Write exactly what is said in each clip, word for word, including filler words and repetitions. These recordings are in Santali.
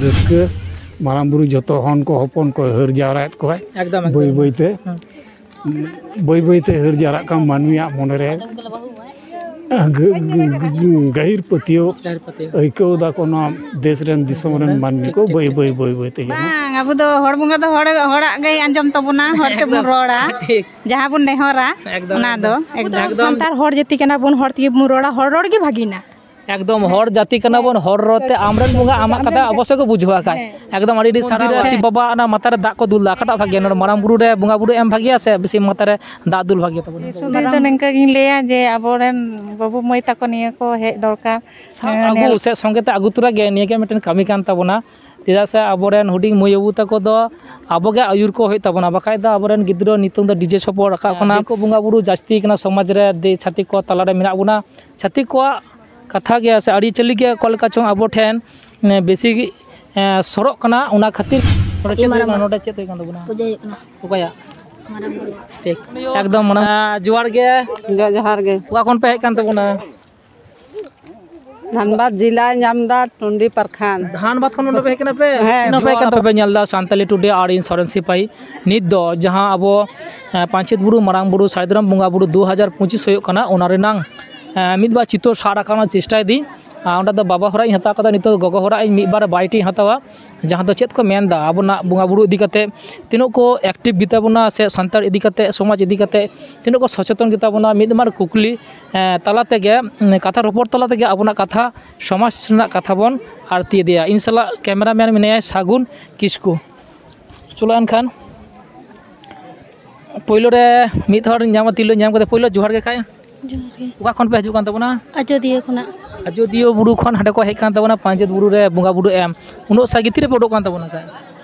ᱨᱟᱹᱥᱠᱟᱹ᱾ ᱢᱟᱨᱟᱝ ᱵᱩᱨᱩ ᱡᱚᱛᱚ ᱦᱚᱱ ᱠᱚ ᱦᱚᱯᱚᱱ ᱠᱚ ᱦᱟᱹᱨ ᱡᱟᱣᱨᱟᱭᱮᱫ ᱠᱚᱣᱟᱭ᱾ ᱮᱠᱫᱚᱢ, ᱮᱠᱫᱚᱢ᱾ ᱵᱟᱹᱭ ᱵᱟᱹᱭᱛᱮ, ᱦᱩᱸ᱾ ᱵᱟᱹᱭ ᱵᱟᱹᱭᱛᱮ ᱦᱟᱹᱨ ᱡᱟᱣᱨᱟᱜ ᱠᱟᱱ ᱢᱟᱹᱱᱢᱤᱭᱟᱜ ᱢᱚᱱᱮᱨᱮ ᱜᱟᱹ-, ᱜᱟᱹ-, ᱜᱟᱹ-, ᱜᱟᱹᱦᱤᱨ ᱯᱟᱹᱛᱭᱟᱹᱣ ᱜᱟᱹᱦᱤᱨ ᱯᱟᱹᱛᱭᱟᱹᱣ᱾ ᱟᱹᱭᱠᱟᱹᱣ ᱫᱟᱠᱚ ᱱᱚᱣᱟ ᱫᱮᱥ ᱨᱮᱱ ᱫᱤᱥᱚᱢ ᱨᱮᱱ ᱢᱟᱹᱱᱢᱤ ᱠᱚ᱾ ᱴᱷᱤᱠ, ᱴᱷᱤᱠ, ᱵᱟᱹᱭ ᱴᱷᱤᱠ᱾ ᱵᱟᱹᱭ ᱵᱟᱹᱭ ᱵᱟᱹᱭ ᱛᱮᱜᱮ ᱱᱚᱣᱟ ᱵᱟᱝ, ᱟᱵᱚ ᱫᱚ ᱦᱚᱲ ᱵᱚᱸᱜᱟ ᱫᱚ ᱦᱚᱲ, ᱦᱚᱲᱟᱜ ᱜᱮᱭ ᱟᱸᱡᱚᱢ ᱛᱟᱵᱚᱱᱟ, ᱦᱚᱲ ᱛᱮᱵᱚᱱ ᱮᱠᱫᱚᱢ᱾ ᱨᱚᱲᱟ᱾ ᱴᱷᱤᱠ᱾ ᱡᱟᱦᱟᱸ ᱵᱚᱱ ᱱᱮᱦᱚᱨᱟ, ᱮᱠᱫᱚᱢ, ᱚᱱᱟ ᱫᱚ, ᱮᱠᱫᱚᱢ᱾ ᱮᱠᱫᱚᱢ᱾ ᱮᱠᱫᱚᱢ᱾ ᱥᱟᱱᱛᱟᱲ ᱦᱚᱲ ᱡᱟᱹᱛᱤ ᱠᱟᱱᱟ ᱵᱚᱱ, ᱦᱚᱲ ᱛᱮᱜᱮ ᱵᱚᱱ ᱨᱚᱲᱟ, ᱦᱚᱲ ᱨᱚᱲ ᱜᱮ ᱵᱷᱟᱹᱜᱤᱱᱟ᱾ ᱮᱠᱫᱚᱢ, ᱦᱚᱲ ᱡᱟᱹᱛᱤ ᱠᱟᱱᱟ ᱵᱚᱱ, ᱦᱚᱲ ᱨᱚᱲ ᱛᱮ ᱟᱢᱨᱮᱱ ᱵᱚᱸᱜᱟ ᱟᱢᱟᱜ ᱠᱟᱛᱷᱟ ᱚᱵᱚᱥᱥᱳᱭ ᱠᱚ ᱵᱩᱡᱷᱟᱹᱣᱟ ᱠᱷᱟᱡ᱾ ᱦᱮᱸ᱾ ᱮᱠᱫᱚᱢ, ᱟᱹᱰᱤ, ᱟᱹᱰᱤ ᱥᱟᱨᱦᱟᱣ᱾ ᱢᱚᱱᱫᱤᱨ ᱨᱮ ᱥᱤᱵ ᱵᱟᱵᱟ ᱚᱱᱟ ᱢᱟᱛᱷᱟ ᱨᱮ ᱫᱟᱜ ᱠᱚ ᱫᱩᱞ ᱫᱟ, ᱚᱠᱟᱴᱟᱜ ᱵᱷᱟᱜᱮᱭᱟ? ᱱᱚᱰᱮ ᱢᱟᱨᱟᱝ ᱵᱩᱨᱩ ᱨᱮ ᱵᱚᱸᱜᱟ ᱵᱩᱨᱩ ᱮᱢ ᱵᱷᱟᱜᱮᱭᱟ ᱥᱮ ᱵᱮᱥᱤ ᱢᱟᱛᱷᱟ ᱨᱮ ᱫᱟᱜ ᱫᱩᱞ ᱵᱷᱟᱜᱮᱭᱟ ᱛᱟᱵᱚᱱᱟ? ᱥᱚᱢᱚᱭ ᱫᱚ ᱱᱤᱝᱠᱟᱹ ᱜᱤᱧ ᱞᱟᱹᱭᱟ ᱡᱮ ᱟᱵᱚᱨᱮᱱ ᱵᱟᱹᱵᱩ ᱢᱟᱹᱭ ᱛᱟᱠᱚ ᱱᱤᱭᱟᱹ ᱠᱚ ᱦᱮᱡ ᱫᱚᱨᱠᱟᱨ᱾ ᱥᱟᱶ ᱱᱤᱭᱟᱹ ᱟᱹᱜᱩ ᱥᱮ ᱥᱚᱸᱜᱮ ᱛᱮ ᱟᱹᱜᱩ ᱛᱚᱨᱟ ᱜᱮ ᱱᱤᱭᱟᱹ ᱜᱮ ᱢᱤᱫᱴᱮᱱ ᱠᱟᱹᱢᱤ ᱠᱟᱱ ᱛᱟᱵᱚᱱᱟ᱾ ᱪᱮᱫᱟᱜ ᱥᱮ ᱟᱵᱚᱨᱮᱱ ᱦᱩᱰᱤᱧ ᱢᱟᱹᱭ ᱵᱟᱹᱵᱩ ᱛᱟᱠᱚ ᱫᱚ ᱟᱵᱚ ᱜᱮ ᱟᱹᱭᱩᱨ ᱠᱚ ᱦᱩᱭᱩᱜ ᱛᱟᱵᱚᱱᱟ, ᱵᱟᱠᱷᱟᱡ ᱫᱚ ᱟᱵᱚᱨᱮᱱ ᱜᱤᱫᱽᱨᱟᱹ ᱱᱤᱛᱚᱝ ᱫᱚ ᱰᱤᱡᱮ ᱪᱷᱚᱯᱚᱲ ᱨᱟᱠᱟᱵ ᱠᱟᱱᱟ᱾ ᱫᱤᱠᱩ ᱵᱚᱸᱜᱟ ᱵᱩᱨᱩ ᱡᱟᱹᱥᱛᱤ ᱠᱟᱱᱟ ᱥᱚᱢᱟᱡᱽ ᱨᱮ, ᱫᱮ-, ᱪᱷᱟᱹᱛᱤᱠ ᱠᱚ ᱛᱟᱞᱟᱨᱮ ᱢᱮᱱᱟᱜ ᱵᱚᱱᱟ᱾ ᱪᱷᱟᱹᱛᱤᱠ ᱠᱚᱣᱟᱜ ᱠᱟᱛᱷᱟ ᱜᱮ ᱥᱮ ᱟᱹᱨᱤᱪᱟᱹᱞᱤ ᱜᱮ ᱚᱠᱟ ᱞᱮᱠᱟ ᱪᱚᱝ ᱟᱵᱚ ᱴᱷᱮᱱ, ᱮ, ᱵᱮᱥᱤ, ᱮ, ᱥᱚᱨᱚᱜ ᱠᱟᱱᱟ, ᱚᱱᱟ ᱠᱷᱟᱹᱛᱤᱨ᱾ ᱱᱚᱰᱮ ᱪᱮᱫ ᱦᱩᱭᱩᱜ ᱠᱟᱱᱟ? ᱱᱚᱰᱮ ᱪᱮᱫ ᱦᱩᱭᱩᱜ ᱠᱟᱱ ᱛᱟᱵᱚᱱᱟ? ᱯᱩᱡᱟᱹ ᱦᱩᱭᱩᱜ ᱠᱟᱱᱟ᱾ ᱚᱠᱚᱭᱟᱜ? ᱢᱟᱨᱟᱝ ᱵᱩᱨᱩ᱾ ᱴᱷᱤᱠ᱾ ᱮᱠᱫᱚᱢ ᱢᱟᱱᱮ, ᱡᱚᱦᱟᱨ ᱜᱮ᱾ ᱡᱚᱦᱟᱨ ᱜᱮ᱾ ᱚᱠᱟ ᱠᱷᱚᱱ ᱯᱮ ᱦᱮᱡ ᱠᱟᱱ ᱛᱟᱵᱚᱱᱟ? ᱫᱷᱟᱱᱵᱟᱫᱽ ᱡᱮᱞᱟᱭ ᱧᱟᱢ ᱫᱟ, ᱴᱩᱱᱰᱤ ᱯᱟᱨᱠᱷᱟᱱ᱾ ᱫᱷᱟᱱᱵᱟᱫᱽ ᱠᱷᱚᱱ ᱱᱚᱰᱮ ᱯᱮ ᱦᱮᱡ ᱠᱟᱱᱟ ᱯᱮ? ᱦᱮᱸ, ᱱᱚᱰᱮ ᱯᱮ ᱦᱮᱡ ᱠᱟᱱ ᱡᱚᱦᱟᱨ᱾ ᱛᱟᱯᱮ ᱧᱮᱞ ᱫᱟ ᱥᱟᱱᱛᱟᱞᱤ ᱴᱩᱰᱮ ᱟᱨ ᱤᱧ ᱥᱚᱨᱮᱱ ᱥᱤᱯᱟᱦᱤ᱾ ᱱᱤᱛ ᱫᱚ ᱡᱟᱦᱟᱸ ᱟᱵᱚ, ᱮ, ᱯᱟᱧᱪᱮᱛ ᱵᱩᱨᱩ ᱢᱟᱨᱟᱝ ᱵᱩᱨᱩ ᱥᱟᱭᱫᱨᱟᱢ ᱵᱚᱸᱜᱟ ᱵᱩᱨᱩ ᱫᱩ ᱦᱟᱡᱟᱨ ᱯᱚᱸᱪᱤᱥ ᱦᱩᱭᱩᱜ ᱠᱟᱱᱟ, ᱚᱱᱟ ᱨᱮᱱᱟᱝ, ᱮ, ᱢᱤᱫ ᱵᱟᱨ ᱪᱤᱛᱟᱹᱨ ᱥᱟᱵ ᱨᱟᱠᱟᱵ ᱨᱮᱱᱟᱜ ᱪᱮᱥᱴᱟᱭ ᱫᱤᱧ᱾ ᱟᱨ ᱚᱸᱰᱮ ᱫᱚ ᱵᱟᱵᱟ ᱦᱚᱲᱟᱜ ᱤᱧ ᱦᱟᱛᱟᱣ ᱠᱟᱫᱟ, ᱱᱤᱛᱚᱜ ᱜᱚᱜᱚ ᱦᱚᱲᱟᱜ ᱤᱧ ᱢᱤᱫ ᱵᱟᱨ ᱵᱟᱭᱤᱴ ᱤᱧ ᱦᱟᱛᱟᱣᱟ᱾ ᱡᱟᱦᱟᱸ ᱫᱚ ᱪᱮᱫ ᱠᱚ ᱢᱮᱱᱫᱟ ᱟᱵᱚᱱᱟᱜ ᱵᱚᱸᱜᱟ ᱵᱩᱨᱩ ᱤᱫᱤ ᱠᱟᱛᱮ, ᱛᱤᱱᱟᱹᱜ ᱠᱚ ᱮᱠᱴᱤᱵᱷ ᱜᱮᱛᱟ ᱵᱚᱱᱟ ᱥᱮ ᱥᱟᱱᱛᱟᱲ ᱤᱫᱤ ᱠᱟᱛᱮ, ᱥᱚᱢᱟᱡᱽ ᱤᱫᱤ ᱠᱟᱛᱮ ᱛᱤᱱᱟᱹᱜ ᱠᱚ ᱥᱚᱪᱮᱛᱚᱱ ᱜᱮᱛᱟ ᱵᱚᱱᱟ, ᱢᱤᱫ ᱵᱟᱨ ᱠᱩᱠᱞᱤ, ᱮ, ᱛᱟᱞᱟ ᱛᱮᱜᱮ, ᱩᱢ, ᱠᱟᱛᱷᱟ ᱨᱚᱯᱚᱲ ᱛᱟᱞᱟ ᱛᱮᱜᱮ ᱟᱵᱚᱱᱟᱜ ᱠᱟᱛᱷᱟ, ᱥᱚᱢᱟᱡᱽ ᱨᱮᱱᱟᱜ ᱠᱟᱛᱷᱟ ᱵᱚᱱ ᱟᱬᱛᱤ ᱤᱫᱤᱭᱟ᱾ ᱤᱧ ᱥᱟᱞᱟᱜ ᱠᱮᱢᱮᱨᱟ ᱢᱮᱱ ᱢᱮᱱᱟᱭᱟ ᱥᱟᱹᱜᱩᱱ ᱠᱤᱥᱠᱩ᱾ ᱪᱚᱞᱚ ᱮᱱᱠᱷᱟᱱ ᱯᱳᱭᱞᱳ ᱨᱮ ᱢᱤᱫ ᱦᱚᱲ ᱧᱟᱢ, ᱛᱤᱨᱞᱟᱹ ᱧᱟᱢ ᱠᱟᱛᱮ ᱯᱳᱭᱞᱳ ᱡᱚᱦᱟᱨ ᱜᱮ ᱠᱷᱟᱡ᱾ ᱡᱚᱦᱟᱨ ᱜᱮ᱾ ᱚᱠᱟ ᱠᱷᱚᱱ ᱯᱮ ᱦᱤᱡᱩᱜ ᱠᱟᱱ ᱛᱟᱵᱚᱱᱟ? ᱟᱡᱚᱫᱤᱭᱟᱹ ᱠᱷᱚᱱᱟᱜ᱾ ᱟᱡᱚᱫᱤᱭᱟᱹ ᱵᱩᱨᱩ ᱠᱷᱚᱱ ᱦᱟᱸᱰᱮ ᱠᱚ ᱦᱮᱡ ᱠᱟᱱ ᱛᱟᱵᱚᱱᱟ ᱯᱟᱧᱪᱮᱛ ᱵᱩᱨᱩ ᱨᱮ ᱵᱚᱸᱜᱟ ᱵᱩᱨᱩ ᱮᱢ᱾ ᱩᱱᱟᱹᱜ ᱥᱟᱺᱜᱤᱧ ᱛᱤᱨᱮ ᱯᱮ ᱩᱰᱩᱠ ᱠᱟᱱ ᱛᱟᱵᱚᱱᱟ ᱠᱷᱟᱡ?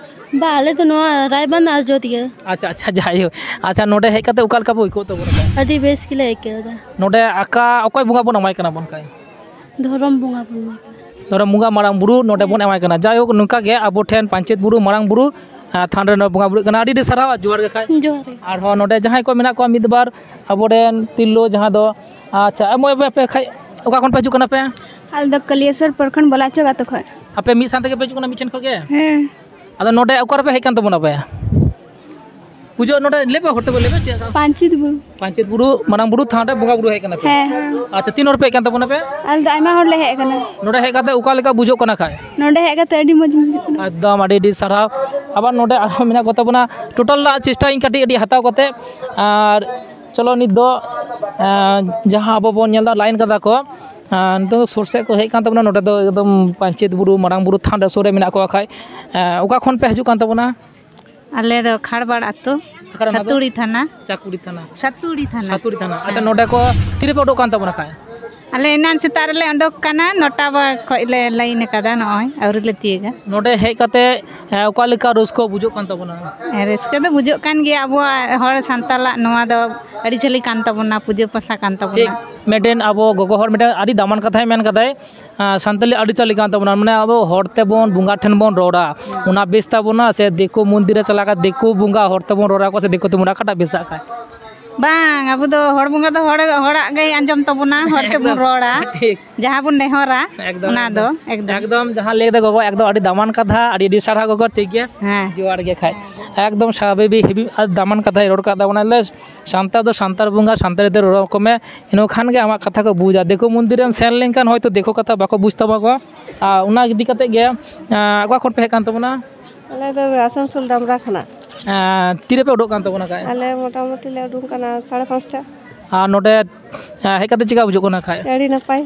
ᱵᱟ, ᱟᱞᱮ ᱫᱚ ᱱᱚᱣᱟ ᱨᱟᱭᱵᱟᱸᱫᱷ ᱟᱡᱚᱫᱤᱭᱟᱹ᱾ ᱟᱪᱪᱷᱟ, ᱟᱪᱪᱷᱟ, ᱡᱟᱭᱦᱳᱠ᱾ ᱟᱪᱪᱷᱟ, ᱱᱚᱰᱮ ᱦᱮᱡ ᱠᱟᱛᱮ ᱚᱠᱟ ᱞᱮᱠᱟ ᱯᱮ ᱟᱹᱭᱠᱟᱹᱣ ᱛᱟᱵᱚᱱᱟ ᱠᱷᱟᱡ? ᱟᱹᱰᱤ ᱵᱮᱥ ᱜᱮᱞᱮ ᱟᱹᱭᱠᱟᱹᱣ ᱮᱫᱟ᱾ ᱱᱚᱰᱮ ᱟᱠᱟ, ᱚᱠᱚᱭ ᱵᱚᱸᱜᱟ ᱵᱚᱱ ᱮᱢᱟᱭ ᱠᱟᱱᱟ ᱵᱚᱱ ᱠᱷᱟᱡ? ᱫᱷᱚᱨᱚᱢ ᱵᱚᱸᱜᱟ ᱵᱚᱱ ᱮᱢᱟᱭ ᱠᱟᱱᱟ᱾ ᱫᱷᱚᱨᱚᱢ ᱵᱚᱸᱜᱟ ᱢᱟᱨᱟᱝ ᱵᱩᱨᱩ ᱱᱚᱰᱮ ᱵᱚᱱ ᱮᱢᱟᱭ ᱠᱟᱱᱟ᱾ ᱡᱟᱭᱦᱳᱠ, ᱱᱚᱝᱠᱟ ᱜᱮ ᱟᱵᱚ ᱴᱷᱮᱱ ᱯᱟᱧᱪᱮᱛ ᱵᱩᱨᱩ ᱢᱟᱨᱟᱝ ᱵᱩᱨᱩ, ᱟᱸ, ᱛᱷᱟᱱ ᱨᱮ ᱱᱚᱰᱮ ᱵᱚᱸᱜᱟ ᱵᱩᱨᱩᱜ ᱠᱟᱱᱟ᱾ ᱟᱹᱰᱤ ᱟᱹᱰᱤ ᱥᱟᱨᱦᱟᱣ, ᱡᱚᱦᱟᱨ ᱜᱮ ᱠᱷᱟᱡ᱾ ᱡᱚᱦᱟᱨ ᱜᱮ᱾ ᱟᱨᱦᱚᱸ ᱱᱚᱰᱮ ᱡᱟᱦᱟᱸᱭ ᱠᱚ ᱢᱮᱱᱟᱜ ᱠᱚᱣᱟ ᱢᱤᱫ ᱵᱟᱨ ᱟᱵᱚᱨᱮᱱ ᱛᱤᱨᱞᱟᱹ, ᱡᱟᱦᱟᱸ ᱫᱚ, ᱟᱪᱪᱷᱟ, ᱮ ᱢᱟᱹᱭ, ᱟᱯᱮ, ᱟᱯᱮ ᱠᱷᱟᱡ ᱚᱠᱟ ᱠᱷᱚᱱ ᱯᱮ ᱦᱤᱡᱩᱜ ᱠᱟᱱᱟ ᱯᱮ? ᱟᱞᱮ ᱫᱚ ᱠᱟᱞᱤᱭᱟᱥᱚᱨ ᱯᱨᱚᱠᱷᱚᱸᱰ ᱵᱚᱞᱟᱪᱚ ᱟᱛᱳ ᱠᱷᱚᱡ᱾ ᱟᱯᱮ ᱢᱤᱫ ᱥᱟᱶ ᱛᱮᱜᱮ ᱯᱮ ᱦᱤᱡᱩᱜ ᱠᱟᱱᱟ, ᱢᱤᱫ ᱴᱷᱮᱱ ᱠᱷᱚᱱ ᱜᱮ? ᱦᱮᱸ᱾ ᱟᱫᱚ ᱱᱚᱰᱮ ᱚᱠᱟ ᱨᱮᱯᱮ ᱦᱮᱡ ᱠᱟᱱ ᱛᱟᱵᱚᱱᱟ ᱟᱯᱮ? ᱯᱩᱡᱟᱹ ᱱᱚᱰᱮ ᱞᱟᱹᱭ ᱯᱮ, ᱦᱚᱲ ᱛᱮ ᱵᱚᱱ ᱞᱟᱹᱭ ᱯᱮ, ᱪᱮᱫ ᱞᱮᱠᱟ? ᱯᱟᱧᱪᱮᱛ ᱵᱩᱨᱩ᱾ ᱯᱟᱧᱪᱮᱛ ᱵᱩᱨᱩ, ᱢᱟᱨᱟᱝ ᱵᱩᱨᱩ ᱛᱷᱟᱱ ᱨᱮ ᱵᱚᱸᱜᱟ ᱵᱩᱨᱩ ᱦᱮᱡ ᱠᱟᱱᱟ ᱯᱮ? ᱦᱮᱸ, ᱦᱮᱸ᱾ ᱟᱪᱪᱷᱟ, ᱛᱤᱱ ᱦᱚᱲ ᱯᱮ ᱦᱮᱡ ᱠᱟᱱ ᱛᱟᱵᱚᱱᱟ ᱯᱮ? ᱟᱞᱮ ᱫᱚ ᱟᱭᱢᱟ ᱦᱚᱲ ᱞᱮ ᱦᱮᱡ ᱟᱠᱟᱱᱟ᱾ ᱱᱚᱰᱮ ᱦᱮᱡ ᱠᱟᱛᱮ ᱚᱠᱟ ᱞᱮᱠᱟ ᱵᱩᱡᱷᱟᱹᱜ ᱠᱟᱱᱟ ᱠᱷᱟᱡ? ᱱᱚᱰᱮ ᱦᱮᱡ ᱠᱟᱛᱮ ᱟᱹᱰᱤ ᱢᱚᱡᱽ ᱵᱩᱡᱷᱟᱹᱜ ᱠᱟᱱᱟ᱾ ᱮᱠᱫᱚᱢ ᱟᱹᱰᱤ ᱟᱹᱰᱤ ᱥᱟᱨᱦᱟᱣ᱾ ᱟᱵᱟᱨ ᱱᱚᱰᱮ ᱟᱨᱦᱚᱸ ᱢᱮᱱᱟᱜ ᱠᱚ ᱛᱟᱵᱚᱱᱟ, ᱴᱳᱴᱟᱞ ᱨᱮᱱᱟᱜ ᱪᱮᱥᱴᱟᱭᱟᱹᱧ ᱠᱟᱹᱴᱤᱡ ᱟᱹᱰᱤ ᱦᱟᱛᱟᱣ ᱠᱟᱛᱮ᱾ ᱟᱨ ᱪᱚᱞᱚ ᱱᱤᱛ ᱫᱚ, ᱮᱸ, ᱡᱟᱦᱟᱸ ᱟᱵᱚ ᱵᱚᱱ ᱧᱮᱞ ᱮᱫᱟ ᱞᱟᱭᱤᱱ ᱠᱟᱫᱟ ᱠᱚ, ᱟᱨ ᱱᱤᱛᱚᱜ ᱫᱚ ᱥᱩᱨ ᱥᱮᱫ ᱠᱚ ᱦᱮᱡ ᱠᱟᱱ ᱛᱟᱵᱚᱱᱟ᱾ ᱱᱚᱰᱮ ᱫᱚ ᱮᱠᱫᱚᱢ ᱯᱟᱧᱪᱮᱛ ᱵᱩᱨᱩ, ᱢᱟᱨᱟᱝ ᱵᱩᱨᱩ ᱛᱷᱟᱱ ᱨᱮ ᱥᱩᱨ ᱨᱮ ᱢᱮᱱᱟᱜ ᱠᱚᱣᱟ ᱠᱷᱟᱡ᱾ ᱮᱸ, ᱚᱠᱟ ᱠᱷᱚᱱ ᱯᱮ ᱦᱤᱡᱩᱜ ᱠᱟᱱ ᱛᱟᱵᱚᱱᱟ? ᱟᱞᱮ ᱫᱚ ᱠᱷᱟᱲᱵᱟᱲ ᱟᱹᱛᱩ, ᱚᱠᱟᱨᱮ ᱚᱱᱟ ᱫᱚ? ᱥᱟᱛᱩᱲᱤ ᱛᱷᱟᱱᱟ᱾ ᱪᱟᱠᱩᱲᱤ ᱛᱷᱟᱱᱟ᱾ ᱥᱟᱛᱩᱲᱤ ᱛᱷᱟᱱᱟ᱾ ᱥᱟᱛᱩᱲᱤ ᱛᱷᱟᱱᱟ᱾ ᱟᱪᱪᱷᱟ, ᱦᱮᱸ᱾ ᱱᱚᱰᱮ ᱠᱚ ᱛᱤᱨᱮᱯᱮ ᱩᱰᱩᱠ ᱠᱟᱱ ᱛᱟᱵᱚᱱᱟ ᱠᱷᱟᱡ? ᱟᱞᱮ ᱮᱱᱟᱱ ᱥᱮᱛᱟᱜ ᱨᱮᱞᱮ ᱩᱰᱩᱠ ᱠᱟᱱᱟ, ᱱᱚᱴᱟ ᱵᱟ-, ᱠᱷᱚᱡ ᱞᱮ ᱞᱟᱭᱤᱱ ᱟᱠᱟᱫᱟ, ᱱᱚᱜᱼᱚᱭ ᱟᱹᱣᱨᱤ ᱞᱮ ᱛᱤᱭᱟᱹᱜᱟ᱾ ᱱᱚᱰᱮ ᱦᱮᱡ ᱠᱟᱛᱮ, ᱮᱸ, ᱚᱠᱟ ᱞᱮᱠᱟ ᱨᱟᱹᱥᱠᱟᱹ ᱵᱩᱡᱷᱟᱹᱜ ᱠᱟᱱ ᱛᱟᱵᱚᱱᱟ? ᱦᱮᱸ, ᱨᱟᱹᱥᱠᱟᱹ ᱫᱚ ᱵᱩᱡᱷᱟᱹᱜ ᱠᱟᱱ ᱜᱮᱭᱟ, ᱟᱵᱚᱣᱟᱜ ᱦᱚᱲ ᱥᱟᱱᱛᱟᱞᱟᱜ ᱱᱚᱣᱟ ᱫᱚ ᱟᱹᱨᱤᱪᱟᱹᱞᱤ ᱠᱟᱱ ᱛᱟᱵᱚᱱᱟ, ᱯᱩᱡᱟᱹ ᱯᱟᱥᱟ ᱠᱟᱱ ᱴᱷᱤᱠ᱾ ᱛᱟᱵᱚᱱᱟ᱾ ᱢᱤᱫᱴᱮᱱ ᱟᱵᱚ ᱜᱚᱜᱚ ᱦᱚᱲ ᱢᱤᱫᱴᱮᱱ ᱟᱹᱰᱤ ᱫᱟᱢᱟᱱ ᱠᱟᱛᱷᱟᱭ ᱢᱮᱱ ᱠᱟᱫᱟᱭ, ᱟᱸ, ᱥᱟᱱᱛᱟᱞᱤ ᱟᱹᱨᱤᱪᱟᱹᱞᱤ ᱠᱟᱱ ᱛᱟᱵᱚᱱᱟ, ᱢᱟᱱᱮ ᱟᱵᱚ ᱦᱚᱲ ᱛᱮᱵᱚᱱ ᱵᱚᱸᱜᱟ ᱴᱷᱮᱱ ᱵᱚᱱ ᱨᱚᱲᱟ, ᱚᱱᱟ ᱵᱮᱥ ᱛᱟᱵᱚᱱᱟ ᱥᱮ ᱫᱤᱠᱩ ᱢᱚᱱᱫᱤᱨ ᱨᱮ ᱪᱟᱞᱟᱣ ᱠᱟᱛᱮ ᱫᱤᱠᱩ ᱵᱚᱸᱜᱟ ᱦᱚᱲ ᱛᱮᱵᱚᱱ ᱨᱚᱲᱟ ᱠᱚ ᱥᱮ ᱫᱤᱠᱩ ᱛᱮᱵᱚᱱ ᱨᱚᱲᱟ, ᱚᱠᱟᱴᱟᱜ ᱵᱮᱥᱟᱜ ᱠᱷᱟᱡ? ᱵᱟᱝ, ᱟᱵᱚ ᱫᱚ ᱦᱚᱲ ᱵᱚᱸᱜᱟ ᱫᱚ ᱦᱚᱲ, ᱦᱚᱲᱟᱜ ᱜᱮᱭ ᱟᱸᱡᱚᱢ ᱛᱟᱵᱚᱱᱟ, ᱦᱚᱲ ᱛᱮᱵᱚᱱ ᱮᱠᱫᱚᱢ᱾ ᱨᱚᱲᱟ᱾ ᱴᱷᱤᱠ᱾ ᱡᱟᱦᱟᱸ ᱵᱚᱱ ᱱᱮᱦᱚᱨᱟ, ᱮᱠᱫᱚᱢ, ᱚᱱᱟ ᱮᱠᱫᱚᱢ᱾ ᱫᱚ, ᱮᱠᱫᱚᱢ᱾ ᱮᱠᱫᱚᱢ, ᱡᱟᱦᱟᱸ ᱞᱟᱹᱭ ᱠᱮᱫᱟ ᱜᱚᱜᱚ, ᱮᱠᱫᱚᱢ ᱟᱹᱰᱤ ᱫᱟᱢᱟᱱ ᱠᱟᱛᱷᱟ, ᱟᱹᱰᱤ ᱟᱹᱰᱤ ᱥᱟᱨᱦᱟᱣ ᱜᱚᱜᱚ, ᱴᱷᱤᱠ ᱜᱮᱭᱟ᱾ ᱦᱮᱸ᱾ ᱡᱚᱦᱟᱨ ᱜᱮ ᱠᱷᱟᱡ᱾ ᱮᱠᱫᱚᱢ ᱥᱟᱵᱷᱟᱵᱤᱠ ᱦᱮᱵᱤ ᱟᱨ ᱫᱟᱢᱟᱱ ᱠᱟᱛᱷᱟᱭ ᱨᱚᱲ ᱠᱟᱫ ᱛᱟᱵᱚᱱᱟ᱾ ᱞᱮ ᱥᱟᱱᱛᱟᱲ ᱫᱚ ᱥᱟᱱᱛᱟᱲ ᱵᱚᱸᱜᱟ, ᱥᱟᱱᱛᱟᱲᱤ ᱛᱮ ᱨᱚᱲ ᱟᱠᱚ ᱢᱮ, ᱤᱱᱟᱹ ᱠᱷᱟᱱ ᱜᱮ ᱟᱢᱟᱜ ᱠᱟᱛᱷᱟ ᱠᱚ ᱵᱩᱡᱟ᱾ ᱫᱤᱠᱩ ᱢᱚᱱᱫᱤᱨ ᱨᱮᱢ ᱥᱮᱱ ᱞᱮᱱᱠᱷᱟᱱ ᱦᱚᱭᱛᱳ ᱫᱤᱠᱩ ᱠᱟᱛᱷᱟ ᱵᱟᱠᱚ ᱵᱩᱡᱽ ᱛᱟᱢᱟ ᱠᱚ᱾ ᱟᱨ ᱚᱱᱟ ᱤᱫᱤ ᱠᱟᱛᱮᱫ ᱜᱮ, ᱟᱸ, ᱚᱠᱟ ᱠᱷᱚᱱ ᱯᱮ ᱦᱮᱡ ᱠᱟᱱ ᱛᱟᱵᱚᱱᱟ? ᱟᱞᱮ ᱫᱚ ᱟᱥᱟᱱᱥᱳᱞ ᱰᱟᱢᱨᱟ ᱠᱷᱚᱱᱟᱜ᱾ ᱟᱸ, ᱛᱤᱨᱮᱯᱮ ᱩᱰᱩᱠ ᱠᱟᱱ ᱛᱟᱵᱚᱱᱟ ᱠᱷᱟᱡ? ᱟᱞᱮ ᱢᱚᱴᱟᱢᱩᱴᱤ ᱞᱮ ᱩᱰᱩᱝ ᱠᱟᱱᱟ ᱥᱟᱲᱮ ᱯᱟᱸᱪᱴᱟ᱾ ᱟᱨ ᱱᱚᱰᱮ, ᱟᱸ, ᱦᱮᱡ ᱠᱟᱛᱮ ᱪᱮᱠᱟ ᱵᱩᱡᱷᱟᱹᱜ ᱠᱟᱱᱟ ᱠᱷᱟᱡ? ᱟᱹᱰᱤ ᱱᱟᱯᱟᱭ᱾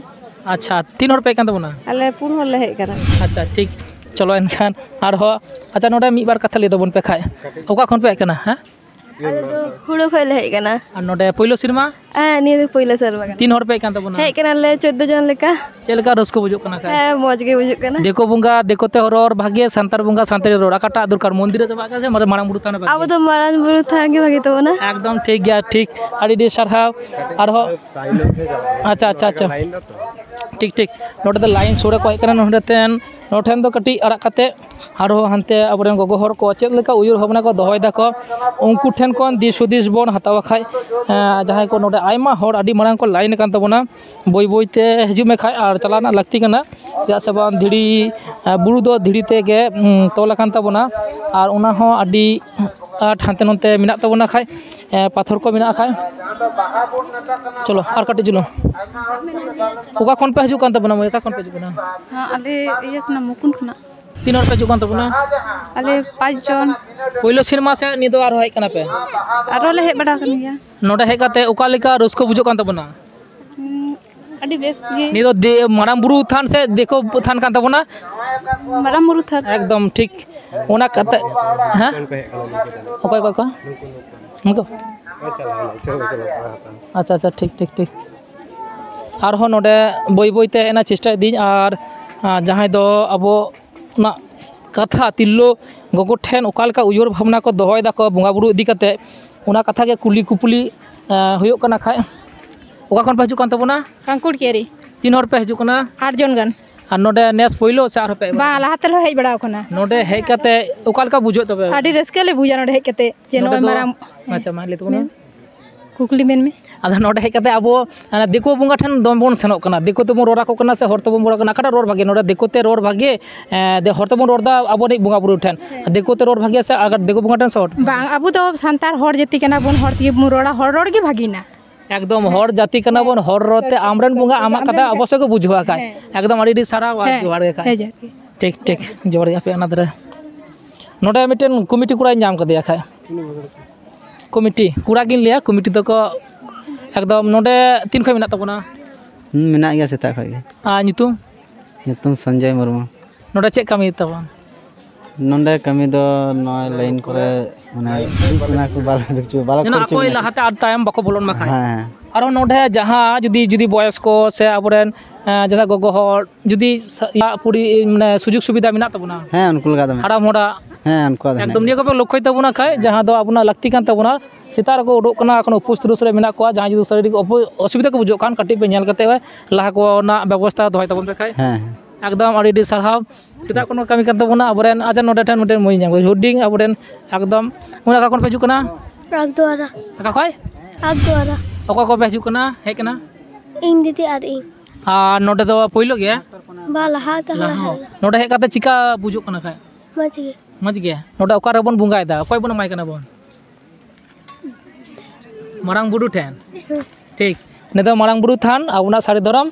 ᱟᱪᱪᱷᱟ, ᱛᱤᱱ ᱦᱚᱲ ᱯᱮ ᱦᱮᱡ ᱠᱟᱱ ᱛᱟᱵᱚᱱᱟ? ᱟᱞᱮ ᱯᱩᱱ ᱦᱚᱲ ᱞᱮ ᱦᱮᱡ ᱠᱟᱱᱟ᱾ ᱟᱪᱪᱷᱟ, ᱴᱷᱤᱠ᱾ ᱪᱚᱞᱚ ᱮᱱᱠᱷᱟᱱ ᱟᱨᱦᱚᱸ, ᱟᱪᱪᱷᱟ, ᱱᱚᱰᱮ ᱢᱤᱫ ᱵᱟᱨ ᱠᱟᱛᱷᱟ ᱞᱟᱹᱭ ᱛᱟᱵᱚᱱ ᱯᱮ ᱠᱷᱟᱡ᱾ ᱚᱠᱟ ᱠᱷᱚᱱ ᱯᱮ ᱦᱮᱡ ᱠᱟᱱᱟ? ᱦᱮᱸ? ᱟᱞᱮ ᱫᱚ ᱦᱩᱲᱩ ᱠᱷᱚᱡ ᱞᱮ ᱦᱮᱡ ᱠᱟᱱᱟ᱾ ᱟᱨ ᱱᱚᱰᱮ ᱯᱳᱭᱞᱳ ᱥᱮᱨᱢᱟ? ᱦᱮᱸ, ᱱᱤᱭᱟᱹ ᱫᱚ ᱯᱳᱭᱞᱳ ᱥᱮᱨᱢᱟ ᱠᱟᱱᱟ᱾ ᱛᱤᱱ ᱦᱚᱲ ᱯᱮ ᱦᱮᱡ ᱠᱟᱱ ᱛᱟᱵᱚᱱᱟ? ᱦᱮᱡ ᱠᱟᱱᱟᱞᱮ ᱪᱳᱫᱫᱳ ᱡᱚᱱ ᱞᱮᱠᱟ᱾ ᱪᱮᱫ ᱞᱮᱠᱟ ᱨᱟᱹᱥᱠᱟᱹ ᱵᱩᱡᱷᱟᱹᱜ ᱠᱟᱱᱟ ᱠᱷᱟᱡ? ᱦᱮᱸ, ᱢᱚᱡᱽ ᱜᱮ ᱵᱩᱡᱷᱟᱹᱜ ᱠᱟᱱᱟ᱾ ᱫᱤᱠᱩ ᱵᱚᱸᱜᱟ ᱫᱤᱠᱩ ᱛᱮ ᱨᱚᱲ ᱵᱷᱟᱜᱮ, ᱥᱟᱱᱛᱟᱲ ᱵᱚᱸᱜᱟ ᱥᱟᱱᱛᱟᱲᱤ ᱨᱚᱲ, ᱚᱠᱟᱴᱟᱜ ᱫᱚᱨᱠᱟᱨ? ᱢᱚᱱᱫᱤᱨ ᱨᱮ ᱪᱟᱵᱟᱜ ᱠᱟᱱᱟ ᱥᱮ ᱢᱟᱨᱟᱝ ᱵᱩᱨᱩ ᱛᱷᱟᱱ ᱨᱮ ᱵᱷᱟᱜᱮ? ᱟᱵᱚ ᱫᱚ ᱢᱟᱨᱟᱝ ᱵᱩᱨᱩ ᱛᱷᱟᱱ ᱜᱮ ᱵᱷᱟᱜᱮ ᱛᱟᱵᱚᱱᱟ᱾ ᱮᱠᱫᱚᱢ ᱴᱷᱤᱠ ᱜᱮᱭᱟ, ᱴᱷᱤᱠ᱾ ᱟᱹᱰᱤ ᱟᱹᱰᱤ ᱥᱟᱨᱦᱟᱣ᱾ ᱟᱨᱦᱚᱸ ᱟᱪᱪᱷᱟ, ᱟᱪᱪᱷᱟ, ᱟᱪᱪᱷᱟ᱾ ᱴᱷᱤᱠ ᱴᱷᱤᱠ᱾ ᱱᱚᱰᱮ ᱫᱚ ᱞᱟᱭᱤᱱ ᱥᱳ ᱨᱮᱠᱚ ᱦᱮᱡ ᱠᱟᱱᱟ᱾ ᱱᱚᱰᱮ ᱴᱷᱮᱱ, ᱱᱚᱰᱮ ᱴᱷᱮᱱ ᱫᱚ ᱠᱟᱹᱴᱤᱡ ᱟᱲᱟᱜ ᱠᱟᱛᱮ ᱟᱨᱦᱚᱸ ᱦᱟᱱᱛᱮ ᱟᱵᱚᱨᱮᱱ ᱜᱚᱜᱚ ᱦᱚᱲ ᱠᱚ ᱪᱮᱫ ᱞᱮᱠᱟ ᱩᱭᱦᱟᱹᱨ ᱵᱷᱟᱵᱽᱱᱟ ᱠᱚ ᱫᱚᱦᱚᱭ ᱫᱟᱠᱚ, ᱩᱱᱠᱩ ᱴᱷᱮᱱ ᱠᱷᱚᱱ ᱫᱤᱥ ᱦᱩᱫᱤᱥ ᱵᱚᱱ ᱦᱟᱛᱟᱣᱟ ᱠᱷᱟᱡ᱾ ᱮᱸ, ᱡᱟᱦᱟᱸᱭ ᱠᱚ ᱱᱚᱰᱮ ᱟᱭᱢᱟ ᱦᱚᱲ ᱟᱹᱰᱤ ᱢᱟᱨᱟᱝ ᱠᱚ ᱞᱟᱭᱤᱱ ᱟᱠᱟᱱ ᱛᱟᱵᱚᱱᱟ, ᱵᱟᱹᱭ ᱵᱟᱹᱭ ᱛᱮ ᱦᱤᱡᱩᱜ ᱢᱮ ᱠᱷᱟᱡ, ᱟᱨ ᱪᱟᱞᱟᱜ ᱨᱮᱱᱟᱜ ᱞᱟᱹᱠᱛᱤ ᱠᱟᱱᱟ᱾ ᱪᱮᱫᱟᱜ ᱥᱮ ᱵᱟᱝ, ᱫᱷᱤᱨᱤ, ᱮᱸ, ᱵᱩᱨᱩ ᱫᱚ ᱫᱷᱤᱨᱤ ᱛᱮᱜᱮ, ᱩᱸ, ᱛᱚᱞ ᱟᱠᱟᱱ ᱛᱟᱵᱚᱱᱟ, ᱟᱨ ᱚᱱᱟ ᱦᱚᱸ ᱟᱹᱰᱤ ᱟᱸᱴ ᱦᱟᱱᱛᱮ ᱱᱚᱱᱛᱮ ᱢᱮᱱᱟᱜ ᱛᱟᱵᱚᱱᱟ ᱠᱷᱟᱡ, ᱮᱸ, ᱯᱟᱛᱷᱚᱨ ᱠᱚ ᱢᱮᱱᱟᱜ ᱠᱷᱟᱡ᱾ ᱪᱚᱞᱚ, ᱟᱨ ᱠᱟᱹᱴᱤᱡ ᱪᱩᱞᱩᱝ᱾ ᱚᱠᱟ ᱠᱷᱚᱱ ᱯᱮ ᱦᱤᱡᱩᱜ ᱠᱟᱱ ᱛᱟᱵᱚᱱᱟ ᱢᱟᱹᱭ? ᱚᱠᱟ ᱠᱷᱚᱱ ᱯᱮ ᱦᱤᱡᱩᱜ ᱠᱟᱱᱟ? ᱦᱮᱸ, ᱟᱞᱮ ᱤᱭᱟᱹ ᱠᱷᱚᱱᱟᱜ, ᱢᱩᱠᱩᱱ ᱠᱷᱚᱱᱟᱜ᱾ ᱛᱤᱱ ᱦᱚᱲ ᱯᱮ ᱦᱤᱡᱩᱜ ᱠᱟᱱ ᱛᱟᱵᱚᱱᱟ? ᱟᱞᱮ ᱯᱟᱸᱪ ᱡᱚᱱ᱾ ᱯᱳᱭᱞᱳ ᱥᱮᱨᱢᱟ ᱥᱮ ᱱᱤᱭᱟᱹ ᱫᱚ ᱟᱨᱦᱚᱸ ᱦᱮᱡ ᱠᱟᱱᱟ ᱯᱮ? ᱟᱨᱦᱚᱸ ᱞᱮ ᱦᱮᱡ ᱵᱟᱲᱟ ᱟᱠᱟᱱ ᱜᱮᱭᱟ᱾ ᱱᱚᱰᱮ ᱦᱮᱡ ᱠᱟᱛᱮ ᱚᱠᱟ ᱞᱮᱠᱟ ᱨᱟᱹᱥᱠᱟᱹ ᱵᱩᱡᱷᱟᱹᱜ ᱠᱟᱱ ᱛᱟᱵᱚᱱᱟ? ᱦᱩᱸ, ᱟᱹᱰᱤ ᱵᱮᱥ ᱜᱮ᱾ ᱱᱤᱭᱟᱹ ᱫᱚ ᱫᱮ-, ᱢᱟᱨᱟᱝ ᱵᱩᱨᱩ ᱛᱷᱟᱱ ᱥᱮ ᱫᱤᱠᱩ ᱛᱷᱟᱱ ᱠᱟᱱ ᱛᱟᱵᱚᱱᱟ? ᱢᱟᱨᱟᱝ ᱵᱩᱨᱩ ᱛᱷᱟᱱ᱾ ᱮᱠᱫᱚᱢ ᱴᱷᱤᱠ᱾ ᱚᱱᱟ ᱠᱟᱛᱮ, ᱦᱮᱸ? ᱚᱠᱚᱭ, ᱚᱠᱚᱭ ᱠᱚ? ᱱᱩᱠᱩ? ᱟᱪᱪᱷᱟ, ᱟᱪᱪᱷᱟ, ᱴᱷᱤᱠ, ᱴᱷᱤᱠ, ᱴᱷᱤᱠ᱾ ᱟᱨᱦᱚᱸ ᱱᱚᱰᱮ ᱵᱟᱹᱭ ᱵᱟᱹᱭ ᱛᱮ ᱦᱮᱡ ᱨᱮᱱᱟᱜ ᱪᱮᱥᱴᱟᱭ ᱫᱤᱧ, ᱟᱨ, ᱟᱨ ᱡᱟᱦᱟᱸᱭ ᱫᱚ ᱟᱵᱚ ᱚᱱᱟ ᱠᱟᱛᱷᱟ, ᱛᱤᱨᱞᱟᱹ ᱜᱚᱜᱚ ᱴᱷᱮᱱ ᱚᱠᱟ ᱞᱮᱠᱟ ᱩᱭᱦᱟᱹᱨ ᱵᱷᱟᱵᱽᱱᱟ ᱠᱚ ᱫᱚᱦᱚᱭ ᱫᱟᱠᱚ ᱵᱚᱸᱜᱟ ᱵᱩᱨᱩ ᱤᱫᱤ ᱠᱟᱛᱮ, ᱚᱱᱟ ᱠᱟᱛᱷᱟ ᱜᱮ ᱠᱩᱞᱤ ᱠᱩᱯᱞᱤ, ᱮᱸ, ᱦᱩᱭᱩᱜ ᱠᱟᱱᱟ ᱠᱷᱟᱡ᱾ ᱚᱠᱟ ᱠᱷᱚᱱ ᱯᱮ ᱦᱤᱡᱩᱜ ᱠᱟᱱ ᱛᱟᱵᱚᱱᱟ? ᱠᱟᱝᱠᱩᱲ ᱠᱮᱨᱤ᱾ ᱛᱤᱱ ᱦᱚᱲ ᱯᱮ ᱦᱤᱡᱩᱜ ᱠᱟᱱᱟ? ᱟᱴ ᱡᱚᱱ ᱜᱟᱱ᱾ ᱟᱨ ᱱᱚᱰᱮ ᱱᱮᱥ ᱯᱳᱭᱞᱳ ᱥᱮ ᱟᱨᱦᱚᱸ ᱯᱮ ᱦᱮᱡ ᱵᱟᱝ, ᱵᱟᱲᱟ? ᱞᱟᱦᱟ ᱛᱮᱞᱮ ᱦᱮᱡ ᱵᱟᱲᱟ ᱟᱠᱟᱱᱟ᱾ ᱱᱚᱰᱮ ᱦᱮᱡ ᱠᱟᱛᱮ ᱚᱠᱟ ᱞᱮᱠᱟ ᱵᱩᱡᱷᱟᱹᱜ ᱛᱟᱯᱮ? ᱟᱹᱰᱤ ᱨᱟᱹᱥᱠᱟᱹ ᱞᱮ ᱵᱩᱡᱟ ᱱᱚᱰᱮ ᱦᱮᱡ ᱠᱟᱛᱮ, ᱡᱮ ᱱᱚᱰᱮ ᱱᱚᱜᱼᱚᱭ ᱫᱚ, ᱢᱟᱨᱟᱝ, ᱟᱪᱪᱷᱟ, ᱢᱟ ᱞᱟᱹᱭ ᱛᱟᱵᱚᱱ ᱢᱮ᱾ ᱠᱩᱠᱞᱤ ᱢᱮᱱ ᱢᱮ᱾ ᱟᱫᱚ ᱱᱚᱰᱮ ᱦᱮᱡ ᱠᱟᱛᱮ ᱟᱵᱚ, ᱟᱸ, ᱫᱤᱠᱩ ᱵᱚᱸᱜᱟ ᱴᱷᱮᱱ ᱫᱚᱢᱮ ᱵᱚᱱ ᱥᱮᱱᱚᱜ ᱠᱟᱱᱟ, ᱫᱤᱠᱩ ᱛᱮᱵᱚᱱ ᱨᱚᱲ ᱟᱠᱚ ᱠᱟᱱᱟ ᱥᱮ ᱦᱚᱲ ᱛᱮᱵᱚᱱ ᱨᱚᱲ ᱟᱠᱚ ᱠᱟᱱᱟ? ᱚᱠᱟᱴᱟᱜ ᱨᱚᱲ ᱵᱷᱟᱜᱮ? ᱱᱚᱰᱮ ᱫᱤᱠᱩ ᱛᱮ ᱨᱚᱲ ᱵᱷᱟᱜᱮ, ᱮᱸ, ᱫᱮ-, ᱦᱚᱲ ᱛᱮᱵᱚᱱ ᱨᱚᱲ ᱮᱫᱟ ᱟᱵᱚ ᱨᱤᱱᱤᱡ ᱵᱚᱸᱜᱟ ᱵᱩᱨᱩ ᱴᱷᱮᱱ, ᱫᱤᱠᱩ ᱛᱮ ᱨᱚᱲ ᱵᱷᱟᱜᱮ ᱥᱮ ᱟᱨ ᱫᱤᱠᱩ ᱵᱚᱸᱜᱟ ᱴᱷᱮᱱ ᱥᱮ ᱦᱚᱲ? ᱵᱟᱝ, ᱟᱵᱚ ᱫᱚ ᱥᱟᱱᱛᱟᱲ ᱦᱚᱲ ᱡᱟᱹᱛᱤ ᱠᱟᱱᱟ ᱵᱚᱱ, ᱦᱚᱲ ᱛᱮᱜᱮ ᱵᱚᱱ ᱨᱚᱲᱟ, ᱦᱚᱲ ᱨᱚᱲ ᱜᱮ ᱵᱷᱟᱜᱤᱱᱟ᱾ ᱮᱠᱫᱚᱢ, ᱦᱮᱸ᱾ ᱦᱚᱲ ᱡᱟᱹᱛᱤ ᱠᱟᱱᱟ ᱵᱚᱱ, ᱦᱮᱸ᱾ ᱦᱚᱲ ᱨᱚᱲ ᱛᱮ ᱟᱢᱨᱮᱱ ᱵᱚᱸᱜᱟ ᱟᱢᱟᱜ ᱠᱟᱛᱷᱟ ᱟᱢᱨᱮᱱ ᱚᱵᱚᱥᱥᱳᱭ ᱠᱚ ᱵᱩᱡᱷᱟᱹᱣᱟ ᱠᱷᱟᱡ᱾ ᱦᱮᱸ᱾ ᱮᱠᱫᱚᱢ, ᱟᱹᱰᱤ ᱟᱹᱰᱤ ᱥᱟᱨᱦᱟᱣ ᱟᱨ ᱦᱮᱸ᱾ ᱡᱚᱦᱟᱨ ᱜᱮ ᱠᱷᱟᱡ᱾ ᱦᱮᱸ, ᱡᱚᱦᱟᱨ ᱜᱮ᱾ ᱴᱷᱤᱠ, ᱴᱷᱤᱠ, ᱡᱚᱦᱟᱨ ᱜᱮ ᱟᱯᱮ ᱚᱱᱟ ᱫᱷᱟᱨᱮ᱾ ᱱᱚᱰᱮ ᱢᱤᱫᱴᱮᱱ ᱠᱚᱢᱤᱴᱤ ᱠᱚᱲᱟᱧ ᱧᱟᱢ ᱠᱟᱫᱮᱭᱟ ᱠᱷᱟᱡ᱾ ᱠᱚᱢᱤᱴᱤ ᱠᱚᱲᱟ ᱜᱤᱧ ᱞᱟᱹᱭᱟ, ᱠᱚᱢᱤᱴᱤ ᱫᱚᱠᱚ ᱮᱠᱫᱚᱢ ᱱᱚᱰᱮ ᱛᱤᱱ ᱠᱷᱚᱡ ᱢᱮᱱᱟᱜ ᱛᱟᱵᱚᱱᱟ? ᱦᱩᱸ, ᱢᱮᱱᱟᱜ ᱜᱮᱭᱟ ᱥᱮᱛᱟᱜ ᱠᱷᱚᱡ ᱜᱮ᱾ ᱟᱨ ᱧᱩᱛᱩᱢ? ᱧᱩᱛᱩᱢ ᱥᱚᱧᱡᱚᱭ ᱢᱩᱨᱢᱩ᱾ ᱱᱚᱰᱮ ᱪᱮᱫ ᱠᱟᱹᱢᱤ ᱛᱟᱵᱚᱱ? ᱱᱚᱰᱮ ᱠᱟᱹᱢᱤ ᱫᱚ ᱱᱚᱜᱼᱚᱭ ᱞᱟᱭᱤᱱ ᱠᱚᱨᱮ, ᱢᱟᱱᱮ, ᱚᱱᱟ ᱠᱚ ᱵᱟᱞᱮ ᱦᱚᱪᱚ, ᱵᱟᱞᱮ ᱡᱮᱱᱚ ᱠᱷᱚᱨᱪᱚ ᱚᱠᱚᱭ ᱢᱮᱱᱟᱜ᱾ ᱞᱟᱦᱟᱛᱮ ᱟᱨ ᱛᱟᱭᱚᱢ ᱵᱟᱠᱚ ᱵᱚᱞᱚᱱ ᱢᱟ ᱠᱷᱟᱡ᱾ ᱦᱮᱸ, ᱦᱮᱸ᱾ ᱟᱨᱚ ᱱᱚᱰᱮ ᱡᱟᱦᱟᱸ ᱡᱩᱫᱤ, ᱡᱩᱫᱤ ᱵᱚᱭᱚᱥ ᱠᱚ ᱥᱮ ᱟᱵᱚᱨᱮᱱ, ᱡᱟᱦᱟᱸ ᱜᱚᱜᱚ ᱦᱚᱲ ᱡᱩᱫᱤ ᱥᱟ- ᱤᱭᱟᱹ ᱯᱩᱨᱤ ᱢᱟᱱᱮ ᱥᱩᱡᱳᱜᱽ ᱥᱩᱵᱤᱫᱷᱟ ᱢᱮᱱᱟᱜ ᱛᱟᱵᱚᱱᱟ, ᱦᱮᱸ, ᱩᱱᱠᱩ ᱞᱮᱠᱟ ᱫᱚ ᱢᱮᱱᱟᱜ᱾ ᱦᱟᱲᱟᱢ ᱦᱚᱲᱟᱜ, ᱦᱮᱸ, ᱩᱱᱠᱩᱣᱟᱜ ᱫᱚ ᱦᱮᱱᱟᱜ ᱮᱠᱫᱚᱢ ᱜᱮᱭᱟ᱾ ᱱᱤᱭᱟᱹ ᱠᱚᱯᱮ ᱞᱚᱠᱠᱷᱚᱭ ᱛᱟᱵᱚᱱᱟ ᱠᱷᱟᱡ, ᱡᱟᱦᱟᱸ ᱫᱚ ᱟᱵᱚᱱᱟᱜ ᱞᱟᱹᱠᱛᱤ ᱠᱟᱱ ᱛᱟᱵᱚᱱᱟ, ᱥᱮᱛᱟᱜ ᱨᱮᱠᱚ ᱩᱰᱩᱠ ᱠᱟᱱᱟ, ᱮᱠᱷᱚᱱ ᱩᱯᱚᱥᱛᱷᱤᱛ ᱨᱮ ᱢᱮᱱᱟᱜ ᱠᱚᱣᱟ, ᱡᱟᱦᱟᱸᱭ ᱡᱩᱫᱤ ᱥᱟᱨᱤᱨᱤᱠ ᱚᱯᱚ- ᱚᱥᱩᱵᱤᱫᱷᱟ ᱠᱚ ᱵᱩᱡᱷᱟᱹᱜ ᱠᱷᱟᱱ, ᱠᱟᱹᱴᱤᱡ ᱯᱮ ᱧᱮᱞ ᱠᱟᱛᱮ ᱞᱟᱦᱟ ᱠᱚ ᱨᱮᱱᱟᱜ ᱵᱮᱵᱚᱥᱛᱷᱟ ᱫᱚᱦᱚᱭ ᱛᱟᱵᱚᱱ ᱯᱮ ᱠᱷᱟᱡ᱾ ᱦᱮᱸ, ᱦᱮᱸ᱾ ᱮᱠᱫᱚᱢ ᱟᱹᱰᱤ ᱟᱹᱰᱤ ᱥᱟᱨᱦᱟᱣ᱾ ᱥᱮᱛᱟᱜ ᱠᱷᱚᱱ ᱠᱟᱹᱢᱤ ᱠᱟᱱ ᱛᱟᱵᱚᱱᱟ ᱟᱵᱚᱨᱮᱱ, ᱟᱪᱪᱷᱟ, ᱱᱚᱰᱮ ᱴᱷᱮᱱ ᱢᱤᱫᱴᱮᱱ ᱢᱟᱹᱭ ᱧᱟᱢ ᱠᱚᱣᱟ, ᱦᱩᱰᱤᱧ ᱟᱵᱚᱨᱮᱱ ᱮᱠᱫᱚᱢ᱾ ᱚᱱᱟ ᱚᱠᱟ ᱠᱷᱚᱱ ᱯᱮ ᱦᱤᱡᱩᱜ ᱠᱟᱱᱟ? ᱟᱜᱫᱩᱣᱟᱨᱟ᱾ ᱚᱠᱟ ᱠᱷᱚᱱ? ᱟᱜᱫᱩᱣᱟᱨᱟ᱾ ᱚᱠᱚᱭ ᱠᱚᱯᱮ ᱦᱤᱡᱩᱜ ᱠᱟᱱᱟ, ᱦᱮᱡ ᱠᱟᱱᱟ? ᱤᱧ ᱫᱤᱫᱤ ᱟᱨ ᱤᱧ᱾ ᱟᱨ ᱱᱚᱰᱮ ᱫᱚ ᱯᱳᱭᱞᱳ ᱜᱮ? ᱵᱟ, ᱞᱟᱦᱟ ᱛᱮ ᱦᱚᱸ ᱞᱟᱦᱟ ᱦᱮᱡ ᱦᱚᱸ᱾ ᱞᱮᱱᱟ᱾ ᱱᱚᱰᱮ ᱦᱮᱡ ᱠᱟᱛᱮ ᱪᱤᱠᱟ ᱵᱩᱡᱩᱜ ᱠᱟᱱᱟ ᱠᱷᱟᱡ? ᱢᱚᱡᱽ ᱜᱮ᱾ ᱢᱚᱡᱽ ᱜᱮ᱾ ᱱᱚᱰᱮ ᱚᱠᱟ ᱨᱮᱵᱚᱱ ᱵᱚᱸᱜᱟᱭᱮᱫᱟ? ᱚᱠᱚᱭ ᱵᱚᱱ ᱮᱢᱟᱭ ᱠᱟᱱᱟ ᱵᱚᱱ? ᱢᱟᱨᱟᱝ ᱵᱩᱨᱩ ᱴᱷᱮᱱ᱾ ᱦᱮᱸ᱾ ᱴᱷᱤᱠ᱾ ᱱᱤᱭᱟᱹ ᱫᱚ ᱢᱟᱨᱟᱝ ᱵᱩᱨᱩ ᱛᱷᱟᱱ, ᱟᱵᱚᱱᱟᱜ ᱥᱟᱹᱨᱤ ᱫᱷᱚᱨᱚᱢ,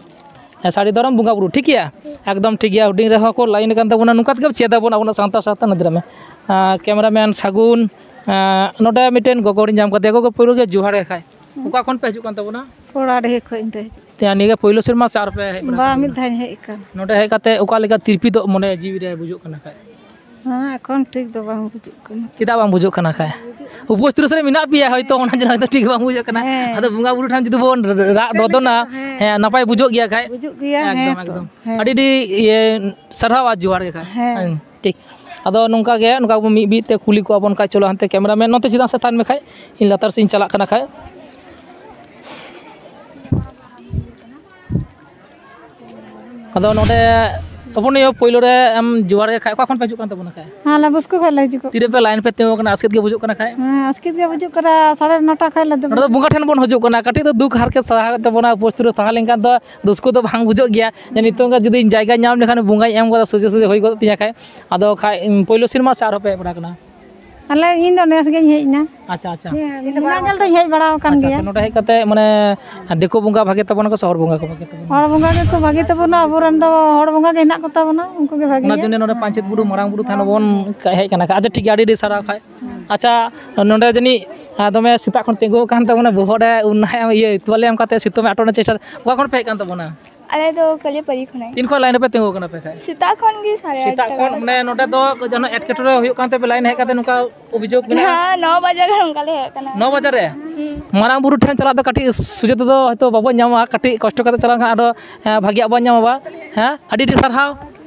ᱦᱮᱸ, ᱥᱟᱹᱨᱤ ᱫᱷᱚᱨᱚᱢ ᱵᱚᱸᱜᱟ ᱵᱩᱨᱩ, ᱴᱷᱤᱠ ᱜᱮᱭᱟ? ᱮᱠᱫᱚᱢ ᱴᱷᱤᱠ ᱜᱮᱭᱟ, ᱦᱩᱰᱤᱧ ᱨᱮᱦᱚᱸ ᱠᱚ ᱞᱟᱭᱤᱱ ᱟᱠᱟᱱ ᱛᱟᱵᱚᱱᱟ, ᱱᱚᱝᱠᱟ ᱛᱮᱜᱮ ᱪᱮᱫ ᱟᱵᱚᱱ ᱟᱵᱚᱱᱟᱜ ᱥᱟᱱᱛᱟᱲ ᱥᱟᱶᱛᱟ ᱱᱤᱭᱟᱹ ᱫᱷᱟᱨᱮ ᱢᱮ᱾ ᱟᱨ ᱠᱮᱢᱮᱨᱟᱢᱮᱱ ᱥᱟᱹᱜᱩᱱ, ᱟᱨ ᱱᱚᱰᱮ ᱢᱤᱫᱴᱮᱱ ᱜᱚᱜᱚ ᱦᱚᱲᱤᱧ ᱧᱟᱢ ᱠᱟᱫᱮᱭᱟ, ᱜᱚᱜᱚ ᱯᱩᱨᱟᱹ ᱜᱮ ᱡᱚᱦᱟᱨ ᱜᱮ ᱠᱷᱟᱡ᱾ ᱦᱮᱸ᱾ ᱚᱠᱟ ᱠᱷᱚᱱ ᱯᱮ ᱦᱤᱡᱩᱜ ᱠᱟᱱ ᱛᱟᱵᱚᱱᱟ? ᱯᱚᱲᱟ ᱰᱤᱦᱟᱹ ᱠᱷᱚᱱ ᱤᱧ ᱫᱚ ᱦᱤᱡᱩᱜ᱾ ᱛᱮ ᱱᱤᱭᱟᱹ ᱜᱮ ᱯᱳᱭᱞᱳ ᱥᱮᱨᱢᱟ ᱥᱮ ᱟᱨ ᱯᱮ ᱦᱮᱡ ᱵᱟᱲᱟ ᱵᱟ, ᱠᱟᱱᱟ? ᱢᱤᱫ ᱫᱷᱟᱣ ᱤᱧ ᱦᱮᱡ ᱟᱠᱟᱱᱟ᱾ ᱱᱚᱰᱮ ᱦᱮᱡ ᱠᱟᱛᱮ ᱚᱠᱟ ᱞᱮᱠᱟ ᱛᱤᱨᱯᱤᱫᱚᱜ ᱢᱚᱱᱮ ᱡᱤᱣᱤ ᱨᱮ ᱵᱩᱡᱩᱜ ᱠᱟᱱᱟ ᱠᱷᱟᱡ? ᱦᱮᱸ, ᱮᱠᱷᱚᱱ ᱴᱷᱤᱠ ᱫᱚ ᱵᱟᱝ ᱵᱩᱡᱩᱜ ᱠᱟᱱᱟ᱾ ᱪᱮᱫᱟᱜ ᱵᱟᱝ ᱵᱩᱡᱩᱜ ᱠᱟᱱᱟ ᱠᱷᱟᱡ? ᱩᱯᱚᱥᱛᱷᱤᱛ ᱨᱮ ᱢᱮᱱᱟᱜ ᱯᱮᱭᱟ, ᱦᱚᱭᱛᱳ ᱚᱱᱟ ᱡᱚᱱᱱᱚ ᱦᱚᱭᱛᱳ ᱴᱷᱤᱠ ᱵᱟᱝ ᱵᱩᱡᱷᱟᱹᱜ ᱠᱟᱱᱟ᱾ ᱦᱮᱸ᱾ ᱟᱫᱚ ᱵᱚᱸᱜᱟ ᱵᱩᱨᱩ ᱴᱷᱮᱱ ᱡᱩᱫᱤ ᱵᱚᱱ ᱨᱟᱜ ᱨᱚᱫᱚᱱᱟ, ᱦᱮᱸ᱾ ᱦᱮᱸ, ᱱᱟᱯᱟᱭ ᱵᱩᱡᱷᱟᱹᱜ ᱜᱮᱭᱟ ᱠᱷᱟᱡ᱾ ᱵᱩᱡᱩᱜ ᱜᱮᱭᱟ, ᱮᱠᱫᱚᱢ, ᱦᱮᱸ ᱛᱚ, ᱮᱠᱫᱚᱢ᱾ ᱦᱮᱸ᱾ ᱟᱹᱰᱤ ᱟᱹᱰᱤ ᱤᱭᱟᱹ ᱥᱟᱨᱦᱟᱣ ᱟᱨ ᱡᱚᱦᱟᱨ ᱜᱮ ᱠᱷᱟᱡ᱾ ᱦᱮᱸ᱾ ᱦᱮᱸ, ᱴᱷᱤᱠ᱾ ᱟᱫᱚ ᱱᱚᱝᱠᱟ ᱜᱮ, ᱱᱚᱝᱠᱟ ᱵᱚᱱ ᱢᱤᱫ ᱢᱤᱫ ᱛᱮ ᱠᱩᱞᱤ ᱠᱚᱣᱟ ᱵᱚᱱ ᱠᱷᱟᱡ᱾ ᱪᱚᱞᱚ ᱦᱟᱱᱛᱮ ᱠᱮᱢᱮᱨᱟᱢᱮᱱ ᱱᱚᱛᱮ ᱪᱮᱛᱟᱱ ᱥᱮᱫ ᱛᱟᱦᱮᱱ ᱢᱮ ᱠᱷᱟᱡ, ᱤᱧ ᱞᱟᱛᱟᱨ ᱥᱮᱫ ᱤᱧ ᱪᱟᱞᱟᱜ ᱠᱟᱱᱟ ᱠᱷᱟᱡ᱾ ᱟᱫᱚ ᱱᱚᱰᱮ ᱟᱵᱚ ᱱᱤᱭᱟᱹ ᱯᱳᱭᱞᱳ ᱨᱮ ᱮᱢ ᱡᱚᱦᱟᱨ ᱜᱮ ᱠᱷᱟᱡ, ᱚᱠᱟ ᱠᱷᱚᱱ ᱯᱮ ᱦᱤᱡᱩᱜ ᱠᱟᱱ ᱛᱟᱵᱚᱱᱟ ᱠᱷᱟᱡ? ᱦᱮᱸ, ᱟᱞᱮ ᱵᱚᱥᱠᱚ ᱠᱷᱚᱱ ᱞᱮ ᱦᱤᱡᱩᱜ ᱠᱟᱱᱟ᱾ ᱛᱤᱨᱮ ᱯᱮ ᱞᱟᱭᱤᱱ ᱯᱮ ᱛᱤᱸᱜᱩ ᱠᱟᱱᱟ, ᱟᱥᱠᱮᱛ ᱜᱮ ᱵᱩᱡᱩᱜ ᱠᱟᱱᱟ ᱠᱷᱟᱡ? ᱦᱮᱸ, ᱟᱥᱠᱮᱛ ᱜᱮ ᱵᱩᱡᱩᱜ ᱠᱟᱱᱟ, ᱥᱟᱲᱮ ᱱᱚᱴᱟ ᱠᱷᱚᱱ ᱞᱮ ᱫᱩᱲᱩᱵ ᱱᱚᱰᱮ ᱫᱚ ᱵᱚᱸᱜᱟ ᱴᱷᱮᱱ ᱵᱚᱱ ᱦᱤᱡᱩᱜ ᱠᱟᱱᱟ, ᱠᱟᱹᱴᱤᱡ ᱫᱚ ᱫᱩᱠ ᱦᱟᱨᱠᱮᱛ ᱥᱟᱦᱟ ᱦᱩᱭᱩᱜ ᱛᱟᱵᱚᱱᱟ, ᱩᱯᱚᱥᱛᱷᱤᱛ ᱨᱮ ᱛᱟᱦᱮᱸ ᱞᱮᱱᱠᱷᱟᱱ ᱫᱚ ᱨᱟᱹᱥᱠᱟᱹ ᱫᱚ ᱵᱟᱝ ᱵᱩᱡᱷᱟᱹᱜ ᱜᱮᱭᱟ, ᱡᱮ ᱱᱤᱛᱚᱝ ᱜᱮ ᱡᱩᱫᱤ ᱡᱟᱭᱜᱟ ᱧᱟᱢ ᱞᱮᱠᱷᱟᱱ ᱵᱚᱸᱜᱟᱧ ᱮᱢ ᱜᱚᱫᱟ, ᱥᱚᱡᱷᱮ ᱥᱚᱡᱷᱮ ᱦᱩᱭ ᱜᱚᱫᱚᱜ ᱛᱤᱧᱟ ᱠᱷᱟᱡ᱾ ᱟᱫᱚ ᱠᱷᱟᱡ, ᱩᱢ, ᱯᱳᱭᱞᱳ ᱥᱮᱨᱢᱟ ᱥᱮ ᱟᱨᱦᱚᱸ ᱯᱮ ᱦᱮᱡ ᱵᱟᱲᱟ ᱠᱟᱱᱟ? ᱟᱞᱮ, ᱤᱧ ᱫᱚ ᱱᱮᱥ ᱜᱤᱧ ᱦᱮᱡ ᱮᱱᱟ᱾ ᱟᱪᱪᱷᱟ, ᱟᱪᱪᱷᱟ᱾ ᱦᱮᱸ, ᱵᱤᱱᱟ ᱧᱮᱞ ᱫᱚᱧ ᱦᱮᱡ ᱵᱟᱲᱟ ᱟᱠᱟᱱ ᱟᱪᱪᱷᱟ, ᱜᱮᱭᱟ᱾ ᱟᱪᱪᱷᱟ, ᱱᱚᱰᱮ ᱦᱮᱡ ᱠᱟᱛᱮ ᱢᱟᱱᱮ ᱫᱤᱠᱩ ᱵᱚᱸᱜᱟ ᱵᱷᱟᱜᱮ ᱛᱟᱵᱚᱱᱟ ᱠᱚ ᱥᱮ ᱦᱚᱲ ᱵᱚᱸᱜᱟ ᱠᱚ ᱵᱷᱟᱜᱮ ᱛᱟᱵᱚᱱᱟ? ᱦᱚᱲ ᱵᱚᱸᱜᱟ ᱜᱮᱠᱚ ᱵᱷᱟᱜᱮ ᱛᱟᱵᱚᱱᱟ, ᱟᱵᱚᱨᱮᱱ ᱫᱚ ᱦᱚᱲ ᱵᱚᱸᱜᱟ ᱜᱮ ᱦᱮᱱᱟᱜ ᱠᱚ ᱛᱟᱵᱚᱱᱟ, ᱩᱱᱠᱩ ᱜᱮ ᱵᱷᱟᱜᱮ᱾ ᱚᱱᱟ ᱡᱚᱱᱱᱮ ᱱᱚᱰᱮ ᱯᱟᱧᱪᱮᱛ ᱵᱩᱨᱩ ᱢᱟᱨᱟᱝ ᱵᱩᱨᱩ ᱛᱷᱟᱱ ᱵᱚᱱ ᱦᱮᱡ ᱠᱟᱱᱟ᱾ ᱟᱪᱪᱷᱟ, ᱴᱷᱤᱠ ᱜᱮᱭᱟ, ᱟᱹᱰᱤ ᱟᱹᱰᱤ ᱥᱟᱨᱦᱟᱣ ᱠᱷᱟᱡ᱾ ᱟᱪᱪᱷᱟ, ᱱᱚᱰᱮ ᱡᱟᱹᱱᱤᱡ, ᱟᱸ, ᱫᱚᱢᱮ ᱥᱮᱛᱟᱜ ᱠᱷᱚᱱ ᱛᱤᱸᱜᱩ ᱟᱠᱟᱱ ᱛᱟᱵᱚᱱᱟ, ᱵᱚᱦᱚᱜ ᱨᱮ ᱩᱱ ᱱᱟᱦᱟᱜ ᱤᱭᱟᱹ ᱛᱩᱣᱟᱞᱮ ᱮᱢ ᱠᱟᱛᱮ ᱥᱤᱛᱩᱝ ᱮ ᱟᱴᱚᱠ ᱨᱮᱱᱟᱜ ᱪᱮᱥᱴᱟ᱾ ᱚᱠᱟ ᱠᱷᱚᱱ ᱯᱮ ᱦᱮᱡ ᱠᱟᱱ ᱛᱟᱵᱚᱱᱟ? ᱟᱞᱮ ᱫᱚ ᱠᱟᱹᱞᱤᱭᱟᱹᱯᱟᱹᱨᱤ ᱠᱷᱚᱱᱟᱜ᱾ ᱛᱤᱱ ᱠᱷᱚᱱ ᱞᱟᱭᱤᱱ ᱨᱮᱯᱮ ᱛᱤᱸᱜᱩ ᱟᱠᱟᱱᱟ ᱯᱮ ᱠᱷᱟᱡ? ᱥᱮᱛᱟᱜ ᱠᱷᱚᱱ ᱜᱮ, ᱥᱟᱲᱮ ᱟᱴ ᱥᱮᱛᱟᱜ ᱴᱟᱠᱟ ᱠᱷᱚᱱ, ᱨᱮ᱾ ᱢᱟᱱᱮ ᱱᱚᱰᱮ ᱫᱚ ᱡᱟᱦᱟᱱᱟᱜ ᱮᱴᱠᱮᱴᱚᱬᱮ ᱦᱩᱭᱩᱜ ᱠᱟᱱ ᱛᱮᱯᱮ ᱞᱟᱭᱤᱱ ᱦᱮᱡ ᱠᱟᱛᱮ ᱱᱚᱝᱠᱟ ᱚᱵᱷᱤᱡᱳᱜᱽ ᱢᱮᱱᱟᱜᱼᱟ? ᱦᱮᱸ, ᱱᱚ ᱵᱟᱡᱮ ᱜᱟᱱ ᱚᱱᱠᱟ ᱞᱮ ᱦᱮᱡ ᱟᱠᱟᱱᱟ᱾ ᱱᱚ ᱵᱟᱡᱮ ᱨᱮ? ᱦᱩᱸ᱾ ᱢᱟᱨᱟᱝ ᱵᱩᱨᱩ ᱴᱷᱮᱱ ᱪᱟᱞᱟᱜ ᱫᱚ ᱠᱟᱹᱴᱤᱡ ᱥᱩᱡᱟ ᱛᱮᱫᱚ ᱦᱚᱭᱛᱳ ᱵᱟᱵᱚᱱ ᱧᱟᱢᱟ, ᱠᱟᱹᱴᱤᱡ ᱠᱚᱥᱴᱚ ᱠᱟᱛᱮ ᱪᱟᱞᱟᱣ ᱞᱮᱱᱠᱷᱟᱱ ᱟᱨᱚ, ᱦᱮᱸ, ᱵᱷᱟᱜᱤᱭᱟᱜ ᱵᱚᱱ ᱧᱟᱢᱟ ᱵᱟ᱾ ᱦᱮᱸ, ᱟᱹᱰᱤ ᱟᱹᱰᱤ ᱥᱟᱨᱦᱟᱣ᱾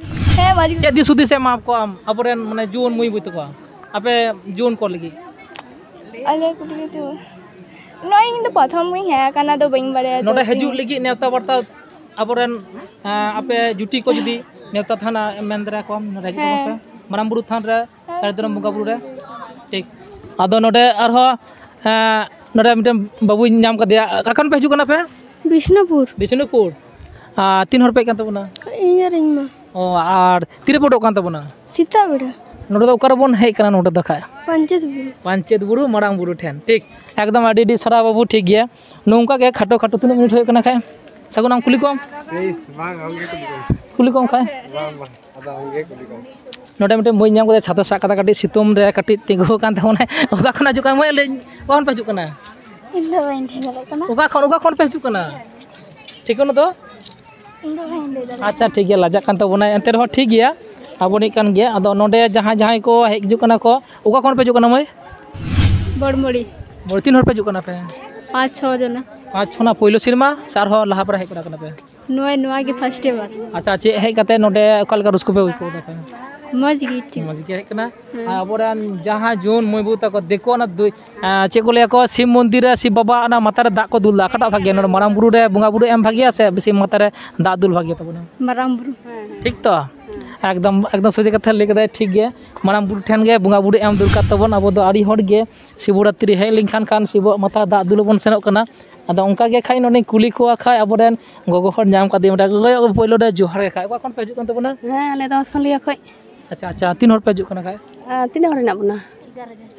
ᱦᱮᱸ, ᱢᱚᱡᱽ ᱜᱮ᱾ ᱪᱮᱫ ᱫᱤᱥ ᱦᱩᱫᱤᱥ ᱮ ᱮᱢᱟ ᱠᱚᱣᱟ ᱟᱢ ᱟᱵᱚᱨᱮᱱ, ᱢᱟᱱᱮ, ᱡᱩᱣᱟᱹᱱ ᱢᱟᱹᱭ ᱵᱟᱹᱵᱩ ᱛᱟᱠᱚᱣᱟ, ᱟᱯᱮ ᱡᱩᱣᱟᱹᱱ ᱠᱚ ᱞᱟᱹᱜᱤᱫ? ᱟᱞᱮ ᱠᱩᱞᱤ ᱫᱚ ᱱᱚᱜᱼᱚᱭ ᱤᱧ ᱫᱚ ᱯᱨᱚᱛᱷᱚᱢ ᱜᱤᱧ ᱦᱮᱡ ᱟᱠᱟᱱᱟ, ᱫᱚ ᱵᱟᱹᱧ ᱵᱟᱲᱟᱭᱟ ᱛᱚ ᱱᱚᱰᱮ ᱦᱤᱡᱩᱜ ᱤᱧ ᱞᱟᱹᱜᱤᱫ ᱱᱮᱣᱛᱟ ᱵᱟᱨᱛᱟ ᱟᱵᱚᱨᱮᱱ, ᱮᱸ, ᱟᱯᱮ ᱡᱩᱴᱤ ᱠᱚ ᱡᱩᱫᱤ ᱱᱮᱣᱛᱟ ᱛᱟᱦᱮᱱᱟ, ᱮᱢ ᱢᱮᱱ ᱫᱟᱲᱮᱭᱟᱠᱚᱣᱟᱢ, ᱱᱚᱰᱮ ᱦᱤᱡᱩᱜ ᱛᱟᱵᱚᱱ ᱯᱮ᱾ ᱦᱮᱸ᱾ ᱢᱟᱨᱟᱝ ᱵᱩᱨᱩ ᱛᱷᱟᱱ ᱨᱮ ᱥᱟᱹᱨᱤ ᱫᱷᱚᱨᱚᱢ ᱵᱚᱸᱜᱟ ᱵᱩᱨᱩ ᱨᱮ᱾ ᱴᱷᱤᱠ᱾ ᱟᱫᱚ ᱱᱚᱰᱮ ᱟᱨᱦᱚᱸ, ᱮᱸ, ᱱᱚᱰᱮ ᱢᱤᱫᱴᱮᱱ ᱵᱟᱹᱵᱩᱧ ᱧᱟᱢ ᱠᱟᱫᱮᱭᱟ᱾ ᱚᱠᱟ ᱠᱷᱚᱱ ᱯᱮ ᱦᱤᱡᱩᱜ ᱠᱟᱱᱟ ᱯᱮ? ᱵᱤᱥᱱᱩᱯᱩᱨ᱾ ᱵᱤᱥᱱᱩᱯᱩᱨ᱾ ᱟᱨ ᱛᱤᱱ ᱦᱚᱲ ᱯᱮ ᱦᱮᱡ ᱠᱟᱱ ᱛᱟᱵᱚᱱᱟ? ᱤᱧ ᱟᱨ ᱤᱧ ᱢᱟ᱾ ᱚ, ᱟᱨ ᱛᱤᱨᱮ ᱯᱮ ᱩᱰᱩᱠ ᱠᱟᱱ ᱛᱟᱵᱚᱱᱟ? ᱥᱮᱛᱟᱜ ᱵᱮᱲᱟ᱾ ᱱᱚᱰᱮ ᱫᱚ ᱚᱠᱟ ᱨᱮᱵᱚᱱ ᱦᱮᱡ ᱠᱟᱱᱟ ᱱᱚᱰᱮ ᱫᱚ ᱠᱷᱟᱡ? ᱯᱟᱧᱪᱮᱛ ᱵᱩᱨᱩ᱾ ᱯᱟᱧᱪᱮᱛ ᱵᱩᱨᱩ ᱢᱟᱨᱟᱝ ᱵᱩᱨᱩ ᱴᱷᱮᱱ᱾ ᱴᱷᱤᱠ᱾ ᱮᱠᱫᱚᱢ ᱟᱹᱰᱤ ᱟᱹᱰᱤ ᱥᱟᱨᱦᱟᱣ ᱵᱟᱹᱵᱩ, ᱴᱷᱤᱠ ᱜᱮᱭᱟ᱾ ᱱᱚᱝᱠᱟ ᱜᱮ ᱠᱷᱟᱴᱚ ᱠᱷᱟᱴᱚ ᱛᱤᱱᱟᱹᱜ ᱢᱤᱱᱤᱴ ᱦᱩᱭᱩᱜ ᱠᱟᱱᱟ ᱠᱷᱟᱡ? ᱥᱟᱹᱜᱩᱱ, ᱟᱢ ᱠᱩᱞᱤ ᱠᱚᱢ᱾ ᱤᱥ, ᱵᱟᱝ, ᱟᱢ ᱜᱮ ᱠᱩᱞᱤ ᱠᱚᱢ᱾ ᱠᱩᱞᱤ ᱠᱚᱢ ᱠᱷᱟᱡ? ᱵᱟᱝ, ᱵᱟᱝ, ᱟᱫᱚ ᱟᱢ ᱜᱮ ᱠᱩᱞᱤ ᱠᱚᱢ᱾ ᱱᱚᱰᱮ ᱢᱤᱫᱴᱮᱱ ᱢᱟᱹᱭ ᱧᱟᱢ ᱠᱮᱫᱮᱭᱟ, ᱪᱷᱟᱛᱟ ᱥᱟᱵ ᱠᱟᱛᱮ ᱠᱟᱹᱴᱤᱡ ᱥᱤᱛᱩᱝ ᱨᱮ ᱠᱟᱹᱴᱤᱡ ᱛᱤᱸᱜᱩ ᱟᱠᱟᱱ ᱛᱟᱵᱚᱱᱟᱭ᱾ ᱚᱠᱟ ᱠᱷᱚᱱ ᱦᱤᱡᱩᱜ ᱠᱟᱱᱟ ᱢᱟᱹᱭ? ᱞᱟᱹᱭ, ᱚᱠᱟ ᱠᱷᱚᱱ ᱯᱮ ᱦᱤᱡᱩᱜ ᱠᱟᱱᱟ? ᱤᱧ ᱫᱚ ᱵᱟᱹᱧ ᱞᱟᱹᱭ ᱫᱟᱲᱮᱭᱟᱜ ᱠᱟᱱᱟ᱾ ᱚᱠᱟ ᱠᱷᱚᱱ, ᱚᱠᱟ ᱠᱷᱚᱱ ᱯᱮ ᱦᱤᱡᱩᱜ ᱠᱟᱱᱟ? ᱴᱷᱤᱠᱟᱹᱱᱟ ᱫᱚ? ᱤᱧ ᱫᱚ ᱵᱟᱹᱧ ᱞᱟᱹᱭ ᱫᱟᱲᱮᱭᱟᱜ ᱟᱪᱪᱷᱟ, ᱠᱟᱱᱟ᱾ ᱴᱷᱤᱠ ᱜᱮᱭᱟ, ᱞᱟᱡᱟᱜ ᱠᱟᱱ ᱛᱟᱵᱚᱱᱟᱭ, ᱮᱱᱛᱮ ᱨᱮᱦᱚᱸ ᱴᱷᱤᱠ ᱜᱮᱭᱟ, ᱟᱵᱚ ᱨᱤᱱᱤᱡ ᱠᱟᱱ ᱜᱮᱭᱟ᱾ ᱟᱫᱚ ᱱᱚᱰᱮ ᱡᱟᱦᱟᱸᱭ ᱡᱟᱦᱟᱸᱭ ᱠᱚ ᱦᱮᱡ ᱦᱤᱡᱩᱜ ᱠᱟᱱᱟ ᱠᱚ, ᱚᱠᱟ ᱠᱷᱚᱱ ᱯᱮ ᱦᱤᱡᱩᱜ ᱠᱟᱱᱟ ᱢᱟᱹᱭ? ᱵᱚᱲᱢᱩᱲᱤ᱾ ᱢᱚᱬᱮ, ᱛᱤᱱ ᱦᱚᱲ ᱯᱮ ᱦᱤᱡᱩᱜ ᱠᱟᱱᱟ ᱯᱮ? ᱯᱟᱸᱪ ᱪᱷᱚ ᱡᱚᱱᱟ᱾ ᱯᱟᱸᱪ ᱪᱷᱚ ᱱᱟ ᱯᱳᱭᱞᱳ ᱥᱮᱨᱢᱟ ᱥᱮ ᱟᱨᱦᱚᱸ ᱞᱟᱦᱟ ᱯᱮ ᱦᱮᱡ ᱵᱟᱲᱟ ᱠᱟᱱᱟ ᱯᱮ? ᱱᱚᱣᱟ, ᱱᱚᱣᱟ ᱜᱮ first ᱵᱟᱨ᱾ ᱟᱪᱪᱷᱟ, ᱪᱮᱫ ᱦᱮᱡ ᱠᱟᱛᱮ ᱱᱚᱰᱮ ᱚᱠᱟ ᱞᱮᱠᱟ ᱨᱟᱹᱥᱠᱟᱹ ᱯᱮ ᱟᱹᱭᱠᱟᱹᱣ ᱫᱟ ᱯᱮ? ᱢᱚᱡᱽ ᱜᱮ, ᱴᱷᱤᱠ᱾ ᱢᱚᱡᱽ ᱜᱮ ᱦᱮᱡ ᱠᱟᱱᱟ᱾ ᱦᱮᱸ᱾ ᱟᱨ ᱟᱵᱚᱨᱮᱱ ᱡᱟᱦᱟᱸ ᱡᱩᱣᱟᱹᱱ ᱢᱟᱹᱭ ᱵᱟᱹᱵᱩ ᱛᱟᱠᱚ ᱫᱤᱠᱩ ᱚᱱᱟ ᱫᱩ-, ᱮᱸ, ᱪᱮᱫ ᱠᱚ ᱞᱟᱹᱭᱟ ᱠᱚ, ᱥᱤᱵ ᱢᱚᱱᱫᱤᱨ ᱨᱮ ᱥᱤᱵ ᱵᱟᱵᱟ ᱚᱱᱟ ᱢᱟᱛᱷᱟ ᱨᱮ ᱫᱟᱜ ᱠᱚ ᱫᱩᱞ ᱫᱟ, ᱚᱠᱟᱴᱟᱜ ᱵᱷᱟᱜᱮᱭᱟ? ᱱᱚᱰᱮ ᱢᱟᱨᱟᱝ ᱵᱩᱨᱩ ᱨᱮ ᱵᱚᱸᱜᱟ ᱵᱩᱨᱩ ᱮᱢ ᱵᱷᱟᱜᱮᱭᱟ ᱥᱮ ᱥᱤᱵ ᱢᱟᱛᱷᱟ ᱨᱮ ᱫᱟᱜ ᱫᱩᱞ ᱵᱷᱟᱜᱮᱭᱟ ᱛᱟᱵᱚᱱᱟ? ᱢᱟᱨᱟᱝ ᱵᱩᱨᱩ᱾ ᱴᱷᱤᱠ ᱛᱚ? ᱮᱠᱫᱚᱢ, ᱮᱠᱫᱚᱢ ᱥᱚᱡᱷᱮ ᱠᱟᱛᱷᱟ ᱞᱟᱹᱭ ᱠᱮᱫᱟᱭ, ᱴᱷᱤᱠ ᱜᱮ᱾ ᱢᱟᱨᱟᱝ ᱵᱩᱨᱩ ᱴᱷᱮᱱ ᱜᱮ ᱵᱚᱸᱜᱟ ᱵᱩᱨᱩ ᱮᱢ ᱫᱚᱨᱠᱟᱨ ᱛᱟᱵᱚᱱ᱾ ᱟᱵᱚ ᱫᱚ ᱟᱹᱰᱤ ᱦᱚᱲ ᱜᱮ ᱥᱤᱵᱚᱨᱟᱛᱨᱤ ᱦᱮᱡ ᱞᱮᱱᱠᱷᱟᱱ ᱠᱷᱟᱱ ᱥᱤᱵᱚ ᱢᱟᱛᱷᱟ ᱫᱟᱜ ᱫᱩᱞ ᱵᱚᱱ ᱥᱮᱱᱚᱜ ᱠᱟᱱᱟ᱾ ᱟᱫᱚ ᱚᱱᱠᱟ ᱜᱮ ᱠᱷᱟᱡ ᱱᱚᱰᱮᱧ ᱠᱩᱞᱤ ᱠᱚᱣᱟ ᱠᱷᱟᱡ ᱟᱵᱚᱨᱮᱱ ᱜᱚᱜᱚ ᱦᱚᱲ ᱧᱟᱢ ᱠᱟᱫᱮᱭᱟ, ᱢᱤᱫᱴᱟᱝ ᱜᱚᱜᱚ ᱯᱳᱭᱞᱳ ᱨᱮ ᱡᱚᱦᱟᱨ ᱜᱮ ᱠᱷᱟᱡ᱾ ᱚᱠᱟ ᱠᱷᱚᱱ ᱯᱮ ᱦᱤᱡᱩᱜ ᱠᱟᱱ ᱛᱟᱵᱚᱱᱟ? ᱦᱮᱸ, ᱟᱞᱮ ᱫᱚ ᱥᱚᱞᱤᱭᱟ ᱠᱷᱚᱡ᱾ ᱟᱪᱪᱷᱟ, ᱟᱪᱪᱷᱟ, ᱛᱤᱱ ᱦᱚᱲ ᱯᱮ ᱦᱤᱡᱩᱜ ᱠᱟᱱᱟ ᱠᱷᱟᱡ? ᱟᱨ ᱛᱤᱱᱟᱹᱜ ᱦᱚᱲ ᱦᱮᱱᱟᱜ ᱵᱚᱱᱟ?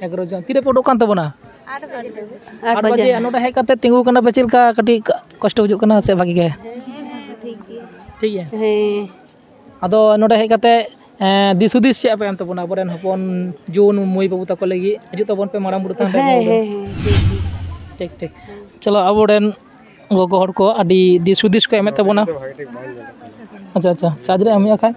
ᱮᱜᱟᱨᱚ ᱡᱚᱱ᱾ ᱛᱤᱨᱮ ᱯᱮ ᱩᱰᱩᱠ ᱠᱟᱱ ᱛᱟᱵᱚᱱᱟ? ᱟᱴ ᱵᱟᱡᱮ᱾ ᱟᱴ ᱵᱟᱡᱮ᱾ ᱱᱚᱰᱮ ᱦᱮᱡ ᱠᱟᱛᱮ ᱛᱤᱸᱜᱩ ᱠᱟᱱᱟ ᱯᱮ, ᱪᱮᱫ ᱞᱮᱠᱟ ᱠᱟᱹᱴᱤᱡ ᱠᱚᱥᱴᱚ ᱵᱩᱡᱩᱜ ᱠᱟᱱᱟ ᱥᱮ ᱵᱷᱟᱜᱤ ᱜᱮ? ᱦᱮᱸ, ᱴᱷᱤᱠ ᱜᱮᱭᱟ᱾ ᱴᱷᱤᱠ ᱜᱮᱭᱟ? ᱦᱮᱸ᱾ ᱟᱫᱚ ᱱᱚᱰᱮ ᱦᱮᱡ ᱠᱟᱛᱮ, ᱮᱸ, ᱫᱤᱥ ᱦᱩᱫᱤᱥ ᱪᱮᱫ ᱯᱮ ᱮᱢ ᱛᱟᱵᱚᱱᱟ ᱟᱵᱚᱨᱮᱱ ᱦᱚᱯᱚᱱ ᱡᱩᱣᱟᱹᱱ ᱢᱟᱹᱭ ᱵᱟᱹᱵᱩ ᱛᱟᱠᱚ ᱞᱟᱹᱜᱤᱫ? ᱦᱤᱡᱩᱜ ᱛᱟᱵᱚᱱ ᱯᱮ ᱢᱟᱨᱟᱝ ᱵᱩᱨᱩ ᱛᱷᱟᱱ ᱨᱮ᱾ ᱦᱮᱸ, ᱦᱮᱸ, ᱦᱮᱸ, ᱴᱷᱤᱠ, ᱴᱷᱤᱠ᱾ ᱴᱷᱤᱠ, ᱴᱷᱤᱠ᱾ ᱪᱚᱞᱚ, ᱟᱵᱚᱨᱮᱱ ᱜᱚᱜᱚ ᱦᱚᱲ ᱠᱚ ᱟᱹᱰᱤ ᱫᱤᱥ ᱦᱩᱫᱤᱥ ᱠᱚ ᱮᱢᱮᱫ ᱛᱟᱵᱚᱱᱟ᱾ ᱟᱪᱪᱷᱟ, ᱟᱪᱪᱷᱟ, ᱪᱟᱨᱡᱽ ᱨᱮ ᱮᱢ ᱦᱩᱭᱩᱜᱼᱟ ᱠᱷᱟᱡ᱾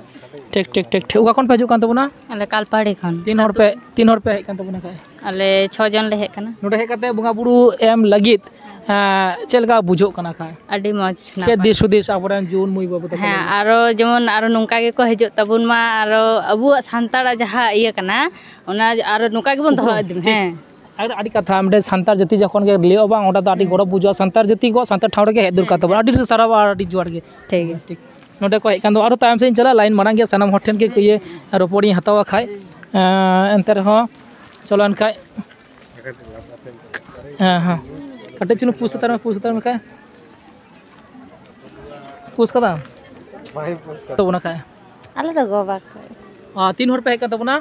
ᱴᱷᱤᱠ, ᱴᱷᱤᱠ, ᱴᱷᱤᱠ, ᱴᱷᱤᱠ᱾ ᱚᱠᱟ ᱠᱷᱚᱱ ᱯᱮ ᱦᱤᱡᱩᱜ ᱠᱟᱱ ᱛᱟᱵᱚᱱᱟ? ᱟᱞᱮ ᱠᱟᱞᱯᱟᱦᱟᱲᱤ ᱠᱷᱚᱱ᱾ ᱛᱤᱱ ᱦᱚᱲ ᱯᱮ, ᱛᱤᱱ ᱦᱚᱲ ᱯᱮ ᱦᱮᱡ ᱠᱟᱱ ᱛᱟᱵᱚᱱᱟ ᱠᱷᱟᱡ? ᱟᱞᱮ ᱪᱷᱚ ᱡᱚᱱ ᱞᱮ ᱦᱮᱡ ᱠᱟᱱᱟ᱾ ᱱᱚᱰᱮ ᱦᱮᱡ ᱠᱟᱛᱮ ᱵᱚᱸᱜᱟ ᱵᱩᱨᱩ ᱮᱢ ᱞᱟᱹᱜᱤᱫ, ᱮᱸ, ᱪᱮᱫ ᱞᱮᱠᱟ ᱵᱩᱡᱷᱟᱹᱜ ᱠᱟᱱᱟ ᱠᱷᱟᱡ? ᱟᱹᱰᱤ ᱢᱚᱡᱽ, ᱪᱮᱫ ᱱᱟᱯᱟᱭ᱾ ᱫᱤᱥ ᱦᱩᱫᱤᱥ ᱟᱵᱚᱨᱮᱱ ᱡᱩᱣᱟᱹᱱ ᱢᱟᱹᱭ ᱵᱟᱹᱵᱩ ᱛᱟᱠᱚ ᱦᱮᱸ, ᱞᱟᱹᱜᱤᱫ? ᱟᱨᱚ ᱡᱮᱢᱚᱱ ᱟᱨᱚ ᱱᱚᱝᱠᱟ ᱜᱮᱠᱚ ᱦᱤᱡᱩᱜ ᱛᱟᱵᱚᱱ ᱢᱟ, ᱟᱨᱚ ᱟᱵᱚᱣᱟᱜ ᱥᱟᱱᱛᱟᱲᱟᱜ ᱡᱟᱦᱟᱸ ᱤᱭᱟᱹ ᱠᱟᱱᱟ, ᱚᱱᱟ ᱟᱨᱚ ᱱᱚᱝᱠᱟ ᱜᱮᱵᱚᱱ ᱫᱚᱦᱚ ᱩᱯᱨᱩᱢ, ᱤᱫᱤ ᱢᱟ᱾ ᱴᱷᱤᱠ᱾ ᱦᱮᱸ᱾ ᱟᱨ ᱟᱹᱰᱤ ᱠᱟᱛᱷᱟ, ᱢᱤᱫᱴᱮᱱ ᱥᱟᱱᱛᱟᱲ ᱡᱟᱹᱛᱤ ᱡᱚᱠᱷᱚᱱ ᱜᱮ ᱞᱟᱹᱭᱚᱜᱼᱟ ᱵᱟᱝ, ᱚᱸᱰᱮ ᱫᱚ ᱟᱹᱰᱤ ᱦᱮᱸ᱾ ᱜᱚᱨᱚᱵᱽ ᱵᱩᱡᱷᱟᱹᱜᱼᱟ᱾ ᱥᱟᱱᱛᱟᱲ ᱡᱟᱹᱛᱤ ᱠᱚ ᱥᱟᱱᱛᱟᱲ ᱴᱷᱟᱶ ᱨᱮᱜᱮ ᱦᱮᱡ ᱫᱚᱨᱠᱟᱨ ᱦᱮᱸ᱾ ᱛᱟᱵᱚᱱ᱾ ᱟᱹᱰᱤ ᱟᱹᱰᱤ ᱥᱟᱨᱦᱟᱣ ᱟᱨ ᱟᱹᱰᱤ ᱡᱚᱦᱟᱨ ᱜᱮ᱾ ᱴᱷᱤᱠ ᱜᱮᱭᱟ᱾ ᱴᱷᱤᱠ᱾ ᱱᱚᱰᱮ ᱠᱚ ᱦᱮᱡ ᱠᱟᱱ ᱫᱚ ᱟᱨᱚ ᱛᱟᱭᱚᱢ ᱥᱮᱫ ᱤᱧ ᱪᱟᱞᱟᱜᱼᱟ, ᱞᱟᱭᱤᱱ ᱢᱟᱲᱟᱝ ᱜᱮ ᱥᱟᱱᱟᱢ ᱦᱚᱲ ᱴᱷᱮᱱ ᱜᱮ ᱤᱭᱟᱹ ᱨᱚᱯᱚᱲᱤᱧ ᱦᱟᱛᱟᱣᱟ ᱠᱷᱟᱡ᱾ ᱮᱸ, ᱮᱱᱛᱮ ᱨᱮᱦᱚᱸ ᱪᱚᱞᱚ ᱮᱱᱠᱷᱟᱡ᱾ ᱦᱮᱸ, ᱦᱮᱸ᱾ ᱠᱟᱹᱴᱤᱡ ᱪᱩᱞᱩᱝ ᱯᱩᱥ ᱦᱟᱛᱟᱲ ᱢᱮ, ᱯᱩᱥ ᱦᱟᱛᱟᱲ ᱢᱮ ᱠᱷᱟᱡ᱾ ᱯᱩᱥ ᱠᱟᱫᱟᱢ? ᱵᱟᱭ ᱯᱩᱥ ᱠᱟᱫᱟ᱾ ᱛᱟᱵᱚᱱᱟ ᱠᱷᱟᱡ᱾ ᱟᱞᱮ ᱫᱚ ᱜᱳᱵᱟ ᱠᱷᱚᱡ᱾ ᱟᱨ ᱛᱤᱱ ᱦᱚᱲ ᱯᱮ ᱦᱮᱡ ᱠᱟᱱ ᱛᱟᱵᱚᱱᱟ?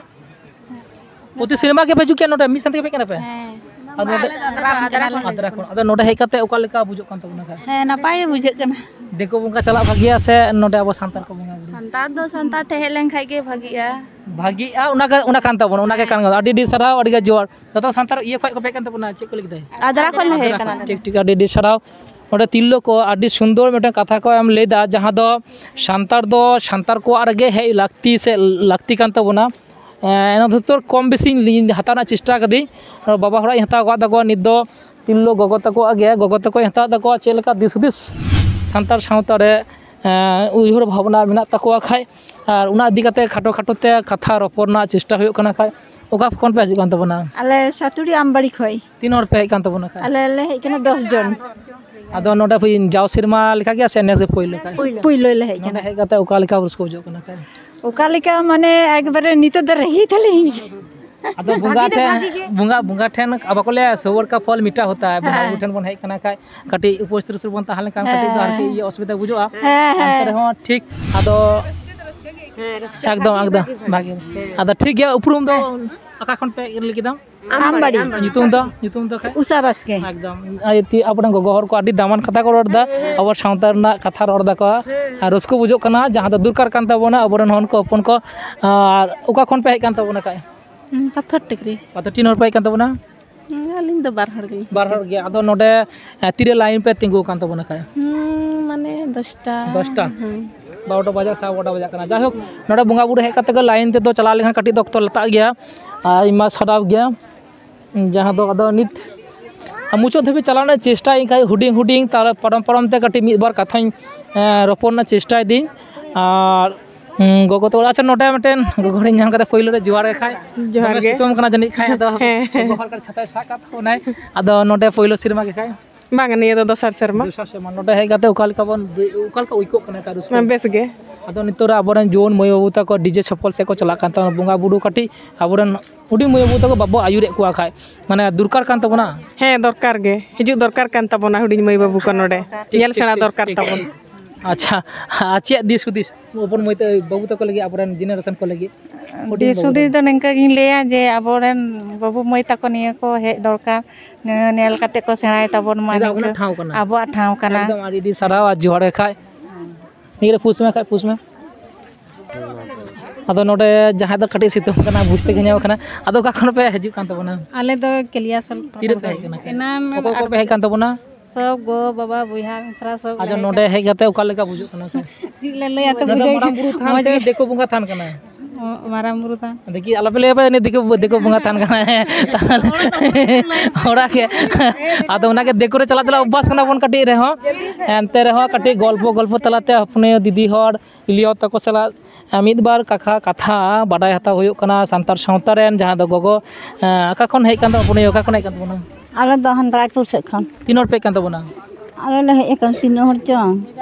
ᱯᱨᱚᱛᱤ ᱥᱤᱱᱮᱢᱟ ᱜᱮᱯᱮ ᱦᱤᱡᱩᱜ ᱜᱮᱭᱟ ᱱᱚᱰᱮ? ᱢᱤᱫ ᱥᱟᱶ ᱛᱮᱜᱮ ᱯᱮ ᱦᱮᱡ ᱠᱟᱱᱟ ᱯᱮ? ᱦᱮᱸ᱾ ᱟᱨ ᱱᱚᱰᱮ ᱟᱫᱽᱨᱟ ᱠᱷᱚᱱ᱾ ᱟᱫᱽᱨᱟ ᱠᱷᱚᱱ᱾ ᱟᱫᱽᱨᱟ ᱠᱷᱚᱱ᱾ ᱟᱫᱚ ᱱᱚᱰᱮ ᱦᱮᱡ ᱠᱟᱛᱮ ᱚᱠᱟ ᱞᱮᱠᱟ ᱵᱩᱡᱷᱟᱹᱜ ᱠᱟᱱ ᱛᱟᱵᱚᱱᱟ ᱠᱷᱟᱡ? ᱦᱮᱸ, ᱱᱟᱯᱟᱭ ᱜᱮ ᱵᱩᱡᱷᱟᱹᱜ ᱠᱟᱱᱟ᱾ ᱫᱤᱠᱩ ᱵᱚᱸᱜᱟ ᱪᱟᱞᱟᱜ ᱵᱷᱟᱹᱜᱤᱭᱟ ᱥᱮ ᱱᱚᱰᱮ ᱟᱵᱚ ᱥᱟᱱᱛᱟᱲ ᱠᱚ ᱵᱚᱸᱜᱟ ᱵᱩᱨᱩ? ᱥᱟᱱᱛᱟᱲ ᱫᱚ ᱥᱟᱱᱛᱟᱲ ᱴᱷᱮᱱ ᱦᱮᱡ ᱞᱮᱱ ᱠᱷᱟᱡ ᱜᱮ ᱵᱷᱟᱹᱜᱤᱜᱼᱟ᱾ ᱵᱷᱟᱹᱜᱤᱜᱼᱟ, ᱚᱱᱟ ᱜᱮ, ᱚᱱᱟ ᱠᱟᱱ ᱛᱟᱵᱚᱱᱟ, ᱚᱱᱟ ᱜᱮ ᱠᱟᱱ ᱜᱮᱭᱟ᱾ ᱟᱹᱰᱤ ᱟᱹᱰᱤ ᱥᱟᱨᱦᱟᱣ, ᱟᱹᱰᱤ ᱜᱟᱱ ᱡᱚᱦᱟᱨ᱾ ᱡᱚᱛᱚ ᱥᱟᱱᱛᱟᱲ ᱤᱭᱟᱹ ᱠᱷᱚᱡ ᱠᱚ ᱦᱮᱡ ᱠᱟᱱ ᱛᱟᱵᱚᱱᱟ, ᱪᱮᱫ ᱠᱚ ᱞᱟᱹᱭ ᱠᱮᱫᱟ? ᱟᱫᱽᱨᱟ ᱠᱷᱚᱱ ᱞᱮ ᱦᱮᱡ ᱠᱟᱱᱟ᱾ ᱴᱷᱤᱠ, ᱴᱷᱤᱠ, ᱟᱹᱰᱤ ᱟᱹᱰᱤ ᱥᱟᱨᱦᱟᱣ᱾ ᱱᱚᱰᱮ ᱛᱤᱨᱞᱟᱹ ᱠᱚ ᱟᱹᱰᱤ ᱥᱩᱱᱫᱚᱨ ᱢᱤᱫᱴᱮᱱ ᱠᱟᱛᱷᱟ ᱠᱚ ᱮᱢ ᱞᱟᱹᱭᱫᱟ, ᱡᱟᱦᱟᱸ ᱫᱚ ᱥᱟᱱᱛᱟᱲ ᱫᱚ ᱥᱟᱱᱛᱟᱲ ᱠᱚᱣᱟᱜ ᱨᱮᱜᱮ ᱦᱮᱡ ᱞᱟᱹᱠᱛᱤ ᱥᱮ ᱞᱟᱹᱠᱛᱤ ᱠᱟᱱ ᱛᱟᱵᱚᱱᱟ᱾ ᱮᱸ, ᱚᱱᱟ ᱫᱚ ᱠᱚᱢ ᱵᱮᱥᱤ ᱤᱧ ᱦᱟᱛᱟᱣ ᱨᱮᱱᱟᱜ ᱪᱮᱥᱴᱟ ᱠᱟᱹᱫᱟᱹᱧ᱾ ᱵᱟᱵᱟ ᱦᱚᱲᱟᱜ ᱤᱧ ᱦᱟᱛᱟᱣ ᱟᱠᱟᱫ ᱛᱟᱠᱚᱣᱟ, ᱱᱤᱛ ᱫᱚ ᱛᱤᱨᱞᱟᱹ ᱜᱚᱜᱚ ᱛᱟᱠᱚᱣᱟᱜ ᱜᱮ, ᱜᱚᱜᱚ ᱛᱟᱠᱚᱧ ᱦᱟᱛᱟᱣ ᱮᱫ ᱛᱟᱠᱚᱣᱟ, ᱪᱮᱫ ᱞᱮᱠᱟ ᱫᱤᱥ ᱦᱩᱫᱤᱥ ᱥᱟᱱᱛᱟᱲ ᱥᱟᱶᱛᱟ ᱨᱮ, ᱮᱸ, ᱩᱭᱦᱟᱹᱨ ᱵᱷᱟᱵᱽᱱᱟ ᱢᱮᱱᱟᱜ ᱛᱟᱠᱚᱣᱟ ᱠᱷᱟᱡ, ᱟᱨ ᱚᱱᱟ ᱤᱫᱤ ᱠᱟᱛᱮ ᱠᱷᱟᱴᱚ ᱠᱷᱟᱴᱚ ᱛᱮ ᱠᱟᱛᱷᱟ ᱨᱚᱯᱚᱲ ᱨᱮᱱᱟᱜ ᱪᱮᱥᱴᱟ ᱦᱩᱭᱩᱜ ᱠᱟᱱᱟ ᱠᱷᱟᱡ᱾ ᱚᱠᱟ ᱠᱷᱚᱱ ᱯᱮ ᱦᱤᱡᱩᱜ ᱠᱟᱱ ᱛᱟᱵᱚᱱᱟ? ᱟᱞᱮ ᱥᱟᱛᱩᱲᱤ ᱟᱢᱵᱟᱲᱤ ᱠᱷᱚᱡ᱾ ᱛᱤᱱ ᱦᱚᱲ ᱯᱮ ᱦᱮᱡ ᱠᱟᱱ ᱛᱟᱵᱚᱱᱟ ᱠᱷᱟᱡ? ᱟᱞᱮ ᱞᱮ ᱦᱮᱡ ᱠᱟᱱᱟ ᱫᱚᱥ ᱡᱚᱱ᱾ ᱟᱫᱚ ᱱᱚᱰᱮ ᱯᱮ ᱡᱟᱣ ᱥᱮᱨᱢᱟ ᱞᱮᱠᱟ ᱜᱮ ᱥᱮ ᱱᱮᱥ ᱜᱮ ᱯᱳᱭᱞᱳ ᱠᱷᱟᱡ? ᱯᱩᱭᱞᱳ ᱞᱮ ᱦᱮᱡ ᱱᱚᱰᱮ ᱠᱟᱱᱟ᱾ ᱦᱮᱡ ᱠᱟᱛᱮ ᱚᱠᱟ ᱞᱮᱠᱟ ᱨᱟᱹᱥᱠᱟᱹ ᱵᱩᱡᱷᱟᱹᱜ ᱠᱟᱱᱟ ᱠᱷᱟᱡ? ᱚᱠᱟ ᱞᱮᱠᱟ ᱢᱟᱱᱮ ᱮᱠᱵᱟᱨᱮ ᱱᱤᱛᱚᱜ ᱫᱚ ᱨᱟᱹᱜᱤ ᱛᱟᱞᱤᱧ᱾ ᱟᱫᱚ ᱵᱚᱸᱜᱟ ᱵᱷᱟᱜᱤ ᱫᱚ ᱴᱷᱮᱱ, ᱵᱷᱟᱜᱤ ᱜᱮ᱾ ᱵᱚᱸᱜᱟ, ᱵᱚᱸᱜᱟ ᱴᱷᱮᱱ ᱟᱵᱚ ᱠᱚ ᱞᱟᱹᱭᱟ ᱥᱚᱵᱚᱨ ᱠᱟ ᱯᱷᱚᱞ ᱢᱤᱴᱷᱟ ᱦᱳᱛᱟ ᱦᱟᱭ, ᱵᱚᱸᱜᱟ ᱦᱮᱸ᱾ ᱵᱩᱨᱩ ᱴᱷᱮᱱ ᱵᱚᱱ ᱦᱮᱡ ᱠᱟᱱᱟ ᱠᱷᱟᱡ ᱠᱟᱹᱴᱤᱡ ᱩᱯᱟᱹᱥ ᱛᱩᱯᱟᱹᱥ ᱨᱮᱵᱚᱱ ᱛᱟᱦᱮᱸ ᱞᱮᱱᱠᱷᱟᱱ ᱠᱟᱹᱴᱤᱡ ᱫᱚ ᱟᱨᱠᱤ ᱦᱮᱸ᱾ ᱤᱭᱟᱹ ᱚᱥᱩᱵᱤᱫᱟ ᱵᱩᱡᱷᱟᱹᱜᱼᱟ᱾ ᱦᱮᱸ, ᱮᱱᱛᱮ ᱦᱮᱸ᱾ ᱨᱮᱦᱚᱸ ᱴᱷᱤᱠ ᱟᱫᱚ ᱦᱮᱸ, ᱨᱟᱹᱥᱠᱟᱹ ᱮᱠᱫᱚᱢ, ᱵᱷᱟᱜᱮ, ᱮᱠᱫᱚᱢ, ᱵᱷᱟᱜᱮ, ᱵᱷᱟᱜᱮ᱾ ᱦᱮᱸ᱾ ᱟᱫᱚ ᱴᱷᱤᱠ ᱜᱮᱭᱟ, ᱩᱯᱨᱩᱢ ᱫᱚ ᱦᱮᱸ᱾ ᱚᱠᱟ ᱠᱷᱚᱱ ᱯᱮ ᱞᱟᱹᱭ ᱠᱮᱫᱟ? ᱟᱢᱵᱟᱲᱤ᱾ ᱧᱩᱛᱩᱢ ᱫᱚ, ᱧᱩᱛᱩᱢ ᱫᱚ ᱠᱷᱟᱡ? ᱩᱥᱟ ᱵᱟᱥᱠᱮ᱾ ᱮᱠᱫᱚᱢ᱾ ᱟᱭ ᱛᱤ-, ᱟᱵᱚᱨᱮᱱ ᱜᱚᱜᱚ ᱦᱚᱲ ᱠᱚ ᱟᱹᱰᱤ ᱫᱟᱢᱟᱱ ᱠᱟᱛᱷᱟ ᱠᱚ ᱨᱚᱲ ᱮᱫᱟ, ᱦᱮᱸ, ᱦᱮᱸ᱾ ᱟᱵᱚ ᱥᱟᱶᱛᱟ ᱨᱮᱱᱟᱜ ᱠᱟᱛᱷᱟ ᱨᱚᱲ ᱮᱫᱟ ᱠᱚ᱾ ᱦᱮᱸ, ᱦᱮᱸ᱾ ᱟᱨ ᱨᱟᱹᱥᱠᱟᱹ ᱵᱩᱡᱷᱟᱹᱜ ᱠᱟᱱᱟ, ᱡᱟᱦᱟᱸ ᱫᱚ ᱫᱚᱨᱠᱟᱨ ᱠᱟᱱ ᱛᱟᱵᱚᱱᱟ ᱟᱵᱚᱨᱮᱱ ᱦᱚᱱ ᱠᱚ ᱦᱚᱯᱚᱱ ᱠᱚ᱾ ᱟᱨ ᱚᱠᱟ ᱠᱷᱚᱱ ᱯᱮ ᱦᱮᱡ ᱠᱟᱱ ᱛᱟᱵᱚᱱᱟ ᱠᱷᱟᱡ? ᱦᱩᱸ, ᱯᱟᱛᱷᱚᱨ ᱴᱤᱠᱨᱤ᱾ ᱟᱫᱚ ᱛᱤᱱ ᱦᱚᱲ ᱯᱮ ᱦᱮᱡ ᱠᱟᱱ ᱛᱟᱵᱚᱱᱟ? ᱦᱩᱸ, ᱟᱹᱞᱤᱧ ᱫᱚ ᱵᱟᱨ ᱦᱚᱲ ᱜᱮᱞᱤᱧ᱾ ᱵᱟᱨ ᱦᱚᱲ ᱜᱮ᱾ ᱟᱫᱚ ᱱᱚᱰᱮ, ᱮ, ᱛᱤᱨᱮ ᱞᱟᱭᱤᱱ ᱯᱮ ᱛᱤᱸᱜᱩ ᱟᱠᱟᱱ ᱛᱟᱵᱚᱱᱟ ᱠᱷᱟᱡ? ᱦᱩᱸ, ᱢᱟᱱᱮ ᱫᱚᱥᱴᱟ᱾ ᱫᱚᱥᱴᱟ? ᱦᱩᱸ᱾ ᱵᱟᱨᱚᱴᱟ ᱵᱟᱡᱟᱜ, ᱥᱟᱲᱮ ᱵᱟᱨᱚᱴᱟ ᱵᱟᱡᱟᱜ ᱠᱟᱱᱟ᱾ ᱡᱟᱭᱦᱳᱠ, ᱱᱚᱰᱮ ᱵᱚᱸᱜᱟ ᱵᱩᱨᱩ ᱦᱮᱡ ᱠᱟᱛᱮ ᱜᱮ line ᱛᱮᱫᱚ ᱪᱟᱞᱟᱣ ᱞᱮᱱᱠᱷᱟᱱ ᱠᱟᱹᱴᱤᱡ ᱫᱚ ᱚᱠᱛᱚ ᱞᱟᱛᱟᱜ ᱜᱮᱭᱟ, ᱟᱭᱢᱟ ᱥᱟᱰᱟᱣ ᱜᱮᱭᱟ, ᱡᱟᱦᱟᱸ ᱫᱚ ᱟᱫᱚ ᱱᱤᱛ ᱢᱩᱪᱟᱹᱫ ᱫᱷᱟᱹᱵᱤᱡ ᱪᱟᱞᱟᱣ ᱨᱮᱱᱟᱜ ᱪᱮᱥᱴᱟᱭᱟᱹᱧ ᱠᱷᱟᱡ, ᱦᱩᱰᱤᱧ ᱦᱩᱰᱤᱧ ᱛᱟᱦᱞᱮ ᱯᱟᱨᱚᱢ ᱯᱟᱨᱚᱢ ᱛᱮ ᱠᱟᱹᱴᱤᱡ ᱢᱤᱫ ᱵᱟᱨ ᱠᱟᱛᱷᱟᱧ, ᱮᱸ, ᱨᱚᱯᱚᱲ ᱨᱮᱱᱟᱜ ᱪᱮᱥᱴᱟᱭᱮᱫᱟᱹᱧ᱾ ᱟᱨ, ᱩᱸ, ᱜᱚᱜᱚ ᱛᱟᱠᱚ, ᱟᱪᱪᱷᱟ, ᱱᱚᱰᱮ ᱢᱤᱫᱴᱮᱱ ᱜᱚᱜᱚ ᱦᱚᱲᱤᱧ ᱧᱟᱢ ᱠᱟᱫᱮ, ᱯᱳᱭᱞᱳ ᱨᱮ ᱡᱚᱦᱟᱨ ᱜᱮ ᱠᱷᱟᱡ᱾ ᱡᱚᱦᱟᱨ ᱫᱚᱢᱮ ᱜᱮ᱾ ᱥᱤᱛᱩᱝ ᱠᱟᱱᱟ ᱡᱟᱹᱱᱤᱡ ᱠᱷᱟᱡ, ᱟᱫᱚ ᱦᱮᱸ, ᱦᱮᱸ᱾ ᱜᱚᱜᱚ ᱦᱚᱲ ᱠᱟᱹᱴᱤᱡ ᱪᱷᱟᱛᱟᱭ ᱥᱟᱵ ᱠᱟᱜ ᱛᱟᱵᱚᱱᱟᱭ᱾ ᱟᱫᱚ ᱱᱚᱰᱮ ᱯᱳᱭᱞᱳ ᱥᱮᱨᱢᱟ ᱜᱮ ᱠᱷᱟᱡ? ᱵᱟᱝ, ᱱᱤᱭᱟᱹ ᱫᱚ ᱫᱚᱥᱟᱨ ᱥᱮᱨᱢᱟ᱾ ᱫᱚᱥᱟᱨ ᱥᱮᱨᱢᱟ᱾ ᱱᱚᱰᱮ ᱦᱮᱡ ᱠᱟᱛᱮ ᱚᱠᱟ ᱞᱮᱠᱟ ᱵᱚᱱ, ᱚᱠᱟ ᱞᱮᱠᱟ ᱟᱹᱭᱠᱟᱹᱜ ᱠᱟᱱᱟ ᱮᱠᱟᱞ ᱨᱟᱹᱥᱠᱟᱹ? ᱵᱮᱥ ᱜᱮ᱾ ᱟᱫᱚ ᱱᱤᱛᱚᱜ ᱨᱮ ᱟᱵᱚᱨᱮᱱ ᱡᱩᱣᱟᱹᱱ ᱢᱟᱹᱭ ᱵᱟᱹᱵᱩ ᱛᱟᱠᱚ DJ ᱪᱷᱚᱯᱚᱞ ᱥᱮᱫ ᱠᱚ ᱪᱟᱞᱟᱜ ᱠᱟᱱ ᱛᱟᱵᱚᱱᱟ, ᱵᱚᱸᱜᱟ ᱵᱩᱨᱩ ᱠᱟᱹᱴᱤᱡ ᱟᱵᱚᱨᱮᱱ ᱦᱩᱰᱤᱧ ᱢᱟᱹᱭ ᱵᱟᱹᱵᱩ ᱛᱟᱠᱚ ᱵᱟᱵᱚ ᱟᱹᱭᱩᱨᱮᱫ ᱠᱚᱣᱟ ᱠᱷᱟᱡ, ᱢᱟᱱᱮ ᱫᱚᱨᱠᱟᱨ ᱠᱟᱱ ᱛᱟᱵᱚᱱᱟ᱾ ᱦᱮᱸ, ᱫᱚᱨᱠᱟᱨ ᱜᱮ, ᱦᱤᱡᱩᱜ ᱫᱚᱨᱠᱟᱨ ᱠᱟᱱ ᱛᱟᱵᱚᱱᱟ ᱦᱩᱰᱤᱧ ᱢᱟᱹᱭ ᱵᱟᱹᱵᱩ ᱠᱚ ᱱᱚᱰᱮ᱾ ᱴᱷᱤᱠ, ᱧᱮᱞ ᱴᱷᱤᱠ, ᱥᱮᱬᱟ ᱴᱷᱤᱠ, ᱫᱚᱨᱠᱟᱨ ᱴᱷᱤᱠ, ᱛᱟᱵᱚᱱ᱾ ᱴᱷᱤᱠ᱾ ᱟᱪᱪᱷᱟ, ᱟᱨ ᱪᱮᱫ ᱫᱤᱥ ᱦᱩᱫᱤᱥ ᱦᱚᱯᱚᱱ ᱢᱟᱹᱭ ᱛᱟᱠᱚ, ᱵᱟᱹᱵᱩ ᱛᱟᱠᱚ ᱞᱟᱹᱜᱤᱫ, ᱟᱵᱚᱨᱮᱱ generation ᱠᱚ ᱞᱟᱹᱜᱤᱫ? ᱦᱩᱰᱤᱧ ᱫᱤᱥ ᱵᱟᱹᱵᱩ ᱦᱩᱫᱤᱥ ᱛᱟᱠᱚ᱾ ᱫᱚ ᱱᱤᱝᱠᱟᱹ ᱜᱤᱧ ᱞᱟᱹᱭᱟ ᱡᱮ ᱟᱵᱚᱨᱮᱱ ᱵᱟᱹᱵᱩ ᱢᱟᱹᱭ ᱛᱟᱠᱚ ᱱᱤᱭᱟᱹ ᱠᱚ ᱦᱮᱡ ᱫᱚᱨᱠᱟᱨ, ᱱᱤᱭᱟᱹ ᱧᱮᱞ ᱠᱟᱛᱮ ᱠᱚ ᱥᱮᱬᱟᱭ ᱛᱟᱵᱚᱱ ᱢᱟ᱾ ᱱᱤᱭᱟᱹ ᱫᱚ ᱟᱵᱚᱱᱟᱜ ᱱᱤᱝᱠᱟᱹ ᱴᱷᱟᱶ ᱠᱟᱱᱟ᱾ ᱟᱵᱚᱣᱟᱜ ᱴᱷᱟᱶ ᱠᱟᱱᱟ᱾ ᱮᱠᱫᱚᱢ, ᱟᱹᱰᱤ ᱟᱹᱰᱤ ᱥᱟᱨᱦᱟᱣ ᱟᱨ ᱡᱚᱦᱟᱨ ᱜᱮ ᱠᱷᱟᱡ᱾ ᱱᱤᱭᱟᱹ ᱨᱮ push ᱢᱮ ᱠᱷᱟᱡ, push ᱢᱮ᱾ ᱟᱫᱚ ᱱᱚᱰᱮ ᱡᱟᱦᱟᱸᱭ ᱫᱚ ᱠᱟᱹᱴᱤᱡ ᱥᱤᱛᱩᱝ ᱠᱟᱱᱟ, ᱵᱩᱡᱽ ᱛᱮᱜᱮ ᱧᱟᱢᱚᱜ ᱠᱟᱱᱟ᱾ ᱟᱫᱚ ᱚᱠᱟ ᱠᱷᱚᱱ ᱯᱮ ᱦᱤᱡᱩᱜ ᱠᱟᱱ ᱛᱟᱵᱚᱱᱟ? ᱟᱞᱮ ᱫᱚ ᱠᱟᱞᱤᱭᱟᱥᱚᱞ ᱠᱷᱚᱱ᱾ ᱛᱤᱨᱮ ᱯᱮ ᱦᱮᱡ ᱠᱟᱱᱟ? ᱮᱱᱟᱱ ᱚᱠᱚᱭ ᱚᱠᱚᱭ ᱯᱮ ᱦᱮᱡ ᱠᱟᱱ ᱛᱟᱵᱚᱱᱟ? ᱥᱚᱵ ᱜᱚ, ᱵᱟᱵᱟ, ᱵᱚᱭᱦᱟ, ᱢᱤᱥᱨᱟ ᱥᱚᱵ ᱟᱪᱪᱷᱟ, ᱞᱮ ᱦᱮᱡ ᱱᱚᱰᱮ ᱠᱟᱱᱟ᱾ ᱦᱮᱡ ᱠᱟᱛᱮ ᱚᱠᱟ ᱞᱮᱠᱟ ᱵᱩᱡᱩᱜ ᱠᱟᱱᱟ? ᱪᱮᱫ ᱞᱮ ᱞᱟᱹᱭᱟ, ᱛᱚ ᱱᱚᱰᱮ ᱵᱩᱡᱷᱟᱹᱣ ᱢᱟᱨᱟᱝ ᱜᱮ ᱵᱩᱨᱩ ᱛᱷᱟᱱ ᱢᱚᱡᱽ ᱥᱮ ᱜᱮ᱾ ᱫᱤᱠᱩ ᱵᱚᱸᱜᱟ ᱛᱷᱟᱱ ᱠᱟᱱᱟ? ᱚ, ᱢᱟᱨᱟᱝ ᱵᱩᱨᱩ ᱛᱷᱟᱱ᱾ ᱫᱮᱠᱷᱤ, ᱟᱞᱚᱯᱮ ᱞᱟᱹᱭᱟ ᱯᱮ, ᱫᱤᱠᱩ, ᱫᱤᱠᱩ ᱵᱚᱸᱜᱟ ᱛᱷᱟᱱ ᱠᱟᱱᱟ᱾ ᱦᱮᱸ, ᱛᱟᱦᱞᱮ ᱦᱚᱲᱟᱜ ᱜᱮ᱾ ᱟᱫᱚ ᱚᱱᱟᱜᱮ ᱫᱤᱠᱩ ᱨᱮ ᱪᱟᱞᱟᱜ ᱪᱟᱞᱟᱜ ᱚᱵᱵᱷᱟᱥ ᱠᱟᱱᱟ ᱵᱚᱱ ᱠᱟᱹᱴᱤᱡ ᱨᱮᱦᱚᱸ᱾ ᱮᱱᱛᱮ ᱨᱮᱦᱚᱸ ᱠᱟᱹᱴᱤᱡ ᱜᱚᱞᱯᱚ, ᱜᱚᱞᱯᱚ ᱛᱟᱞᱟᱛᱮ ᱦᱚᱯᱚᱱᱤᱭᱟᱹ ᱫᱤᱫᱤ ᱦᱚᱲ, ᱦᱤᱞᱤᱭᱚ ᱛᱟᱠᱚ ᱥᱟᱞᱟᱜ, ᱮ, ᱢᱤᱫ ᱵᱟᱨ ᱠᱟᱛᱷᱟ, ᱠᱟᱛᱷᱟ ᱵᱟᱰᱟᱭ ᱦᱟᱛᱟᱣ ᱦᱩᱭᱩᱜ ᱠᱟᱱᱟ ᱥᱟᱱᱛᱟᱲ ᱥᱟᱶᱛᱟ ᱨᱮᱱ, ᱡᱟᱦᱟᱸ ᱫᱚ ᱜᱚᱜᱚ, ᱮ, ᱚᱠᱟ ᱠᱷᱚᱱ ᱦᱮᱡ ᱠᱟᱱ ᱛᱟᱵᱚᱱᱟ, ᱚᱠᱟ ᱠᱷᱚᱱ ᱦᱮᱡ ᱠᱟᱱ ᱛᱟᱵᱚᱱᱟ? ᱟᱞᱮ ᱫᱚ ᱦᱟᱱ ᱨᱟᱭᱯᱩᱨ ᱥᱮᱫ ᱠᱷᱚᱱ᱾ ᱛᱤᱱ ᱦᱚᱲ ᱯᱮ ᱦᱮᱡ ᱠᱟᱱ ᱛᱟᱵᱚᱱᱟ? ᱟᱞᱮ ᱞᱮ ᱦᱮᱡ ᱟᱠᱟᱱ ᱛᱤᱱᱟᱹᱜ ᱦᱚᱲ ᱪᱚᱝ,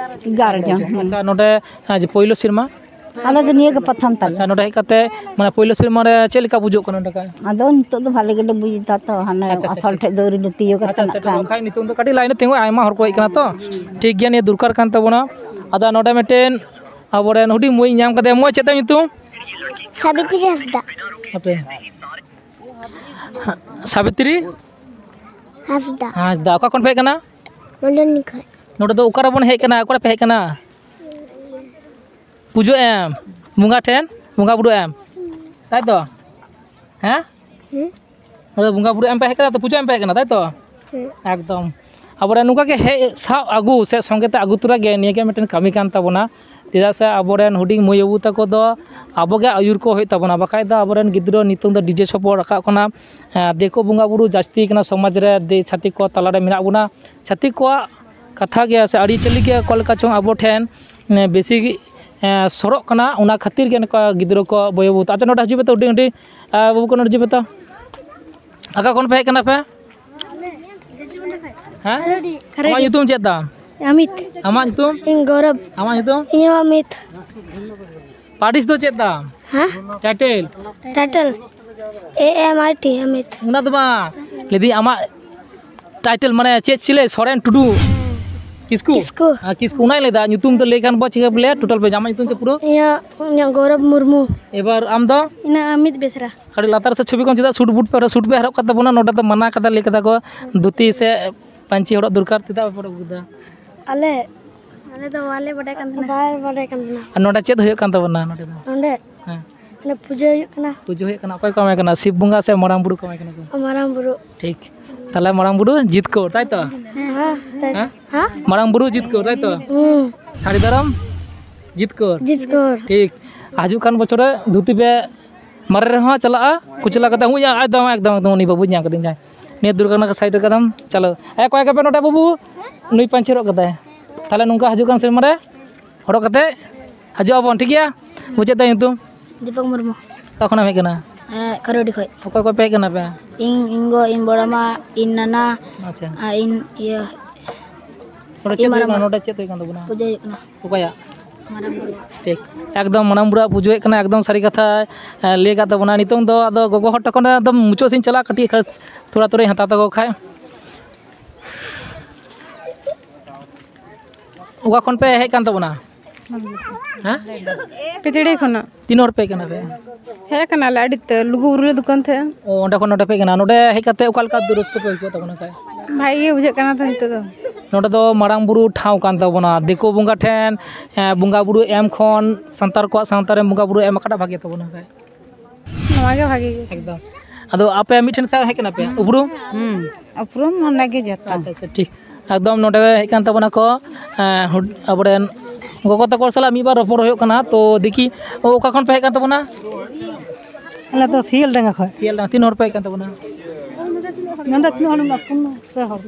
ᱮᱜᱟᱨᱚ ᱡᱚᱱ᱾ ᱦᱩᱸ᱾ ᱟᱪᱪᱷᱟ, ᱱᱚᱰᱮ, ᱮ, ᱡᱮ ᱯᱳᱭᱞᱳ ᱥᱮᱨᱢᱟ? ᱟᱞᱮ ᱫᱚ ᱱᱤᱭᱟᱹ ᱜᱮ ᱯᱨᱚᱛᱷᱚᱢ ᱛᱟᱞᱮ᱾ ᱟᱪᱪᱷᱟ, ᱱᱚᱰᱮ ᱦᱮᱡ ᱠᱟᱛᱮ, ᱢᱟᱱᱮ, ᱯᱳᱭᱞᱳ ᱥᱮᱨᱢᱟ ᱨᱮ ᱪᱮᱫ ᱞᱮᱠᱟ ᱵᱩᱡᱩᱜ ᱠᱟᱱᱟ ᱱᱚᱰᱮ ᱠᱷᱟᱡ? ᱟᱫᱚ ᱱᱤᱛᱚᱜ ᱫᱚ ᱵᱷᱟᱞᱮ ᱜᱮᱞᱮ ᱵᱩᱡ ᱮᱫᱟ ᱛᱚ, ᱦᱟᱱᱮ ᱟᱪᱪᱷᱟ, ᱟᱪᱪᱷᱟ, ᱟᱥᱚᱞ ᱴᱷᱤᱠ᱾ ᱴᱷᱮᱡ ᱫᱚ ᱟᱹᱣᱨᱤ ᱞᱮ ᱛᱤᱭᱳᱜᱟ ᱟᱪᱪᱷᱟ, ᱛᱚ ᱱᱟᱜ ᱥᱮᱴᱮᱨᱚᱜ ᱠᱷᱟᱱ᱾ ᱠᱷᱟᱡ ᱱᱤᱛᱚᱝ ᱫᱚ ᱠᱟᱹᱴᱤᱡ line ᱨᱮ ᱛᱤᱸᱜᱩ, ᱟᱭᱢᱟ ᱦᱚᱲ ᱠᱚ ᱦᱮᱡ ᱠᱟᱱᱟ ᱛᱚ᱾ ᱴᱷᱤᱠ ᱜᱮᱭᱟ, ᱱᱤᱭᱟᱹ ᱫᱚᱨᱠᱟᱨ ᱠᱟᱱ ᱛᱟᱵᱚᱱᱟ᱾ ᱟᱫᱚ ᱱᱚᱰᱮ ᱢᱤᱫᱴᱮᱱ ᱟᱵᱚᱨᱮᱱ ᱦᱩᱰᱤᱧ ᱢᱟᱹᱭ ᱧᱟᱢ ᱠᱟᱫᱮᱭᱟ᱾ ᱢᱟᱹᱭ, ᱪᱮᱫ ᱛᱟᱭ ᱧᱩᱛᱩᱢ? ᱥᱟᱵᱤᱛᱨᱤ ᱦᱟᱸᱥᱫᱟ᱾ ᱦᱟᱯᱮ᱾ ᱥᱟᱵᱤᱛᱨᱤ ᱦᱟᱸᱥᱫᱟ᱾ ᱦᱟᱸᱥᱫᱟ᱾ ᱚᱠᱟ ᱠᱷᱚᱱ ᱯᱮ ᱦᱮᱡ ᱠᱟᱱᱟ? ᱢᱚᱫᱚᱱᱤ ᱠᱷᱚᱱ᱾ ᱱᱚᱰᱮ ᱫᱚ ᱚᱠᱟ ᱨᱮᱵᱚᱱ ᱦᱮᱡ ᱠᱟᱱᱟ? ᱚᱠᱟ ᱨᱮ ᱯᱮ ᱦᱮᱡ ᱠᱟᱱᱟ? ᱯᱩᱡᱟᱹ ᱮᱢ, ᱵᱚᱸᱜᱟ ᱴᱷᱮᱱ ᱵᱚᱸᱜᱟ ᱵᱩᱨᱩ ᱮᱢ, ᱛᱟᱭ ᱛᱚ? ᱦᱮᱸ? ᱦᱮᱸ᱾ ᱱᱚᱰᱮ ᱵᱚᱸᱜᱟ ᱵᱩᱨᱩ ᱮᱢ ᱯᱮ ᱦᱮᱡ ᱠᱟᱱᱟ, ᱛᱚ ᱯᱩᱡᱟᱹ ᱮᱢ ᱯᱮ ᱦᱮᱡ ᱠᱟᱱᱟ, ᱛᱟᱭ ᱛᱚ? ᱦᱮᱸ᱾ ᱮᱠᱫᱚᱢ᱾ ᱟᱵᱚᱨᱮᱱ ᱱᱚᱝᱠᱟ ᱜᱮ ᱦᱮᱡ ᱥᱟᱵ ᱟᱹᱜᱩ ᱥᱮ ᱥᱚᱸᱜᱮ ᱛᱮ ᱟᱹᱜᱩ ᱛᱚᱨᱟ ᱜᱮ ᱱᱤᱭᱟᱹ ᱜᱮ ᱢᱤᱫᱴᱮᱱ ᱠᱟᱹᱢᱤ ᱠᱟᱱ ᱛᱟᱵᱚᱱᱟ᱾ ᱪᱮᱫᱟᱜ ᱥᱮ ᱟᱵᱚᱨᱮᱱ ᱦᱩᱰᱤᱧ ᱢᱟᱹᱭ ᱵᱟᱹᱵᱩ ᱛᱟᱠᱚ ᱫᱚ ᱟᱵᱚᱜᱮ ᱟᱹᱭᱩᱨ ᱠᱚ ᱦᱩᱭᱩᱜ ᱛᱟᱵᱚᱱᱟ, ᱵᱟᱠᱷᱟᱡ ᱫᱚ ᱟᱵᱚᱨᱮᱱ ᱜᱤᱫᱽᱨᱟᱹ ᱱᱤᱛᱚᱝ ᱫᱚ ᱰᱤᱡᱮ ᱪᱷᱚᱯᱚᱞ ᱨᱟᱠᱟᱵ ᱠᱟᱱᱟ᱾ ᱮᱸ, ᱫᱤᱠᱩ ᱵᱚᱸᱜᱟ ᱵᱩᱨᱩ ᱡᱟᱹᱥᱛᱤ ᱠᱟᱱᱟ ᱥᱚᱢᱟᱡᱽ ᱨᱮ, ᱫᱤ-, ᱪᱷᱟᱹᱛᱤᱠ ᱠᱚ ᱛᱟᱞᱟᱨᱮ ᱢᱮᱱᱟᱜ ᱵᱚᱱᱟ᱾ ᱪᱷᱟᱹᱛᱤᱠ ᱠᱚᱣᱟᱜ ᱠᱟᱛᱷᱟ ᱜᱮ ᱥᱮ ᱟᱹᱨᱤᱪᱟᱹᱞᱤ ᱜᱮ ᱚᱠᱟ ᱞᱮᱠᱟ ᱪᱚᱝ ᱟᱵᱚ ᱴᱷᱮᱱ, ᱮᱸ, ᱵᱮᱥᱤ, ᱮᱸ, ᱥᱚᱨᱚᱜ ᱠᱟᱱᱟ, ᱚᱱᱟ ᱠᱷᱟᱹᱛᱤᱨ ᱜᱮ ᱱᱚᱝᱠᱟ ᱜᱤᱫᱽᱨᱟᱹ ᱠᱚ ᱵᱟᱹᱭ ᱵᱟᱹᱭ ᱛᱮ᱾ ᱟᱪᱪᱷᱟ, ᱱᱚᱰᱮ ᱦᱤᱡᱩᱜ ᱯᱮ ᱛᱚ, ᱦᱩᱰᱤᱧ ᱦᱩᱰᱤᱧ, ᱮᱸ, ᱵᱟᱹᱵᱩ ᱠᱚ ᱱᱚᱰᱮ ᱦᱤᱡᱩᱜ ᱯᱮ ᱛᱚ᱾ ᱚᱠᱟ ᱠᱷᱚᱱ ᱯᱮ ᱦᱮᱡ ᱠᱟᱱᱟ ᱯᱮ? ᱦᱮᱸ? ᱠᱷᱟᱨᱟᱹᱰᱤ᱾ ᱟᱢᱟᱜ ᱧᱩᱛᱩᱢ ᱪᱮᱫ ᱛᱟᱢ? ᱟᱢᱤᱛ᱾ ᱟᱢᱟᱜ ᱧᱩᱛᱩᱢ? ᱤᱧ ᱜᱚᱨᱚᱵ᱾ ᱟᱢᱟᱜ ᱧᱩᱛᱩᱢ? ᱤᱧ ᱦᱚᱸ ᱟᱢᱤᱛ᱾ ᱯᱟᱹᱨᱤᱥ ᱫᱚ ᱪᱮᱫ ᱛᱟᱢ? ᱦᱮᱸ? Title? Title? A M I T, ᱟᱢᱤᱛ᱾ ᱚᱱᱟ ᱫᱚ ᱵᱟᱝ, ᱞᱟᱹᱭᱫᱟᱹᱧ ᱟᱢᱟᱜ ᱴᱟᱭᱴᱮᱞ ᱢᱟᱱᱮ ᱪᱮᱫ ᱪᱤᱞᱤ? ᱥᱚᱨᱮᱱ, ᱴᱩᱰᱩ, ᱠᱤᱥᱠᱩ? ᱠᱤᱥᱠᱩ᱾ ᱦᱮᱸ, ᱠᱤᱥᱠᱩ, ᱚᱱᱟᱧ ᱞᱟᱹᱭᱫᱟ, ᱧᱩᱛᱩᱢ ᱫᱚ ᱞᱟᱹᱭ ᱠᱷᱟᱱ ᱵᱚ ᱪᱤᱠᱟᱹ ᱵᱚᱞᱮ, ᱴᱳᱴᱟᱞ ᱯᱮ ᱧᱟᱢᱟ ᱧᱩᱛᱩᱢ ᱪᱮᱫ ᱯᱩᱨᱟᱹ? ᱤᱧᱟᱹᱜ, ᱤᱧᱟᱹᱜ ᱜᱚᱨᱚᱵ ᱢᱩᱨᱢᱩ᱾ ᱮᱵᱟᱨ ᱟᱢ ᱫᱚ? ᱤᱧᱟᱹᱜ ᱟᱢᱤᱛ ᱵᱮᱥᱨᱟ᱾ ᱠᱟᱹᱴᱤᱡ ᱞᱟᱛᱟᱨ ᱥᱮᱫ ᱪᱷᱚᱵᱤ ᱠᱚᱢ, ᱪᱮᱫᱟᱜ ᱥᱩᱴ ᱵᱩᱴ ᱯᱮ ᱦᱚᱨᱚᱜ, ᱥᱩᱴ ᱯᱮ ᱦᱚᱨᱚᱜ ᱠᱟᱫ ᱛᱟᱵᱚᱱᱟ? ᱱᱚᱰᱮ ᱫᱚ ᱢᱟᱱᱟ ᱠᱟᱫᱟ, ᱞᱟᱹᱭ ᱠᱟᱫᱟ ᱠᱚ ᱫᱷᱩᱛᱤ ᱥᱮ ᱯᱟᱹᱧᱪᱤ ᱦᱚᱨᱚᱜ ᱫᱚᱨᱠᱟᱨ, ᱪᱮᱫᱟᱜ ᱵᱟᱯᱮ ᱦᱚᱨᱚᱜ ᱠᱟᱫᱟ? ᱟᱞᱮ, ᱟᱞᱮ ᱫᱚ ᱵᱟᱞᱮ ᱵᱟᱰᱟᱭ ᱠᱟᱱ ᱛᱟᱦᱮᱱᱟ᱾ ᱵᱟᱭ ᱵᱟᱰᱟᱭ ᱠᱟᱱ ᱛᱟᱦᱮᱱᱟ᱾ ᱟᱨ ᱱᱚᱰᱮ ᱪᱮᱫ ᱦᱩᱭᱩᱜ ᱠᱟᱱ ᱛᱟᱵᱚᱱᱟ ᱱᱚᱰᱮ ᱫᱚ? ᱱᱚᱰᱮ? ᱦᱮᱸ᱾ ᱱᱚᱰᱮ ᱯᱩᱡᱟᱹ ᱦᱩᱭᱩᱜ ᱠᱟᱱᱟ᱾ ᱯᱩᱡᱟᱹ ᱦᱩᱭᱩᱜ ᱠᱟᱱᱟ᱾ ᱚᱠᱚᱭ ᱠᱚ ᱮᱢᱟᱭ ᱠᱟᱱᱟ? ᱥᱤᱵ ᱵᱚᱸᱜᱟ ᱥᱮ ᱢᱟᱨᱟᱝ ᱵᱩᱨᱩ ᱠᱚ ᱮᱢᱟᱭ ᱠᱟᱱᱟ ᱠᱚ? ᱢᱟᱨᱟᱝ ᱵᱩᱨᱩ᱾ ᱴᱷᱤᱠ᱾ ᱛᱟᱦᱞᱮ ᱢᱟᱨᱟᱝ ᱵᱩᱨᱩ ᱡᱤᱛᱠᱟᱹᱨ, ᱛᱟᱭ ᱛᱚ? ᱦᱮᱸ, ᱛᱟᱭ-, ᱦᱮᱸ? ᱦᱮᱸ? ᱢᱟᱨᱟᱝ ᱵᱩᱨᱩ ᱡᱤᱛᱠᱟᱹᱨ, ᱛᱟᱭ ᱛᱚ? ᱦᱩᱸ᱾ ᱥᱟᱹᱲᱤ ᱫᱟᱨᱟᱢ ᱡᱤᱛᱠᱟᱹᱨ᱾ ᱡᱤᱛᱠᱟᱹᱨ᱾ ᱴᱷᱤᱠ᱾ ᱦᱤᱡᱩᱜ ᱠᱟᱱ ᱵᱚᱪᱷᱚᱨ ᱨᱮ ᱫᱷᱩᱛᱤ ᱯᱮ ᱢᱟᱨᱮ ᱨᱮᱦᱚᱸ ᱪᱟᱞᱟᱜᱼᱟ, ᱠᱩᱪᱞᱟ ᱠᱟᱛᱮ ᱦᱩᱭ ᱮᱠᱫᱚᱢ, ᱮᱠᱫᱚᱢ, ᱮᱠᱫᱚᱢ, ᱩᱱᱤ ᱵᱟᱹᱵᱩᱧ ᱧᱟᱢ ᱠᱟᱫᱮᱧ ᱡᱟᱦᱟᱸᱭ᱾ ᱱᱤᱭᱟᱹ ᱫᱩᱨᱜᱟᱱᱟᱜᱟᱨ ᱥᱟᱭᱤᱰ ᱨᱮ ᱠᱟᱫᱟᱢ, ᱪᱟᱞᱟᱣ᱾ ᱮ, ᱠᱚᱭ ᱠᱟᱯᱮ ᱱᱚᱰᱮ ᱵᱟᱹᱵᱩ, ᱱᱩᱭ ᱯᱟᱹᱧᱪᱤ ᱦᱚᱨᱚᱜ ᱠᱟᱫᱟᱭ᱾ ᱛᱟᱦᱞᱮ ᱱᱚᱝᱠᱟ ᱦᱤᱡᱩᱜ ᱠᱟᱱ ᱥᱮᱨᱢᱟ ᱨᱮ ᱦᱚᱨᱚᱜ ᱠᱟᱛᱮ ᱦᱤᱡᱩᱜ ᱟᱵᱚᱱ, ᱴᱷᱤᱠ ᱜᱮᱭᱟ? ᱵᱩᱡᱷᱟᱹᱣ ᱫᱟ ᱧᱩᱛᱩᱢ? ᱫᱤᱯᱚᱠ ᱢᱩᱨᱢᱩ᱾ ᱚᱠᱟ ᱠᱷᱚᱱᱟᱜ ᱮᱢ ᱦᱮᱡ ᱠᱟᱱᱟ? ᱮ, ᱠᱷᱟᱨᱚᱰᱤ ᱠᱷᱚᱡ᱾ ᱚᱠᱚᱭ ᱠᱚ ᱯᱮ ᱦᱮᱡ ᱠᱟᱱᱟ ᱯᱮ? ᱤᱧ, ᱤᱧ ᱜᱚ, ᱤᱧ ᱵᱚᱲᱚ ᱢᱟ, ᱤᱧ ᱱᱟᱱᱟ, ᱟᱪᱪᱷᱟ᱾ ᱟᱨ ᱤᱧ ᱤᱭᱟᱹ, ᱱᱚᱰᱮ ᱪᱮᱫ ᱤᱧ ᱦᱩᱭᱩᱜ ᱠᱟᱱᱟ? ᱢᱟᱨᱟᱝᱵᱟ᱾ ᱱᱚᱰᱮ ᱪᱮᱫ ᱦᱩᱭᱩᱜ ᱠᱟᱱ ᱛᱟᱵᱚᱱᱟ? ᱯᱩᱡᱟᱹ ᱦᱩᱭᱩᱜ ᱠᱟᱱᱟ᱾ ᱚᱠᱚᱭᱟᱜ? ᱢᱟᱨᱟᱝ ᱵᱩᱨᱩ᱾ ᱴᱷᱤᱠ᱾ ᱮᱠᱫᱚᱢ ᱢᱟᱨᱟᱝ ᱵᱩᱨᱩᱣᱟᱜ ᱯᱩᱡᱟᱹ ᱦᱩᱭᱩᱜ ᱠᱟᱱᱟ, ᱮᱠᱫᱚᱢ ᱥᱟᱹᱨᱤ ᱠᱟᱛᱷᱟ, ᱮ, ᱞᱟᱹᱭ ᱟᱠᱟᱫ ᱛᱟᱵᱚᱱᱟ᱾ ᱱᱤᱛᱚᱝ ᱫᱚ ᱟᱫᱚ ᱜᱚᱜᱚ ᱦᱚᱲ ᱴᱷᱮᱱ ᱠᱷᱚᱱ ᱮᱠᱫᱚᱢ ᱢᱩᱪᱟᱹᱫ ᱥᱮᱫ ᱤᱧ ᱪᱟᱞᱟᱜᱼᱟ, ᱠᱟᱹᱴᱤᱡ ᱠᱷᱟᱥ ᱛᱷᱚᱲᱟ ᱛᱷᱚᱲᱟᱧ ᱦᱟᱛᱟᱣ ᱛᱟᱠᱚ ᱠᱷᱟᱡ᱾ ᱚᱠᱟ ᱠᱷᱚᱱ ᱯᱮ ᱦᱮᱡ ᱠᱟᱱ ᱛᱟᱵᱚᱱᱟ? ᱦᱮᱸ? ᱯᱤᱛᱲᱤ ᱠᱷᱚᱱᱟᱜ᱾ ᱛᱤᱱ ᱦᱚᱲ ᱯᱮ ᱦᱮᱡ ᱠᱟᱱᱟ ᱯᱮ? ᱦᱮᱡ ᱠᱟᱱᱟᱞᱮ ᱟᱹᱰᱤ ᱩᱛᱟᱹᱨ, ᱞᱩᱜᱩ ᱵᱩᱨᱩ ᱞᱮ ᱫᱩᱠᱟᱱ ᱛᱟᱦᱮᱸᱜᱼᱟ᱾ ᱚ, ᱚᱸᱰᱮ ᱠᱷᱚᱱ ᱱᱚᱰᱮ ᱯᱮ ᱦᱮᱡ ᱠᱟᱱᱟ᱾ ᱱᱚᱰᱮ ᱦᱮᱡ ᱠᱟᱛᱮ ᱚᱠᱟ ᱞᱮᱠᱟ ᱨᱟᱹᱥᱠᱟᱹ ᱯᱮ ᱟᱹᱭᱠᱟᱹᱣ ᱛᱟᱵᱚᱱᱟ ᱠᱷᱟᱡ? ᱵᱷᱟᱜᱮ ᱜᱮ ᱵᱩᱡᱷᱟᱹᱜ ᱠᱟᱱᱟ ᱛᱚ ᱱᱤᱛᱚᱜ ᱫᱚ᱾ ᱱᱚᱰᱮ ᱫᱚ ᱢᱟᱨᱟᱝ ᱵᱩᱨᱩ ᱴᱷᱟᱶ ᱠᱟᱱ ᱛᱟᱵᱚᱱᱟ, ᱫᱤᱠᱩ ᱵᱚᱸᱜᱟ ᱴᱷᱮᱱ, ᱮ, ᱵᱚᱸᱜᱟ ᱵᱩᱨᱩ ᱮᱢ ᱠᱷᱚᱱ ᱥᱟᱱᱛᱟᱲ ᱠᱚᱣᱟᱜ ᱥᱟᱶᱛᱟ ᱨᱮ ᱵᱚᱸᱜᱟ ᱵᱩᱨᱩ ᱮᱢ ᱚᱠᱟᱴᱟᱜ ᱵᱷᱟᱜᱮ ᱛᱟᱵᱚᱱᱟ ᱠᱷᱟᱡ? ᱱᱚᱣᱟ ᱜᱮ ᱵᱷᱟᱜᱮ ᱜᱮ᱾ ᱮᱠᱫᱚᱢ᱾ ᱟᱫᱚ ᱟᱯᱮ ᱢᱤᱫ ᱴᱷᱮᱱ ᱥᱮ ᱦᱮᱡ ᱠᱟᱱᱟ ᱯᱮ? ᱩᱯᱨᱩᱢ? ᱦᱩᱸ, ᱩᱯᱨᱩᱢ ᱚᱸᱰᱮ ᱜᱮ ᱡᱚᱛᱚ᱾ ᱟᱪᱪᱷᱟ, ᱟᱪᱪᱷᱟ, ᱴᱷᱤᱠ᱾ ᱮᱠᱫᱚᱢ ᱱᱚᱰᱮ ᱦᱮᱡ ᱠᱟᱱ ᱛᱟᱵᱚᱱᱟ ᱠᱚ, ᱮᱸ, ᱦᱩᱰ-, ᱟᱵᱚᱨᱮᱱ ᱜᱚᱜᱚ ᱛᱟᱠᱚ ᱥᱟᱞᱟᱜ ᱢᱤᱫ ᱵᱟᱨ ᱨᱚᱯᱚᱲ ᱦᱩᱭᱩᱜ ᱠᱟᱱᱟ᱾ ᱛᱚ ᱫᱮᱠᱷᱤ, ᱚᱠᱟ ᱠᱷᱚᱱ ᱯᱮ ᱦᱮᱡ ᱠᱟᱱ ᱛᱟᱵᱚᱱᱟ? ᱟᱞᱮ ᱫᱚ ᱥᱤᱭᱟᱞᱰᱟᱸᱜᱟ ᱠᱷᱚᱱ᱾ ᱥᱤᱭᱟᱞᱰᱟᱸᱜᱟ᱾ ᱛᱤᱱ ᱦᱚᱲ ᱯᱮ ᱦᱮᱡ ᱠᱟᱱ ᱛᱟᱵᱚᱱᱟ? ᱱᱚᱰᱮ ᱛᱤᱱᱟᱹᱜ ᱦᱚᱲ ᱢᱮᱱᱟᱜ ᱠᱚᱣᱟ? ᱯᱮ ᱦᱚᱲ᱾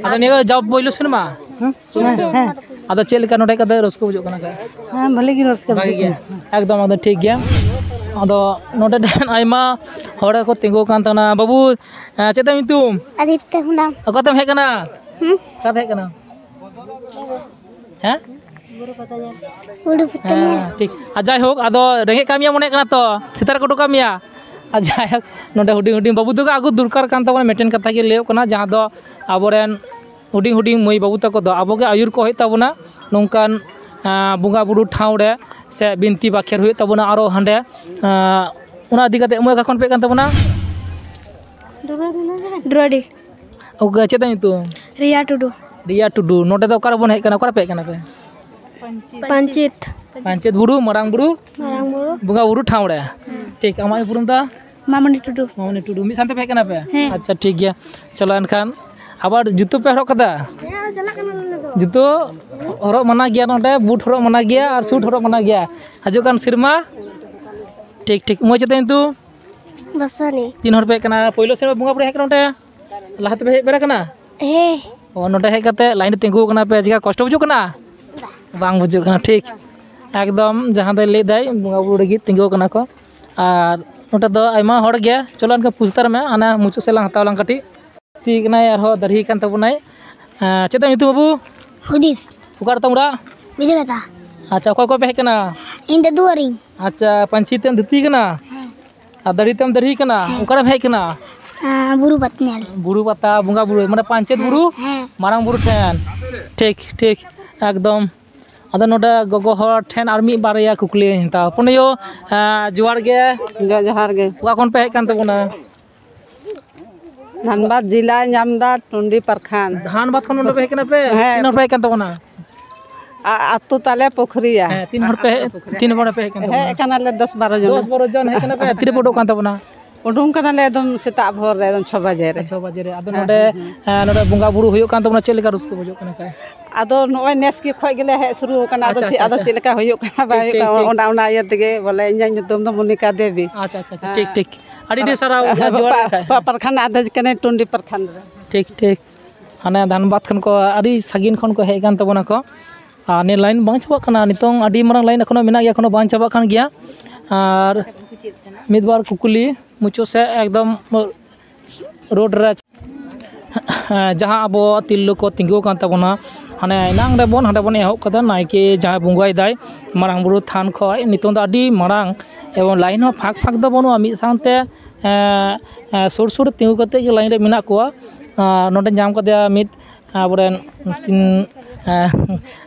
ᱟᱫᱚ ᱱᱤᱭᱟᱹ ᱡᱟᱣ ᱯᱳᱭᱞᱳ ᱥᱮᱨᱢᱟ? ᱦᱮᱸ, ᱦᱮᱸ, ᱦᱮᱸ᱾ ᱟᱫᱚ ᱪᱮᱫ ᱞᱮᱠᱟ ᱱᱚᱰᱮ ᱦᱮᱡ ᱠᱟᱛᱮ ᱨᱟᱹᱥᱠᱟᱹ ᱵᱩᱡᱷᱟᱹᱜ ᱠᱟᱱᱟ? ᱦᱮᱸ, ᱵᱷᱟᱹᱞᱤ ᱜᱮ ᱨᱟᱹᱥᱠᱟᱹ ᱵᱷᱟᱹᱜᱤ ᱵᱩᱡᱷᱟᱹᱜ ᱜᱮ᱾ ᱠᱟᱱᱟ᱾ ᱮᱠᱫᱚᱢ, ᱮᱠᱫᱚᱢ ᱴᱷᱤᱠ ᱜᱮᱭᱟ᱾ ᱟᱫᱚ ᱱᱚᱰᱮ ᱴᱷᱮᱱ ᱟᱭᱢᱟ ᱦᱚᱲ ᱠᱚ ᱛᱤᱸᱜᱩ ᱟᱠᱟᱱ ᱛᱟᱦᱮᱱᱟ᱾ ᱵᱟᱹᱵᱩ, ᱦᱮᱸ, ᱪᱮᱫ ᱛᱟᱢ ᱧᱩᱛᱩᱢ? ᱟᱫᱤᱛᱛᱚ ᱦᱮᱢᱵᱨᱚᱢ᱾ ᱚᱠᱟ ᱛᱮᱢ ᱦᱮᱡ ᱠᱟᱱᱟ? ᱦᱩᱸ? ᱚᱠᱟ ᱛᱮ ᱦᱮᱡ ᱠᱟᱱᱟ? ᱦᱮᱸ? ᱵᱩᱨᱩ ᱯᱟᱛᱟ ᱧᱮᱞ᱾ ᱦᱮᱸ, ᱴᱷᱤᱠ᱾ ᱟᱨ ᱡᱟᱭᱦᱳᱠ, ᱟᱫᱚ ᱨᱮᱸᱜᱮᱡ ᱠᱟᱜ ᱢᱮᱭᱟ ᱢᱚᱱᱮᱜ ᱠᱟᱱᱟ ᱛᱚ, ᱥᱮᱛᱟ ᱨᱮᱠᱚ ᱩᱰᱩᱠ ᱠᱟᱜ ᱢᱮᱭᱟ? ᱟᱨ ᱡᱟᱭᱦᱳᱠ, ᱱᱚᱰᱮ ᱦᱩᱰᱤᱧ ᱦᱩᱰᱤᱧ ᱵᱟᱹᱵᱩ ᱛᱟᱠᱚ ᱟᱹᱜᱩ ᱫᱚᱨᱠᱟᱨ ᱠᱟᱱ ᱛᱟᱵᱚᱱᱟ, ᱢᱤᱫᱴᱮᱱ ᱠᱟᱛᱷᱟ ᱜᱮ ᱞᱟᱹᱭᱚᱜ ᱠᱟᱱᱟ, ᱡᱟᱦᱟᱸ ᱫᱚ ᱟᱵᱚᱨᱮᱱ ᱦᱩᱰᱤᱧ ᱦᱩᱰᱤᱧ ᱢᱟᱹᱭ ᱵᱟᱹᱵᱩ ᱛᱟᱠᱚ ᱫᱚ ᱟᱵᱚ ᱜᱮ ᱟᱹᱭᱩᱨ ᱠᱚ ᱦᱩᱭᱩᱜ ᱛᱟᱵᱚᱱᱟ᱾ ᱱᱚᱝᱠᱟᱱ, ᱟᱸ, ᱵᱚᱸᱜᱟ ᱵᱩᱨᱩ ᱴᱷᱟᱶ ᱨᱮ ᱥᱮ ᱵᱤᱱᱛᱤ ᱵᱟᱠᱷᱮᱲ ᱦᱩᱭᱩᱜ ᱛᱟᱵᱚᱱᱟ, ᱟᱨᱚ ᱦᱟᱸᱰᱮ, ᱟᱸ, ᱚᱱᱟ ᱤᱫᱤ ᱠᱟᱛᱮ ᱢᱟᱹᱭ ᱚᱠᱟ ᱠᱷᱚᱱ ᱯᱮ ᱦᱮᱡ ᱠᱟᱱ ᱛᱟᱵᱚᱱᱟ? ᱰᱩᱨᱟᱰᱤ᱾ ᱳᱠᱮ, ᱪᱮᱫ ᱛᱟᱢ ᱧᱩᱛᱩᱢ? ᱨᱤᱭᱟ ᱴᱩᱰᱩ᱾ ᱨᱤᱭᱟ ᱴᱩᱰᱩ᱾ ᱱᱚᱰᱮ ᱫᱚ ᱚᱠᱟ ᱨᱮᱵᱚᱱ ᱦᱮᱡ ᱠᱟᱱᱟ? ᱚᱠᱟ ᱨᱮᱯᱮ ᱦᱮᱡ ᱠᱟᱱᱟ ᱯᱮ? ᱯᱟᱧᱪᱤᱛ᱾ ᱯᱟᱧᱪᱤᱛ ᱵᱩᱨᱩ, ᱢᱟᱨᱟᱝ ᱵᱩᱨᱩ, ᱢᱟᱨᱟᱝ ᱵᱩᱨᱩ᱾ ᱵᱚᱸᱜᱟ ᱵᱩᱨᱩ ᱴᱷᱟᱶ ᱨᱮ᱾ ᱦᱮᱸ᱾ ᱴᱷᱤᱠ, ᱟᱢᱟᱜ ᱧᱩᱛᱩᱢ ᱫᱚ? ᱢᱟᱢᱚᱱᱤ ᱴᱩᱰᱩ᱾ ᱢᱟᱢᱚᱱᱤ ᱴᱩᱰᱩ᱾ ᱢᱤᱫ ᱥᱟᱶ ᱛᱮᱯᱮ ᱦᱮᱡ ᱠᱟᱱᱟ ᱯᱮ? ᱦᱮᱸ᱾ ᱟᱪᱪᱷᱟ, ᱴᱷᱤᱠ ᱜᱮᱭᱟ᱾ ᱪᱚᱞᱚ ᱮᱱᱠᱷᱟᱱ, ᱟᱵᱟᱨ ᱡᱩᱛᱟᱹ ᱯᱮ ᱦᱚᱨᱚᱜ ᱠᱟᱫᱟ? ᱦᱮᱸ, ᱪᱟᱞᱟᱜ ᱠᱟᱱᱟ ᱟᱞᱮ ᱫᱚ᱾ ᱡᱩᱛᱟᱹ ᱦᱚᱨᱚᱜ ᱢᱟᱱᱟ ᱜᱮᱭᱟ ᱱᱚᱰᱮ, ᱵᱩᱴ ᱦᱚᱨᱚᱜ ᱢᱟᱱᱟ ᱜᱮᱭᱟ ᱟᱨ ᱥᱩᱴ ᱦᱚᱨᱚᱜ ᱢᱟᱱᱟ ᱜᱮᱭᱟ᱾ ᱦᱤᱡᱩᱜ ᱠᱟᱱ ᱥᱮᱨᱢᱟ᱾ ᱴᱷᱤᱠ, ᱴᱷᱤᱠ᱾ ᱢᱚᱡᱽ ᱪᱮᱫ ᱛᱟᱢ ᱧᱩᱛᱩᱢ? ᱵᱟᱥᱟᱱᱤ᱾ ᱛᱤᱱ ᱦᱚᱲ ᱯᱮ ᱦᱮᱡ ᱠᱟᱱᱟ? ᱯᱳᱭᱞᱳ ᱥᱮᱨᱢᱟ ᱵᱚᱸᱜᱟ ᱵᱩᱨᱩ ᱦᱮᱡ ᱠᱟᱱᱟ ᱱᱚᱰᱮ? ᱞᱟᱦᱟ ᱛᱮᱯᱮ ᱦᱮᱡ ᱵᱟᱲᱟ ᱠᱟᱱᱟ? ᱦᱮᱸ᱾ ᱚ, ᱱᱚᱰᱮ ᱦᱮᱡ ᱠᱟᱛᱮ ᱞᱟᱭᱤᱱ ᱨᱮ ᱛᱤᱸᱜᱩ ᱠᱟᱱᱟ ᱯᱮ, ᱪᱮᱠᱟ ᱠᱚᱥᱴᱚ ᱵᱩᱡᱩᱜ ᱠᱟᱱᱟ? ᱵᱟᱝ ᱵᱩᱡᱩᱜ ᱠᱟᱱᱟ, ᱴᱷᱤᱠ᱾ ᱮᱠᱫᱚᱢ ᱡᱟᱦᱟᱸ ᱫᱚᱭ ᱞᱟᱹᱭ ᱫᱟᱭ, ᱵᱚᱸᱜᱟ ᱵᱩᱨᱩ ᱞᱟᱹᱜᱤᱫ ᱛᱤᱸᱜᱩ ᱠᱟᱱᱟ ᱠᱚ᱾ ᱟᱨ ᱱᱚᱰᱮ ᱫᱚ ᱟᱭᱢᱟ ᱦᱚᱲ ᱜᱮ᱾ ᱪᱚᱞᱚ ᱮᱱᱠᱷᱟᱱ ᱯᱩᱥᱛᱟᱨ ᱢᱮ, ᱦᱟᱱᱟ ᱢᱩᱪᱟᱹᱫ ᱥᱮᱫ ᱞᱟᱝ ᱦᱟᱛᱟᱣ ᱞᱟᱝ ᱠᱟᱹᱴᱤᱡ᱾ ᱛᱤ ᱠᱟᱱᱟᱭ ᱟᱨᱦᱚᱸ ᱫᱟᱨᱦᱤ ᱠᱟᱱ ᱛᱟᱵᱚᱱᱟᱭ᱾ ᱮᱸ, ᱪᱮᱫ ᱛᱟᱢ ᱧᱩᱛᱩᱢ ᱵᱟᱹᱵᱩ? ᱦᱩᱫᱤᱥ᱾ ᱚᱠᱟ ᱨᱮ ᱛᱟᱢ ᱚᱲᱟᱜ? ᱵᱤᱫᱟᱹᱜᱟᱛᱟ᱾ ᱟᱪᱪᱷᱟ, ᱚᱠᱚᱭ ᱚᱠᱚᱭ ᱯᱮ ᱦᱮᱡ ᱠᱟᱱᱟ? ᱤᱧ ᱫᱟᱫᱩ ᱟᱨ ᱤᱧ᱾ ᱟᱪᱪᱷᱟ, ᱯᱟᱹᱧᱪᱤ ᱛᱮᱢ ᱫᱷᱩᱛᱤ ᱠᱟᱱᱟ? ᱦᱮᱸ᱾ ᱟᱨ ᱫᱟᱹᱲᱦᱤ ᱛᱮᱢ ᱫᱟᱹᱲᱦᱤ ᱠᱟᱱᱟ? ᱦᱮᱸ᱾ ᱚᱠᱟᱨᱮᱢ ᱦᱮᱡ ᱠᱟᱱᱟ? ᱟᱸ, ᱵᱩᱨᱩ ᱯᱟᱛᱟ ᱧᱮᱞ᱾ ᱵᱩᱨᱩ ᱯᱟᱛᱟ, ᱵᱚᱸᱜᱟ ᱵᱩᱨᱩ, ᱢᱟᱱᱮ ᱯᱟᱧᱪᱮᱛ ᱦᱮᱸ, ᱵᱩᱨᱩ, ᱦᱮᱸ᱾ ᱢᱟᱨᱟᱝ ᱵᱩᱨᱩ ᱴᱷᱮᱱ᱾ ᱴᱷᱤᱠ, ᱴᱷᱤᱠ, ᱮᱠᱫᱚᱢ᱾ ᱟᱫᱚ ᱱᱚᱰᱮ ᱜᱚᱜᱚ ᱦᱚᱲ ᱴᱷᱮᱱ ᱟᱨ ᱢᱤᱫ ᱵᱟᱨᱭᱟ ᱠᱩᱠᱞᱤᱧ ᱦᱟᱛᱟᱣᱟ᱾ ᱦᱚᱯᱚᱱ ᱟᱭᱳ, ᱮᱸ, ᱡᱚᱦᱟᱨ ᱜᱮ᱾ ᱡᱚᱦᱟᱨ, ᱡᱚᱦᱟᱨ ᱜᱮ᱾ ᱚᱠᱟ ᱠᱷᱚᱱ ᱯᱮ ᱦᱮᱡ ᱠᱟᱱ ᱛᱟᱵᱚᱱᱟ? ᱫᱷᱟᱱᱵᱟᱫᱽ ᱡᱮᱞᱟ, ᱧᱟᱢᱫᱟ ᱴᱩᱱᱰᱤ ᱯᱟᱨᱠᱷᱟᱱ᱾ ᱫᱷᱟᱱᱵᱟᱫᱽ ᱠᱷᱚᱱ ᱱᱚᱰᱮ ᱯᱮ ᱦᱮᱡ ᱠᱟᱱᱟ ᱯᱮ? ᱦᱮᱸ᱾ ᱛᱤᱱ ᱦᱚᱲ ᱯᱮ ᱦᱮᱡ ᱠᱟᱱ ᱛᱟᱵᱚᱱᱟ? ᱟ-, ᱟᱹᱛᱩ ᱛᱟᱞᱮ ᱯᱩᱠᱷᱨᱤᱭᱟ᱾ ᱦᱮᱸ, ᱛᱤᱱ ᱦᱚᱲ ᱯᱮ ᱦᱮᱡ, ᱛᱤᱱ ᱦᱚᱲ ᱯᱮ ᱦᱮᱡ ᱠᱟᱱ ᱛᱟᱵᱚᱱᱟ? ᱦᱮᱡ ᱠᱟᱱᱟᱞᱮ ᱫᱚᱥ ᱵᱟᱨᱚ ᱡᱚᱱ᱾ ᱫᱚᱥ ᱵᱟᱨᱚ ᱡᱚᱱ ᱦᱮᱡ ᱠᱟᱱᱟ ᱯᱮ, ᱛᱤᱨᱮ ᱯᱮ ᱩᱰᱩᱠ ᱠᱟᱱ ᱛᱟᱵᱚᱱᱟ? ᱩᱰᱩᱝ ᱠᱟᱱᱟᱞᱮ ᱮᱠᱫᱚᱢ ᱥᱮᱛᱟᱜ ᱵᱷᱳᱨ ᱨᱮ, ᱮᱠᱫᱚᱢ ᱪᱷᱚ ᱵᱟᱡᱮ ᱨᱮ᱾ ᱪᱷᱚ ᱵᱟᱡᱮ ᱨᱮ᱾ ᱟᱫᱚ ᱦᱮᱸ, ᱱᱚᱰᱮ, ᱦᱮᱸ, ᱦᱮᱸ᱾ ᱮᱸ, ᱱᱚᱰᱮ ᱵᱚᱸᱜᱟ ᱵᱩᱨᱩ ᱦᱩᱭᱩᱜ ᱠᱟᱱ ᱛᱟᱵᱚᱱᱟ, ᱪᱮᱫ ᱞᱮᱠᱟ ᱨᱟᱹᱥᱠᱟᱹ ᱵᱩᱡᱷᱟᱹᱜ ᱠᱟᱱᱟ ᱠᱷᱟᱡ? ᱟᱫᱚ ᱱᱚᱜᱼᱚᱭ ᱱᱮᱥ ᱜᱮ ᱠᱷᱚᱡ ᱜᱮᱞᱮ ᱦᱮᱡ ᱥᱩᱨᱩ ᱟᱠᱟᱱᱟ᱾ ᱟᱫᱚ ᱟᱪᱪᱷᱟ, ᱪᱮᱫ, ᱟᱪᱪᱷᱟ, ᱟᱫᱚ ᱟᱪᱪᱷᱟ᱾ ᱪᱮᱫ ᱞᱮᱠᱟ ᱦᱩᱭᱩᱜ ᱠᱟᱱᱟ, ᱵᱟᱭ ᱴᱷᱤᱠ, ᱦᱩᱭᱩᱜ ᱴᱷᱤᱠ, ᱠᱟᱱᱟ, ᱴᱷᱤᱠ᱾ ᱚᱱᱟ, ᱚᱱᱟ ᱤᱭᱟᱹ ᱛᱮᱜᱮ ᱵᱚᱞᱮ ᱤᱧᱟᱹᱜ ᱧᱩᱛᱩᱢ ᱫᱚ ᱢᱚᱱᱤᱠᱟ ᱫᱮᱵᱤ᱾ ᱟᱪᱪᱷᱟ, ᱟᱪᱪᱷᱟ, ᱟᱪᱪᱷᱟ᱾ ᱦᱮᱸ᱾ ᱴᱷᱤᱠ, ᱴᱷᱤᱠ᱾ ᱟᱹᱰᱤ, ᱟᱹᱰᱤ ᱥᱟᱨᱦᱟᱣ, ᱯᱟ-, ᱡᱚᱦᱟᱨ ᱯᱟ-, ᱞᱮᱠᱷᱟᱡ᱾ ᱯᱟ-, ᱯᱨᱚᱠᱷᱚᱸᱰ ᱟᱫᱷᱮ ᱠᱟᱱᱟᱭ ᱴᱩᱱᱰᱤ ᱯᱨᱚᱠᱷᱚᱸᱰ ᱨᱮ᱾ ᱴᱷᱤᱠ, ᱴᱷᱤᱠ᱾ ᱦᱟᱱᱮ ᱫᱷᱟᱱᱵᱟᱫᱽ ᱠᱷᱚᱱ ᱠᱚ, ᱟᱹᱰᱤ ᱥᱟᱺᱜᱤᱧ ᱠᱷᱚᱱ ᱠᱚ ᱦᱮᱡ ᱟᱠᱟᱱ ᱛᱟᱵᱚᱱᱟ ᱠᱚ᱾ ᱟᱨ ᱱᱤᱭᱟᱹ line ᱵᱟᱝ ᱪᱟᱵᱟᱜ ᱠᱟᱱᱟ, ᱱᱤᱛᱚᱝ ᱟᱹᱰᱤ ᱢᱟᱨᱟᱝ line ᱮᱠᱷᱚᱱᱳ ᱢᱮᱱᱟᱜ ᱜᱮᱭᱟ, ᱮᱠᱷᱚᱱᱳ ᱵᱟᱝ ᱪᱟᱵᱟᱜ ᱠᱟᱱ ᱜᱮᱭᱟ᱾ ᱟᱨ ᱢᱤᱫ ᱵᱟᱨ ᱠᱩᱠᱞᱤ ᱢᱩᱪᱟᱹᱫ ᱥᱮᱫ ᱮᱠᱫᱚᱢ road ᱨᱮ, ᱡᱟᱦᱟᱸ ᱟᱵᱚ ᱛᱤᱨᱞᱟᱹ ᱠᱚ ᱛᱤᱸᱜᱩ ᱟᱠᱟᱱ ᱛᱟᱵᱚᱱᱟ, ᱦᱟᱱᱮ ᱮᱱᱟᱝ ᱨᱮᱵᱚᱱ, ᱦᱟᱸᱰᱮ ᱵᱚᱱ ᱮᱦᱚᱵ ᱠᱟᱫᱟ, ᱱᱟᱭᱠᱮ ᱡᱟᱦᱟᱸᱭ ᱵᱚᱸᱜᱟᱭ ᱫᱟᱭ ᱢᱟᱨᱟᱝ ᱵᱩᱨᱩ ᱛᱷᱟᱱ ᱠᱷᱚᱡ, ᱱᱤᱛᱚᱝ ᱫᱚ ᱟᱹᱰᱤ ᱢᱟᱨᱟᱝ ᱮᱵᱚᱝ line ᱦᱚᱸ ᱯᱷᱟᱸᱠ ᱯᱷᱟᱸᱠ ᱫᱚ ᱵᱟᱹᱱᱩᱜᱼᱟ, ᱢᱤᱫ ᱥᱟᱶᱛᱮ, ᱮᱸ, ᱮᱸ, ᱥᱩᱨ ᱥᱩᱨ ᱛᱤᱸᱜᱩ ᱠᱟᱛᱮ ᱜᱮ line ᱨᱮ ᱢᱮᱱᱟᱜ ᱠᱚᱣᱟ᱾ ᱟᱨ ᱱᱚᱰᱮ ᱧᱟᱢ ᱠᱟᱫᱮᱭᱟ ᱢᱤᱫ ᱟᱵᱚᱨᱮᱱ ᱩᱱᱠᱤᱱ, ᱮᱸ,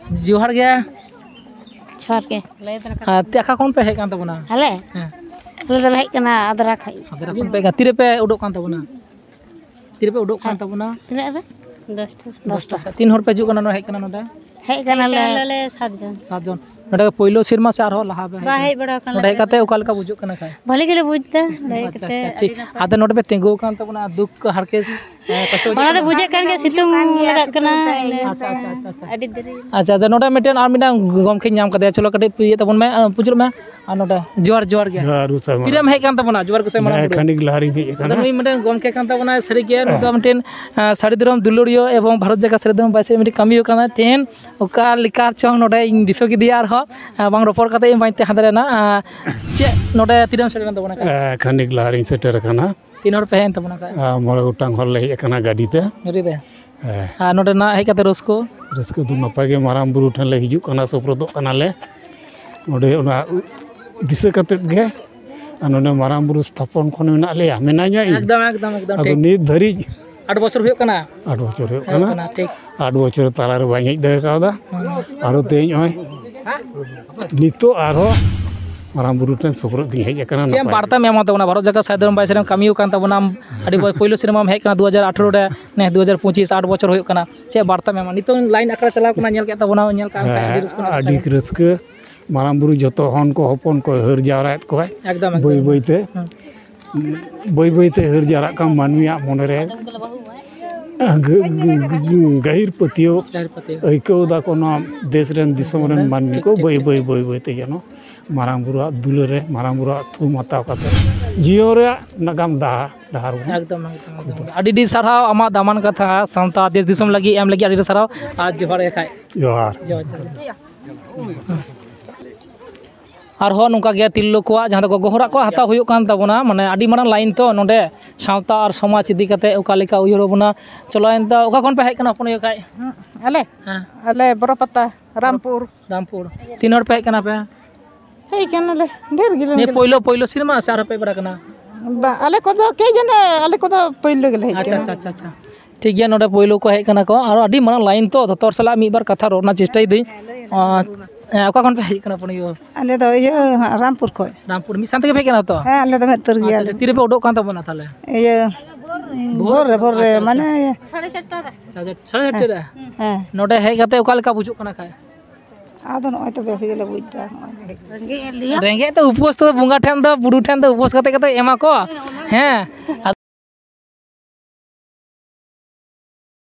ᱡᱚᱦᱟᱨ ᱜᱮ᱾ ᱡᱚᱦᱟᱨ ᱜᱮ᱾ ᱟᱨ ᱛᱮ ᱚᱠᱟ ᱠᱷᱚᱱ ᱯᱮ ᱦᱮᱡ ᱠᱟᱱ ᱛᱟᱵᱚᱱᱟ? ᱟᱞᱮ? ᱦᱮᱸ᱾ ᱟᱞᱮ ᱫᱚᱞᱮ ᱦᱮᱡ ᱠᱟᱱᱟ ᱟᱫᱽᱨᱟ ᱠᱷᱚᱡ᱾ ᱟᱫᱽᱨᱟ ᱠᱷᱚᱱ ᱯᱮ ᱦᱮᱡ ᱠᱟᱱᱟ᱾ ᱛᱤᱨᱮᱯᱮ ᱩᱰᱩᱠ ᱠᱟᱱ ᱛᱟᱵᱚᱱᱟ? ᱛᱤᱨᱮᱯᱮ ᱩᱰᱩᱠ ᱠᱟᱱ ᱦᱮᱸ᱾ ᱛᱟᱵᱚᱱᱟ? ᱛᱤᱱᱟᱹᱜ ᱨᱮ? ᱫᱚᱥᱴᱟ᱾ ᱫᱚᱥᱴᱟ᱾ ᱛᱤᱱ ᱦᱚᱲ ᱯᱮ ᱦᱤᱡᱩᱜ ᱠᱟᱱᱟ ᱱᱚᱰᱮ, ᱦᱮᱡ ᱠᱟᱱᱟ ᱱᱚᱰᱮ? ᱦᱮᱡ ᱠᱟᱱᱟᱞᱮ᱾ ᱦᱮᱡ ᱠᱟᱱᱟᱞᱮ ᱥᱟᱛ ᱡᱚᱱ᱾ ᱥᱟᱛ ᱡᱚᱱ᱾ ᱱᱚᱰᱮ ᱯᱳᱭᱞᱳ ᱥᱮᱨᱢᱟ ᱥᱮ ᱟᱨᱦᱚᱸ ᱞᱟᱦᱟ ᱯᱮ ᱦᱮᱡ ᱵᱟᱝ ᱠᱟᱱᱟ? ᱦᱮᱡ ᱵᱟᱲᱟ ᱟᱠᱟᱱᱟ᱾ ᱱᱚᱰᱮ ᱦᱮᱡ ᱠᱟᱛᱮ ᱚᱠᱟ ᱞᱮᱠᱟ ᱵᱩᱡᱩᱜ ᱠᱟᱱᱟ ᱠᱷᱟᱡ? ᱵᱷᱟᱞᱮ ᱜᱮᱞᱮ ᱵᱩᱡᱽ ᱮᱫᱟ, ᱦᱮᱡ ᱟᱪᱪᱷᱟ, ᱠᱟᱛᱮ ᱟᱪᱪᱷᱟ, ᱟᱹᱰᱤ ᱴᱷᱤᱠ᱾ ᱱᱟᱯᱟᱭ᱾ ᱟᱫᱚ ᱱᱚᱰᱮ ᱯᱮ ᱛᱤᱸᱜᱩ ᱟᱠᱟᱱ ᱛᱟᱵᱚᱱᱟ, ᱫᱩᱠ ᱠᱚ ᱦᱟᱨᱠᱮᱛ, ᱦᱮᱸ, ᱠᱚᱥᱴᱚ ᱚᱱᱟ ᱫᱚ ᱵᱩᱡᱷᱟᱹᱜ ᱠᱟᱱ ᱜᱮᱭᱟ, ᱥᱤᱛᱩᱝ ᱞᱟᱜᱟᱜ ᱠᱟᱱᱟ, ᱤᱱᱟᱹ ᱟᱪᱪᱷᱟ, ᱟᱪᱪᱷᱟ, ᱟᱪᱪᱷᱟ, ᱟᱪᱪᱷᱟ᱾ ᱟᱹᱰᱤ ᱫᱮᱨᱤ᱾ ᱟᱪᱪᱷᱟ, ᱟᱫᱚ ᱱᱚᱰᱮ ᱢᱤᱫᱴᱮᱱ ᱟᱨ ᱢᱤᱫᱴᱟᱝ ᱜᱚᱢᱠᱮᱧ ᱧᱟᱢ ᱠᱟᱫᱮᱭᱟ, ᱪᱚᱞᱚ ᱠᱟᱹᱴᱤᱡ ᱤᱭᱟᱹ ᱛᱟᱵᱚᱱ ᱢᱮ, ᱟᱸ, ᱯᱩᱡᱩᱨ ᱢᱮ᱾ ᱟᱨ ᱱᱚᱰᱮ ᱡᱚᱦᱟᱨ, ᱡᱚᱦᱟᱨ ᱜᱮ᱾ ᱡᱚᱦᱟᱨ ᱜᱮ ᱥᱮ ᱛᱤᱨᱮᱢ ᱢᱟᱨᱟᱝ᱾ ᱦᱮᱡ ᱠᱟᱱ ᱛᱟᱵᱚᱱᱟ ᱡᱚᱦᱟᱨ ᱜᱚᱸᱥᱟᱭ ᱢᱟᱨᱟᱝ ᱦᱮᱸ, ᱵᱩᱨᱩ? ᱠᱷᱟᱱᱤᱠ ᱞᱟᱦᱟ ᱨᱤᱧ ᱦᱮᱡ ᱟᱫᱚ ᱟᱠᱟᱱᱟ᱾ ᱱᱩᱭ ᱢᱤᱫᱴᱮᱱ ᱜᱚᱢᱠᱮ ᱠᱟᱱ ᱛᱟᱵᱚᱱᱟᱭ, ᱥᱟᱹᱨᱤ ᱜᱮ ᱱᱩᱭ ᱫᱚ ᱦᱮᱸ᱾ ᱢᱤᱫᱴᱮᱱ, ᱟᱸ, ᱥᱟᱹᱨᱤ ᱫᱷᱚᱨᱚᱢ ᱫᱩᱞᱟᱹᱲᱤᱭᱟᱹ ᱮᱵᱚᱝ ᱵᱷᱟᱨᱚᱛ ᱡᱟᱠᱟᱛ ᱥᱟᱹᱨᱤ ᱫᱷᱚᱨᱚᱢ ᱵᱟᱭ ᱥᱮᱫ ᱢᱤᱫᱴᱮᱱ ᱠᱟᱹᱢᱤ ᱠᱟᱱᱟ᱾ ᱛᱮᱦᱮᱧ ᱚᱠᱟ ᱞᱮᱠᱟ ᱪᱚᱝ ᱱᱚᱰᱮ ᱤᱧ ᱫᱤᱥᱟᱹ ᱠᱮᱫᱮᱭᱟ ᱟᱨᱦᱚᱸ, ᱟᱸ, ᱵᱟᱝ ᱨᱚᱯᱚᱲ ᱠᱟᱛᱮ ᱤᱧ ᱵᱟᱹᱧ ᱛᱟᱦᱮᱸ ᱫᱟᱲᱮᱭᱟᱜᱼᱟ᱾ ᱟᱸ, ᱪᱮᱫ ᱱᱚᱰᱮ ᱛᱤᱨᱮᱢ ᱥᱮᱴᱮᱨ ᱮᱱ ᱛᱟᱵᱚᱱᱟ? ᱮ, ᱠᱷᱟᱱᱤᱠ ᱞᱟᱦᱟ ᱨᱤᱧ ᱥᱮᱴᱮᱨ ᱟᱠᱟᱱᱟ᱾ ᱛᱤᱱ ᱦᱚᱲ ᱯᱮ ᱦᱮᱡ ᱮᱱ ᱛᱟᱵᱚᱱᱟ ᱠᱷᱟᱡ? ᱟᱨ ᱢᱚᱬᱮ ᱜᱚᱴᱟᱝ ᱦᱚᱲ ᱞᱮ ᱦᱮᱡ ᱟᱠᱟᱱᱟ ᱜᱟᱹᱰᱤ ᱛᱮ᱾ ᱜᱟᱹᱰᱤ ᱨᱮ? ᱦᱮᱸ᱾ ᱟᱨ ᱱᱚᱰᱮᱱᱟᱜ ᱦᱮᱡ ᱠᱟᱛᱮ ᱨᱟᱹᱥᱠᱟᱹ? ᱨᱟᱹᱥᱠᱟᱹ ᱫᱚ ᱱᱟᱯᱟᱭ ᱜᱮ, ᱢᱟᱨᱟᱝ ᱵᱩᱨᱩ ᱴᱷᱮᱱ ᱞᱮ ᱦᱤᱡᱩᱜ ᱠᱟᱱᱟ, ᱥᱳᱯᱨᱳᱫᱚᱜ ᱠᱟᱱᱟᱞᱮ᱾ ᱱᱚᱰᱮ ᱚᱱᱟ ᱫᱤᱥᱟᱹ ᱠᱟᱛᱮᱫ ᱜᱮ, ᱟᱨ ᱱᱚᱰᱮ ᱢᱟᱨᱟᱝ ᱵᱩᱨᱩ ᱛᱷᱟᱯᱚᱱ ᱠᱷᱚᱱ ᱢᱮᱱᱟᱜ ᱞᱮᱭᱟ, ᱢᱮᱱᱟᱹᱧᱟ ᱤᱧ᱾ ᱮᱠᱫᱚᱢ, ᱮᱠᱫᱚᱢ, ᱮᱠᱫᱚᱢ ᱟᱫᱚ ᱴᱷᱤᱠ᱾ ᱱᱤᱛ ᱫᱷᱟᱹᱨᱤᱡ ᱟᱴ ᱵᱚᱪᱷᱚᱨ ᱦᱩᱭᱩᱜ ᱠᱟᱱᱟ? ᱟᱴ ᱵᱚᱪᱷᱚᱨ ᱦᱩᱭᱩᱜ ᱦᱩᱭᱩᱜ ᱠᱟᱱᱟ᱾ ᱠᱟᱱᱟ, ᱴᱷᱤᱠ᱾ ᱟᱴ ᱵᱚᱪᱷᱚᱨ ᱛᱟᱞᱟᱨᱮ ᱵᱟᱹᱧ ᱦᱮᱡ ᱫᱟᱲᱮ ᱠᱟᱣᱫᱟ᱾ ᱦᱩᱸ᱾ ᱟᱨᱚ ᱛᱮᱦᱮᱧ ᱱᱚᱜᱼᱚᱭ ᱱᱤᱛᱚᱜ ᱟᱨᱦᱚᱸ ᱢᱟᱨᱟᱝ ᱵᱩᱨᱩ ᱴᱷᱮᱱ ᱥᱳᱯᱨᱳᱫ ᱤᱧ ᱦᱮᱡ ᱟᱠᱟᱱᱟ᱾ ᱪᱮᱫ ᱮᱢ ᱱᱟᱯᱟᱭ ᱵᱟᱨᱛᱟᱢ ᱮᱢᱟ ᱛᱟᱵᱚᱱᱟ? ᱵᱷᱟᱨᱚᱛ ᱡᱟᱠᱟᱛ ᱥᱟᱹᱫᱷᱤᱱ ᱵᱟᱭ ᱥᱮᱨᱢᱟ ᱠᱟᱹᱢᱤ ᱠᱟᱱ ᱛᱟᱵᱚᱱᱟᱢ, ᱟᱹᱰᱤ ᱵᱚᱭ-, ᱯᱳᱭᱞᱳ ᱥᱮᱨᱢᱟᱢ ᱦᱮᱡ ᱠᱟᱱᱟ ᱫᱩ ᱦᱟᱡᱟᱨ ᱟᱴᱷᱟᱨᱚ ᱨᱮ, ᱱᱮᱥ ᱫᱩ ᱦᱟᱡᱟᱨ ᱯᱚᱸᱪᱤᱥ, ᱟᱴ ᱵᱚᱪᱷᱚᱨ ᱦᱩᱭᱩᱜ ᱠᱟᱱᱟ᱾ ᱪᱮᱫ ᱵᱟᱨᱛᱟᱢ ᱮᱢᱟ? ᱱᱤᱛᱚᱝ line ᱟᱠᱷᱲᱟ ᱪᱟᱞᱟᱣ ᱠᱟᱱᱟ, ᱧᱮᱞ ᱠᱮᱫ ᱛᱟᱵᱚᱱᱟ, ᱧᱮᱞ ᱠᱟᱜ ᱟᱢ ᱠᱷᱟᱡ ᱟᱹᱰᱤ ᱦᱮᱸ, ᱨᱟᱹᱥᱠᱟᱹ ᱨᱮᱱᱟᱜ ᱟᱹᱰᱤ ᱠᱟᱛᱷᱟ ᱠᱟᱱᱟ᱾ ᱨᱟᱹᱥᱠᱟᱹ᱾ ᱢᱟᱨᱟᱝ ᱵᱩᱨᱩ ᱡᱚᱛᱚ ᱦᱚᱱ ᱠᱚ ᱦᱚᱯᱚᱱ ᱠᱚ ᱦᱟᱹᱨ ᱡᱟᱣᱨᱟᱭᱮᱫ ᱠᱚᱣᱟᱭ ᱮᱠᱫᱚᱢ, ᱮᱠᱫᱚᱢ᱾ ᱵᱟᱹᱭ ᱵᱟᱹᱭ ᱛᱮ᱾ ᱦᱩᱸ᱾ ᱵᱟᱹᱭ ᱵᱟᱹᱭ ᱛᱮ ᱦᱟᱹᱨ ᱡᱟᱣᱨᱟᱜ ᱠᱟᱱ ᱢᱟᱹᱱᱢᱤᱭᱟᱜ ᱢᱚᱱᱮ ᱨᱮ ᱜᱟᱹ- ᱜᱟᱹ- ᱜᱟᱹ- ᱜᱟᱹᱦᱤᱨ ᱯᱟᱹᱛᱭᱟᱹᱣ ᱰᱷᱮᱨ ᱯᱟᱹᱛᱭᱟᱹᱣ᱾ ᱟᱹᱭᱠᱟᱹᱣ ᱫᱟᱠᱚ ᱱᱚᱣᱟ ᱫᱮᱥ ᱨᱮᱱ, ᱫᱤᱥᱚᱢ ᱨᱮᱱ ᱢᱟᱹᱱᱢᱤ ᱠᱚ ᱴᱷᱤᱠ, ᱵᱟᱹᱭ ᱴᱷᱤᱠ᱾ ᱵᱟᱹᱭ ᱵᱟᱹᱭ ᱵᱟᱹᱭ ᱛᱮ ᱡᱮᱱᱚ ᱢᱟᱨᱟᱝ ᱵᱩᱨᱩᱣᱟᱜ ᱫᱩᱞᱟᱹᱲ ᱨᱮ, ᱢᱟᱨᱟᱝ ᱵᱩᱨᱩᱣᱟᱜ ᱛᱷᱩᱢ ᱦᱟᱛᱟᱣ ᱠᱟᱛᱮ ᱡᱤᱭᱚᱱ ᱨᱮᱭᱟᱜ ᱱᱟᱜᱟᱢ ᱰᱟᱦᱟᱨ, ᱰᱟᱦᱟᱨ ᱵᱚᱱ ᱮᱠᱫᱚᱢ, ᱮᱠᱫᱚᱢ, ᱮᱠᱫᱚᱢ᱾ ᱟᱹᱰᱤ ᱟᱹᱰᱤ ᱥᱟᱨᱦᱟᱣ ᱟᱢᱟᱜ ᱫᱟᱢᱟᱱ ᱠᱟᱛᱷᱟ ᱥᱟᱶᱛᱟ ᱫᱮᱥ ᱫᱤᱥᱚᱢ ᱞᱟᱹᱜᱤᱫ ᱮᱢ ᱞᱟᱹᱜᱤᱫ ᱟᱹᱰᱤ ᱟᱹᱰᱤ ᱥᱟᱨᱦᱟᱣ ᱟᱨ ᱡᱚᱦᱟᱨ ᱜᱮ ᱠᱷᱟᱡ᱾ ᱡᱚᱦᱟᱨ᱾ ᱡᱚᱦᱟᱨ, ᱡᱚᱦᱟᱨ᱾ ᱟᱨᱦᱚᱸ ᱱᱚᱝᱠᱟ ᱜᱮ ᱛᱤᱨᱞᱟᱹ ᱠᱚᱣᱟᱜ ᱡᱟᱦᱟᱸ ᱫᱚ ᱜᱚᱜᱚ ᱦᱚᱲᱟᱜ ᱠᱚ ᱦᱟᱛᱟᱣ ᱦᱩᱭᱩᱜ ᱠᱟᱱ ᱛᱟᱵᱚᱱᱟ, ᱢᱟᱱᱮ ᱟᱹᱰᱤ ᱢᱟᱨᱟᱝ ᱞᱟᱭᱤᱱ ᱛᱚ ᱱᱚᱰᱮ ᱥᱟᱶᱛᱟ ᱟᱨ ᱥᱚᱢᱟᱡᱽ ᱤᱫᱤ ᱠᱟᱛᱮ ᱚᱠᱟ ᱞᱮᱠᱟ ᱩᱭᱦᱟᱹᱨ ᱵᱷᱟᱵᱽᱱᱟ ᱪᱚᱞᱚᱭᱮᱱ ᱛᱟ-, ᱚᱠᱟ ᱠᱷᱚᱱ ᱯᱮ ᱦᱮᱡ ᱠᱟᱱᱟ ᱦᱚᱯᱚᱱ ᱟᱭᱳ ᱠᱷᱟᱡ? ᱦᱩᱸ, ᱟᱞᱮ? ᱦᱮᱸ᱾ ᱟᱞᱮ ᱵᱚᱨᱚᱯᱟᱛᱟ, ᱨᱟᱢᱯᱩᱨ᱾ ᱨᱟᱢᱯᱩᱨ᱾ ᱛᱤᱱ ᱦᱚᱲ ᱯᱮ ᱦᱮᱡ ᱠᱟᱱᱟ ᱯᱮ? ᱦᱮᱡ ᱠᱟᱱᱟᱞᱮ, ᱰᱷᱮᱨ ᱜᱮᱞᱮ ᱱᱤᱭᱟᱹ ᱦᱮᱡ ᱠᱟᱱᱟ᱾ ᱯᱳᱭᱞᱳ, ᱯᱳᱭᱞᱳ ᱥᱮᱨᱢᱟ ᱥᱮ ᱟᱨᱦᱚᱸ ᱯᱮ ᱵᱟᱨ ᱠᱟᱱᱟ? ᱵᱟ, ᱟᱞᱮ ᱠᱚᱫᱚ ᱠᱮ ᱡᱟᱱᱮ, ᱟᱞᱮ ᱠᱚᱫᱚ ᱯᱳᱭᱞᱳ ᱜᱮᱞᱮ ᱦᱮᱡ ᱟᱪᱪᱷᱟ, ᱠᱟᱱᱟ᱾ ᱟᱪᱪᱷᱟ, ᱟᱪᱪᱷᱟ, ᱟᱪᱪᱷᱟ᱾ ᱴᱷᱤᱠ ᱜᱮᱭᱟ, ᱱᱚᱰᱮ ᱯᱳᱭᱞᱳ ᱠᱚ ᱦᱮᱡ ᱠᱟᱱᱟ ᱠᱚ, ᱟᱨᱚ ᱟᱹᱰᱤ ᱢᱟᱨᱟᱝ ᱞᱟᱭᱤᱱ ᱛᱚ, ᱡᱷᱚᱛᱚ ᱦᱚᱲ ᱥᱟᱞᱟᱜ ᱢᱤᱫ ᱵᱟᱨ ᱠᱟᱛᱷᱟ ᱨᱚᱲ ᱨᱮᱱᱟᱜ ᱪᱮᱥᱴᱟᱭ ᱫᱟᱹᱧ᱾ ᱦᱮᱸ, ᱞᱟᱹᱭ ᱟᱞᱮ ᱟᱨ, ᱢᱮ, ᱞᱟᱹᱭ ᱢᱮ᱾ ᱦᱮᱸ, ᱚᱠᱟ ᱠᱷᱚᱱ ᱯᱮ ᱦᱮᱡ ᱠᱟᱱᱟ ᱦᱚᱯᱚᱱ ᱟᱭᱳ? ᱟᱞᱮ ᱫᱚ ᱤᱭᱟᱹ, ᱨᱟᱢᱯᱩᱨ ᱠᱷᱚᱱ᱾ ᱨᱟᱢᱯᱩᱨ, ᱢᱤᱫ ᱥᱟᱶ ᱛᱮᱜᱮ ᱯᱮ ᱦᱮᱡ ᱠᱟᱱᱟ ᱛᱚ? ᱦᱮᱸ, ᱟᱞᱮ ᱫᱚ ᱢᱤᱫ ᱩᱛᱟᱹᱨ ᱜᱮᱭᱟᱞᱮ᱾ ᱟᱪᱪᱷᱟ, ᱛᱤ ᱨᱮᱯᱮ ᱩᱰᱩᱠ ᱠᱟᱱ ᱛᱟᱵᱚᱱᱟ ᱛᱟᱦᱚᱞᱮ? ᱤᱭᱟᱹ, ᱵᱷᱳᱨ ᱨᱮ, ᱵᱷᱳᱨ ᱨᱮ, ᱟᱪᱪᱷᱟ, ᱟᱪᱪᱷᱟ᱾ ᱢᱟᱱᱮ ᱥᱟᱲᱮ ᱪᱟᱨᱴᱟ ᱨᱮ᱾ ᱥᱟᱲᱮ, ᱥᱟᱲᱮ ᱪᱟᱨᱴᱟ ᱨᱮ? ᱦᱮᱸ᱾ ᱱᱚᱰᱮ ᱦᱮᱡ ᱠᱟᱛᱮ ᱚᱠᱟ ᱞᱮᱠᱟ ᱵᱩᱡᱷᱟᱹᱜ ᱠᱟᱱᱟ ᱠᱷᱟᱡ? ᱟᱫᱚ ᱱᱚᱜᱼᱚᱭ ᱛᱚ ᱵᱮᱥ ᱜᱮᱞᱮ ᱵᱩᱡᱽ ᱮᱫᱟ, ᱱᱚᱜᱼᱚᱭ ᱞᱮ ᱦᱮᱡ ᱨᱮᱸᱜᱮᱡ ᱮᱫ ᱞᱮᱭᱟ᱾ ᱨᱮᱸᱜᱮᱡ ᱛᱮ ᱩᱯᱟᱹᱥ ᱛᱮ ᱵᱚᱸᱜᱟ ᱴᱷᱮᱱ ᱫᱚ, ᱵᱩᱨᱩ ᱴᱷᱮᱱ ᱫᱚ ᱩᱯᱟᱹᱥ ᱠᱟᱛᱮ ᱠᱟᱛᱮ ᱮᱢᱟ ᱠᱚ᱾ ᱦᱮᱸ᱾